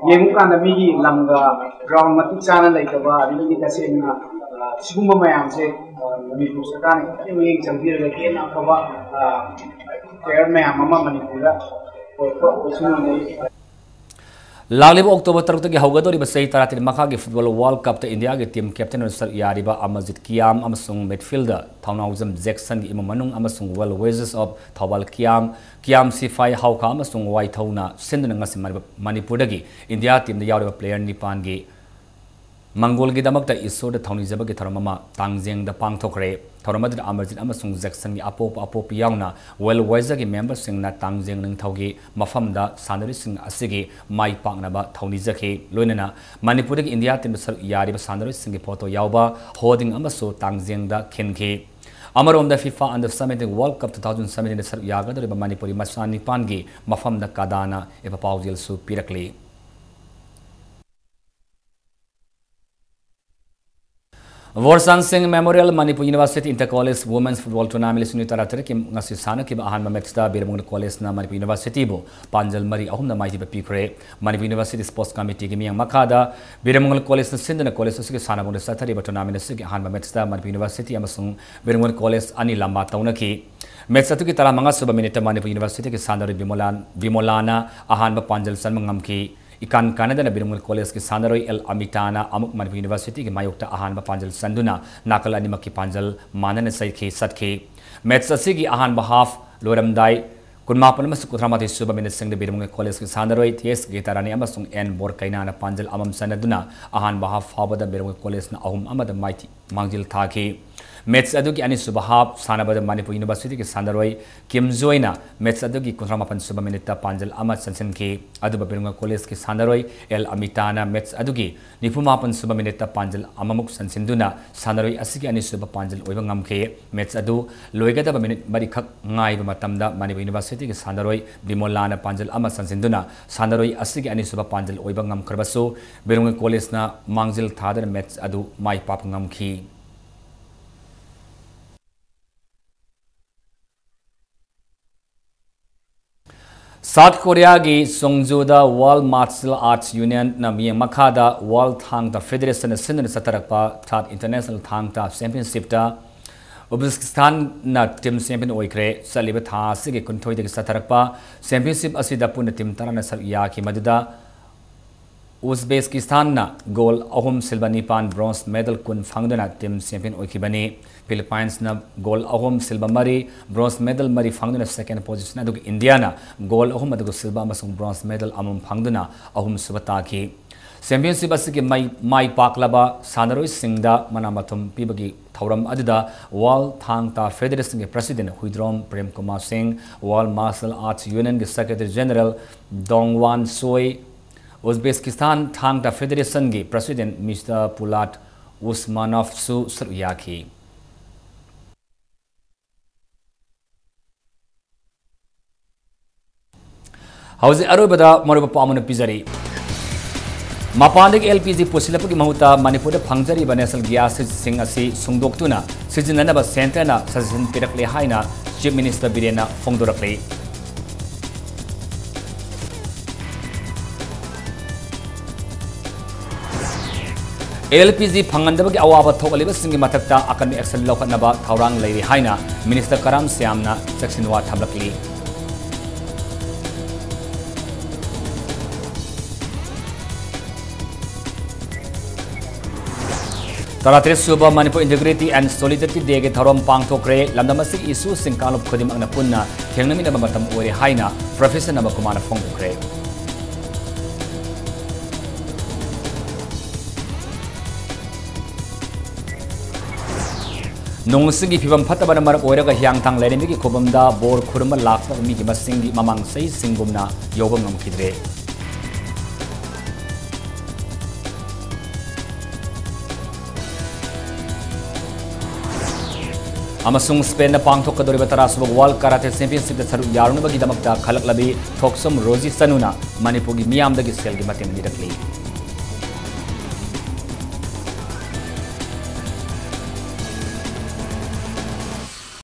ꯌꯦꯡꯉꯨꯀꯥꯟꯗ ꯃꯤꯒꯤ ꯂꯝꯒ ground ꯃꯇꯤꯛ ꯆꯥꯅ ꯂꯩꯇꯕ, ꯑꯗꯒꯤ ꯇꯁꯦꯡꯅ, ꯑ, ꯁꯤꯒꯨꯝꯕ ꯃꯌꯥꯝꯁꯦ, ꯑ, ꯃꯅꯤꯄꯨꯔ ꯁꯔꯀꯥꯔꯅ ꯈꯤꯇꯪ ꯃꯤꯠꯌꯦꯡ ꯆꯪꯕꯤꯔꯒ ꯍꯦꯟꯅ ꯑꯐꯕ, ꯑ, player ꯃꯌꯥꯝ ꯑꯃ ꯃꯅꯤꯄꯨꯔꯗ ꯑꯣꯏꯔꯛꯄ ꯑꯣꯏꯁꯅꯨ꯫ ꯂꯥꯛꯂꯤꯕ ꯑꯣꯛꯇꯣꯕꯔ ꯇꯔꯨꯛꯇꯒꯤ ꯍꯧꯒꯗꯧꯔꯤꯕ ꯆꯍꯤ ꯇꯔꯥꯇꯔꯦꯠ ꯃꯈꯥꯒꯤ football World Cupꯇ ꯏꯟꯗꯤꯌꯥꯒꯤ team captain ꯑꯣꯏꯅ ꯁꯔꯨꯛ ꯌꯥꯔꯤꯕ ꯑꯃꯔꯖꯤꯠ ꯀꯤꯌꯥꯝ ꯑꯃꯁꯨꯡ midfielder ꯊꯧꯅꯥꯎꯖꯝ ꯖꯦꯛꯁꯟꯒꯤ ꯏꯃꯨꯡ ꯃꯅꯨꯡ ꯑꯃꯁꯨꯡ well wishers of ꯊꯧꯕꯥꯜ ꯀꯤꯌꯥꯝ, ꯀꯤꯌꯥꯝ ꯁꯤꯐꯥꯏ ꯍꯥꯎꯈꯥ ꯑꯃꯁꯨꯡ ꯋꯥꯏꯊꯧꯅ ꯁꯤꯟꯗꯨꯅ ꯉꯁꯤ ꯃꯅꯤꯄꯨꯔ-, ꯃꯅꯤꯄꯨꯔꯗꯒꯤ ꯏꯟꯗꯤꯌꯥ teamꯗ ꯌꯥꯎꯔꯤꯕ player ꯅꯤꯄꯥꯟꯒꯤ ꯃꯪꯒꯣꯜꯒꯤꯗꯃꯛꯇ ꯏꯁꯣꯔꯗ ꯊꯧꯅꯤꯖꯕꯒꯤ ꯊꯧꯔꯝ ꯑꯃ ꯇꯥꯡꯖꯦꯡꯗ ꯄꯥꯡꯊꯣꯛꯈ꯭ꯔꯦ꯫ ꯊꯧꯔꯝ ꯑꯗꯨꯗ ꯑꯃꯔꯖꯤꯠ ꯑꯃꯁꯨꯡ ꯖꯦꯛꯁꯟꯒꯤ ꯑꯄꯣꯛꯄ ꯑꯄꯣꯛꯄꯤ ꯌꯥꯎꯅ ꯋꯦꯜ ꯋꯥꯏꯖꯔꯒꯤ ꯃꯦꯝꯕꯔꯁꯤꯡꯅ ꯇꯥꯡꯖꯦꯡ ꯅꯤꯡꯊꯧꯒꯤ ꯃꯐꯝꯗ ꯁꯥꯟꯅꯔꯣꯏꯁꯤꯡ ꯑꯁꯤꯒꯤ ꯃꯥꯏ ꯄꯥꯛꯅꯕ ꯊꯧꯅꯤꯖꯈꯤ꯫ ꯂꯣꯏꯅꯅ ꯃꯅꯤꯄꯨꯔꯗꯒꯤ ꯏꯟꯗꯤꯌꯥ ꯇꯤꯝꯗ ꯁꯔꯨꯛ ꯌꯥꯔꯤꯕ ꯁꯥꯟꯅꯔꯣꯏꯁꯤꯡꯒꯤ ꯐꯣꯇꯣ ꯌꯥꯎꯕ ꯍꯣꯔꯗꯤꯡ ꯑꯃꯁꯨ ꯇꯥꯡꯖꯦꯡꯗ ꯈꯤꯟꯈꯤ꯫ ꯑꯃꯔꯣꯝꯗ FIFA Under seventeen World Cup two thousand seventeen ꯗ ꯁꯔꯨꯛ ꯌꯥꯒꯗꯧꯔꯤꯕ ꯃꯅꯤꯄꯨꯔꯤ ꯃꯆꯥ ꯅꯤꯄꯥꯟꯒꯤ ꯃꯐꯝꯗ ꯀꯗꯥꯅ ꯏꯄꯥ ꯄꯥꯎꯖꯦꯜꯁꯨ ꯄꯤꯔꯛꯂꯤ꯫ ꯕꯣꯔꯆꯥꯟ ꯁꯤꯡ Memorial Manipur University Inter College Women's Football Tournament ꯂꯤꯁꯤꯡ ꯑꯅꯤ ꯇꯔꯥꯇꯔꯦꯠꯀꯤ ꯉꯁꯤ ꯁꯥꯟꯅꯈꯤꯕ ꯑꯍꯥꯟꯕ ꯃꯦꯠꯁꯇ ꯕꯤꯔꯃꯒꯣꯟ ꯀꯣꯂꯦꯖꯅ ꯃꯅꯤꯄꯨꯔ ꯌꯨꯅꯤꯚꯔꯁꯤꯇꯤꯕꯨ ꯄꯥꯟꯖꯜ ꯃꯔꯤ ꯑꯍꯨꯝꯅ ꯃꯥꯏꯊꯤꯕ ꯄꯤꯈ꯭ꯔꯦ꯫ ꯃꯅꯤꯄꯨꯔ ꯌꯨꯅꯤꯚꯔꯁꯤꯇꯤ ꯁ꯭ꯄꯣꯔꯠꯁ ꯀꯃꯤꯇꯤꯒꯤ ꯃꯤꯠꯌꯦꯡ ꯃꯈꯥꯗ ꯕꯤꯔꯃꯒꯣꯟ ꯀꯣꯂꯦꯖꯅ ꯁꯤꯟꯗꯨꯅ ꯀꯣꯂꯦꯖ ꯑꯁꯤꯒꯤ ꯁꯥꯟꯅꯕꯨꯡꯗ ꯆꯠꯊꯔꯤꯕ ꯇꯣꯔꯅꯥꯃꯦꯟ ꯑꯁꯤꯒꯤ ꯑꯍꯥꯟꯕ ꯃꯦꯠꯁꯇ ꯃꯅꯤꯄꯨꯔ ꯌꯨꯅꯤꯚꯔꯁꯤꯇꯤ ꯑꯃꯁꯨꯡ ꯕꯤꯔꯃꯒꯣꯟ ꯀꯣꯂꯦꯖ ꯑꯅꯤ ꯂꯝꯕꯥ ꯇꯧꯅꯈꯤ꯫ ꯃꯦꯠꯁ ꯑꯗꯨꯒꯤ ꯇꯔꯥꯃꯉꯥ ꯁꯨꯕ ꯃꯤꯅꯤꯠꯇ ꯃꯅꯤꯄꯨꯔ ꯌꯨꯅꯤꯚꯔꯁꯤꯇꯤꯒꯤ ꯁꯥꯟꯅꯔꯣꯏ ꯕꯤꯃꯣꯂꯥ-, ꯕꯤꯃꯣꯂꯥꯅ ꯑꯍꯥꯟꯕ ꯄꯥꯟꯖꯜ ꯆꯟꯕ ꯉꯝꯈꯤ꯫ ꯏꯀꯥꯟ ꯀꯥꯟꯅꯗꯅ ꯕꯤꯔꯃꯒꯣꯟ ꯀꯣꯂꯦꯖꯀꯤ ꯁꯥꯟꯅꯔꯣꯏ ꯑꯦꯜ ꯑꯃꯤꯇꯥꯅ ꯑꯃꯨꯛ ꯃꯅꯤꯄꯨꯔ ꯌꯨꯅꯤꯚꯔꯁꯤꯇꯤꯒꯤ ꯃꯥꯌꯣꯛꯇ ꯑꯍꯥꯟꯕ ꯄꯥꯟꯖꯜ ꯆꯟꯗꯨꯅ ꯅꯥꯀꯜ ꯑꯅꯤꯃꯛꯀꯤ ꯄꯥꯟꯖꯜ ꯃꯥꯟꯅꯅ ꯆꯩꯈꯤ, ꯆꯠꯈꯤ꯫ ꯃꯦꯠꯁ ꯑꯁꯤꯒꯤ ꯑꯍꯥꯟꯕ ꯍꯥꯐ ꯂꯣꯏꯔꯝꯗꯥꯏ ꯀꯨꯟꯃꯥꯄꯟ ꯑꯃꯁꯨꯡ ꯀꯨꯟꯊ꯭ꯔꯥꯃꯥꯊꯣꯏ ꯁꯨꯕ ꯃꯤꯅꯤꯠꯁꯤꯡꯗ ꯕꯤꯔꯃꯒꯣꯟ ꯀꯣꯂꯦꯖꯀꯤ ꯁꯥꯟꯅꯔꯣꯏ ꯇꯤ ꯑꯦꯁ ꯒꯤꯇꯥꯔꯥꯅꯤ ꯑꯃꯁꯨꯡ ꯑꯦꯟ ꯕꯣꯔꯀꯩꯅꯥꯅ ꯄꯥꯟꯖꯜ ꯑꯃꯃꯝ ꯆꯟꯅꯗꯨꯅ ꯑꯍꯥꯟꯕ ꯍꯥꯐ ꯐꯥꯎꯕꯗ ꯕꯤꯔꯃꯒꯣꯟ ꯀꯣꯂꯦꯖꯅ ꯑꯍꯨꯝ ꯑꯃꯗ ꯃꯥꯏꯊꯤ-, ꯃꯥꯡꯖꯤꯜ ꯊꯥꯈꯤ꯫ ꯃꯦꯠꯁ ꯑꯗꯨꯒꯤ ꯑꯅꯤꯁꯨꯕ ꯍꯥꯐ ꯁꯥꯟꯅꯕꯗ ꯃꯅꯤꯄꯨꯔ ꯌꯨꯅꯤꯚꯔꯁꯤꯇꯤꯒꯤ ꯁꯥꯟꯅꯔꯣꯏ ꯀꯤꯝꯖꯣꯏꯅ ꯃꯦꯠꯁ ꯑꯗꯨꯒꯤ ꯀꯨꯟꯊ꯭ꯔꯥꯃꯥꯄꯟ ꯁꯨꯕ ꯃꯤꯅꯤꯠꯇ ꯄꯥꯟꯖꯜ ꯑꯃ ꯆꯟꯁꯤꯟꯈꯤ꯫ ꯑꯗꯨꯕꯨ ꯕꯤꯔꯃꯒꯣꯟ ꯀꯣꯂꯦꯖꯀꯤ ꯁꯥꯟꯅꯔꯣꯏ ꯑꯦꯜ ꯑꯃꯤꯇꯥꯅ ꯃꯦꯠꯁ ꯑꯗꯨꯒꯤ ꯅꯤꯐꯨꯃꯥꯄꯟ ꯁꯨꯕ ꯃꯤꯅꯤꯠꯇ ꯄꯥꯟꯖꯜ ꯑꯃꯃꯨꯛ ꯆꯟꯁꯤꯟꯗꯨꯅ ꯁꯥꯟꯅꯔꯣꯏ ꯑꯁꯤꯒꯤ ꯑꯅꯤꯁꯨꯕ ꯄꯥꯟꯖꯜ ꯑꯣꯏꯕ ꯉꯝꯈꯤ꯫ ꯃꯦꯠꯁ ꯑꯗꯨ ꯂꯣꯏꯒꯗꯕ ꯃꯤꯅꯤꯠ ꯃꯔꯤꯈꯛ ꯉꯥꯏꯕ ꯃꯇꯝꯗ ꯃꯅꯤꯄꯨꯔ ꯌꯨꯅꯤꯚꯔꯁꯤꯇꯤꯒꯤ ꯁꯥꯟꯅꯔꯣꯏ ꯕꯤꯃꯣꯂꯥꯅ ꯄꯥꯟꯖꯜ ꯑꯃ ꯆꯟꯁꯤꯟꯗꯨꯅ ꯁꯥꯟꯅꯔꯣꯏ ꯑꯁꯤꯒꯤ ꯑꯅꯤꯁꯨꯕ ꯄꯥꯟꯖꯜ ꯑꯣꯏꯕ ꯉꯝꯈ꯭ꯔꯕꯁꯨ, ꯕꯤꯔꯃꯒꯣꯟ ꯀꯣꯂꯦꯖꯅ ꯃꯥꯡꯖꯤꯜ ꯊꯥꯗꯨꯅ ꯃꯦꯠꯁ ꯑꯗꯨ ꯃꯥꯏ ꯄꯥꯛꯄ ꯉꯝꯈꯤ꯫ ꯁꯥꯎꯠ ꯀꯣꯔꯤꯌꯥꯒꯤ ꯆꯣꯡꯖꯨꯗ World Martial Arts Unionꯅ ꯃꯤꯠꯌꯦꯡ ꯃꯈꯥꯗ World ꯊꯥꯡ ꯇꯥ Federationꯅ ꯁꯤꯟꯗꯨꯅ ꯆꯠꯊꯔꯛꯄ Third International ꯊꯥꯡ ꯇꯥ Championshipꯇ ꯎꯖꯕꯦꯀꯤꯁꯇꯥꯟꯅ team champion ꯑꯣꯏꯈ꯭ꯔꯦ꯫ ꯆꯠꯂꯤꯕ ꯊꯥ ꯑꯁꯤꯒꯤ ꯀꯨꯟꯊꯣꯏꯗꯒꯤ ꯆꯠꯊꯔꯛꯄ championship ꯑꯁꯤꯗ ꯄꯨꯟꯅ team ꯇꯔꯥꯅ ꯁꯔꯨꯛ ꯌꯥꯈꯤ, ꯃꯗꯨꯗ ꯎꯖꯕꯦꯀꯤꯁꯇꯥꯟꯅ gold ꯑꯍꯨꯝ, silver ꯅꯤꯄꯥꯟ, bronze medal ꯀꯨꯟ ꯐꯪꯗꯨꯅ team champion ꯑꯣꯏꯈꯤꯕꯅꯤ꯫ ꯐꯤꯂꯤꯄꯥꯏꯟꯁꯅ gold ꯑꯍꯨꯝ, silver ꯃꯔꯤ, bronze medal ꯃꯔꯤ ꯐꯪꯗꯨꯅ second position, ꯑꯗꯨꯒ ꯏꯟꯗꯤꯌꯥꯅ gold ꯑꯍꯨꯝ, ꯑꯗꯨꯒ silver ꯑꯃꯁꯨꯡ bronze medal ꯑꯃꯃꯝ ꯐꯪꯗꯨꯅ ꯑꯍꯨꯝꯁꯨꯕ ꯇꯥꯈꯤ꯫ Championship ꯑꯁꯤꯒꯤ ꯃꯥꯏ, ꯃꯥꯏ ꯄꯥꯛꯂꯕ ꯁꯥꯟꯅꯔꯣꯏꯁꯤꯡꯗ ꯃꯅꯥ ꯃꯊꯨꯝ ꯄꯤꯕꯒꯤ ꯊꯧꯔꯝ ꯑꯗꯨꯗ World Thang Ta Federationꯒꯤ President Huidrom Prem Kumar ꯁꯤꯡ, World Martial Arts Unionꯒꯤ Secretary General ꯗꯣꯡ ꯋꯥꯟ ꯁꯣꯏ, ꯎꯖꯕꯦꯀꯤꯁꯇꯥꯟ ꯊꯥꯡ ꯇꯥ ꯐꯦꯗꯔꯦꯁꯟꯒꯤ President Mister Pulat Usmanovꯁꯨ ꯁꯔꯨꯛ ꯌꯥꯈꯤ꯫ ꯍꯧꯖꯤꯛ ꯑꯔꯣꯏꯕꯗ ꯃꯔꯨꯑꯣꯏꯕ ꯄꯥꯎ ꯑꯃꯅ ꯄꯤꯖꯔꯤ꯫ ꯃꯄꯥꯟꯗꯒꯤ L P G ꯄꯨꯁꯤꯜꯂꯛꯄꯒꯤ ꯃꯍꯨꯠꯇ ꯃꯅꯤꯄꯨꯔꯗ ꯐꯪꯖꯔꯤꯕ natural gasꯁꯤꯡ ꯑꯁꯤ ꯁꯨꯡꯗꯣꯛꯇꯨꯅ ꯁꯤꯖꯤꯟꯅꯅꯕ centreꯅ suggestion ꯄꯤꯔꯛꯂꯦ ꯍꯥꯏꯅ Chief Minister ꯕꯤꯔꯦꯟꯅ ꯐꯣꯡꯗꯣꯔꯛꯂꯤ꯫ L P G ꯐꯪꯍꯟꯗꯕꯒꯤ ꯑꯋꯥꯕ ꯊꯣꯛꯍꯜꯂꯤꯕꯁꯤꯡꯒꯤ ꯃꯊꯛꯇ ꯑꯀꯟꯕ action ꯂꯧꯈꯠꯅꯕ ꯊꯧꯔꯥꯡ ꯂꯩꯔꯤ ꯍꯥꯏꯅ Minister ꯀꯔꯥꯝ ꯁ꯭ꯌꯥꯝꯅ ꯆꯦꯛꯁꯤꯟꯋꯥ ꯊꯝꯂꯛꯂꯤ꯫ ꯇꯔꯥꯇꯔꯦꯠ ꯁꯨꯕ Manipur Integrity and Solidarity Dayꯒꯤ ꯊꯧꯔꯝ ꯄꯥꯡꯊꯣꯛꯈ꯭ꯔꯦ꯫ ꯂꯝꯗꯝ ꯑꯁꯤꯒꯤ issueꯁꯤꯡ ꯀꯥꯡꯂꯨꯞ ꯈꯨꯗꯤꯡꯃꯛꯅ ꯄꯨꯟꯅ ꯊꯦꯡꯅꯃꯤꯟꯅꯕ ꯃꯇꯝ ꯑꯣꯏꯔꯦ ꯍꯥꯏꯅ Professor ꯅꯕꯀꯨꯃꯥꯔꯅ ꯐꯣꯡꯗꯣꯛꯈ꯭ꯔꯦ꯫ ꯅꯣꯡ ꯏꯁꯤꯡꯒꯤ ꯐꯤꯕꯝ ꯐꯠꯇꯕꯅ ꯃꯔꯝ ꯑꯣꯏꯔꯒ ꯍꯤꯌꯥꯡꯊꯥꯡ ꯂꯥꯏꯔꯦꯝꯕꯤꯒꯤ ꯈꯨꯕꯝꯗ ꯕꯣꯔ ꯈꯨꯔꯨꯝꯕ ꯂꯥꯛꯄ ꯃꯤꯒꯤ ꯃꯁꯤꯡꯗꯤ ꯃꯃꯥꯡ ꯆꯍꯤꯁꯤꯡꯒꯨꯝꯅ ꯌꯧꯕ ꯉꯝꯈꯤꯗ꯭ꯔꯦ꯫ ꯑꯃꯁꯨꯡ ꯁ꯭ꯄꯦꯟꯗ ꯄꯥꯡꯊꯣꯛꯀꯗꯧꯔꯤꯕ ꯇꯔꯥꯁꯨꯕ World Karate Championshipꯇ ꯁꯔꯨꯛ ꯌꯥꯔꯨꯅꯕꯒꯤꯗꯃꯛꯇ ꯈꯜꯂꯛꯂꯕꯤ ꯊꯣꯛꯆꯣꯝ ꯔꯣꯖꯤ ꯆꯅꯨꯅ ꯃꯅꯤꯄꯨꯔꯒꯤ ꯃꯤꯌꯥꯝꯗꯒꯤ ꯁꯦꯜꯒꯤ ꯃꯇꯦꯡ ꯅꯤꯔꯛꯂꯤ꯫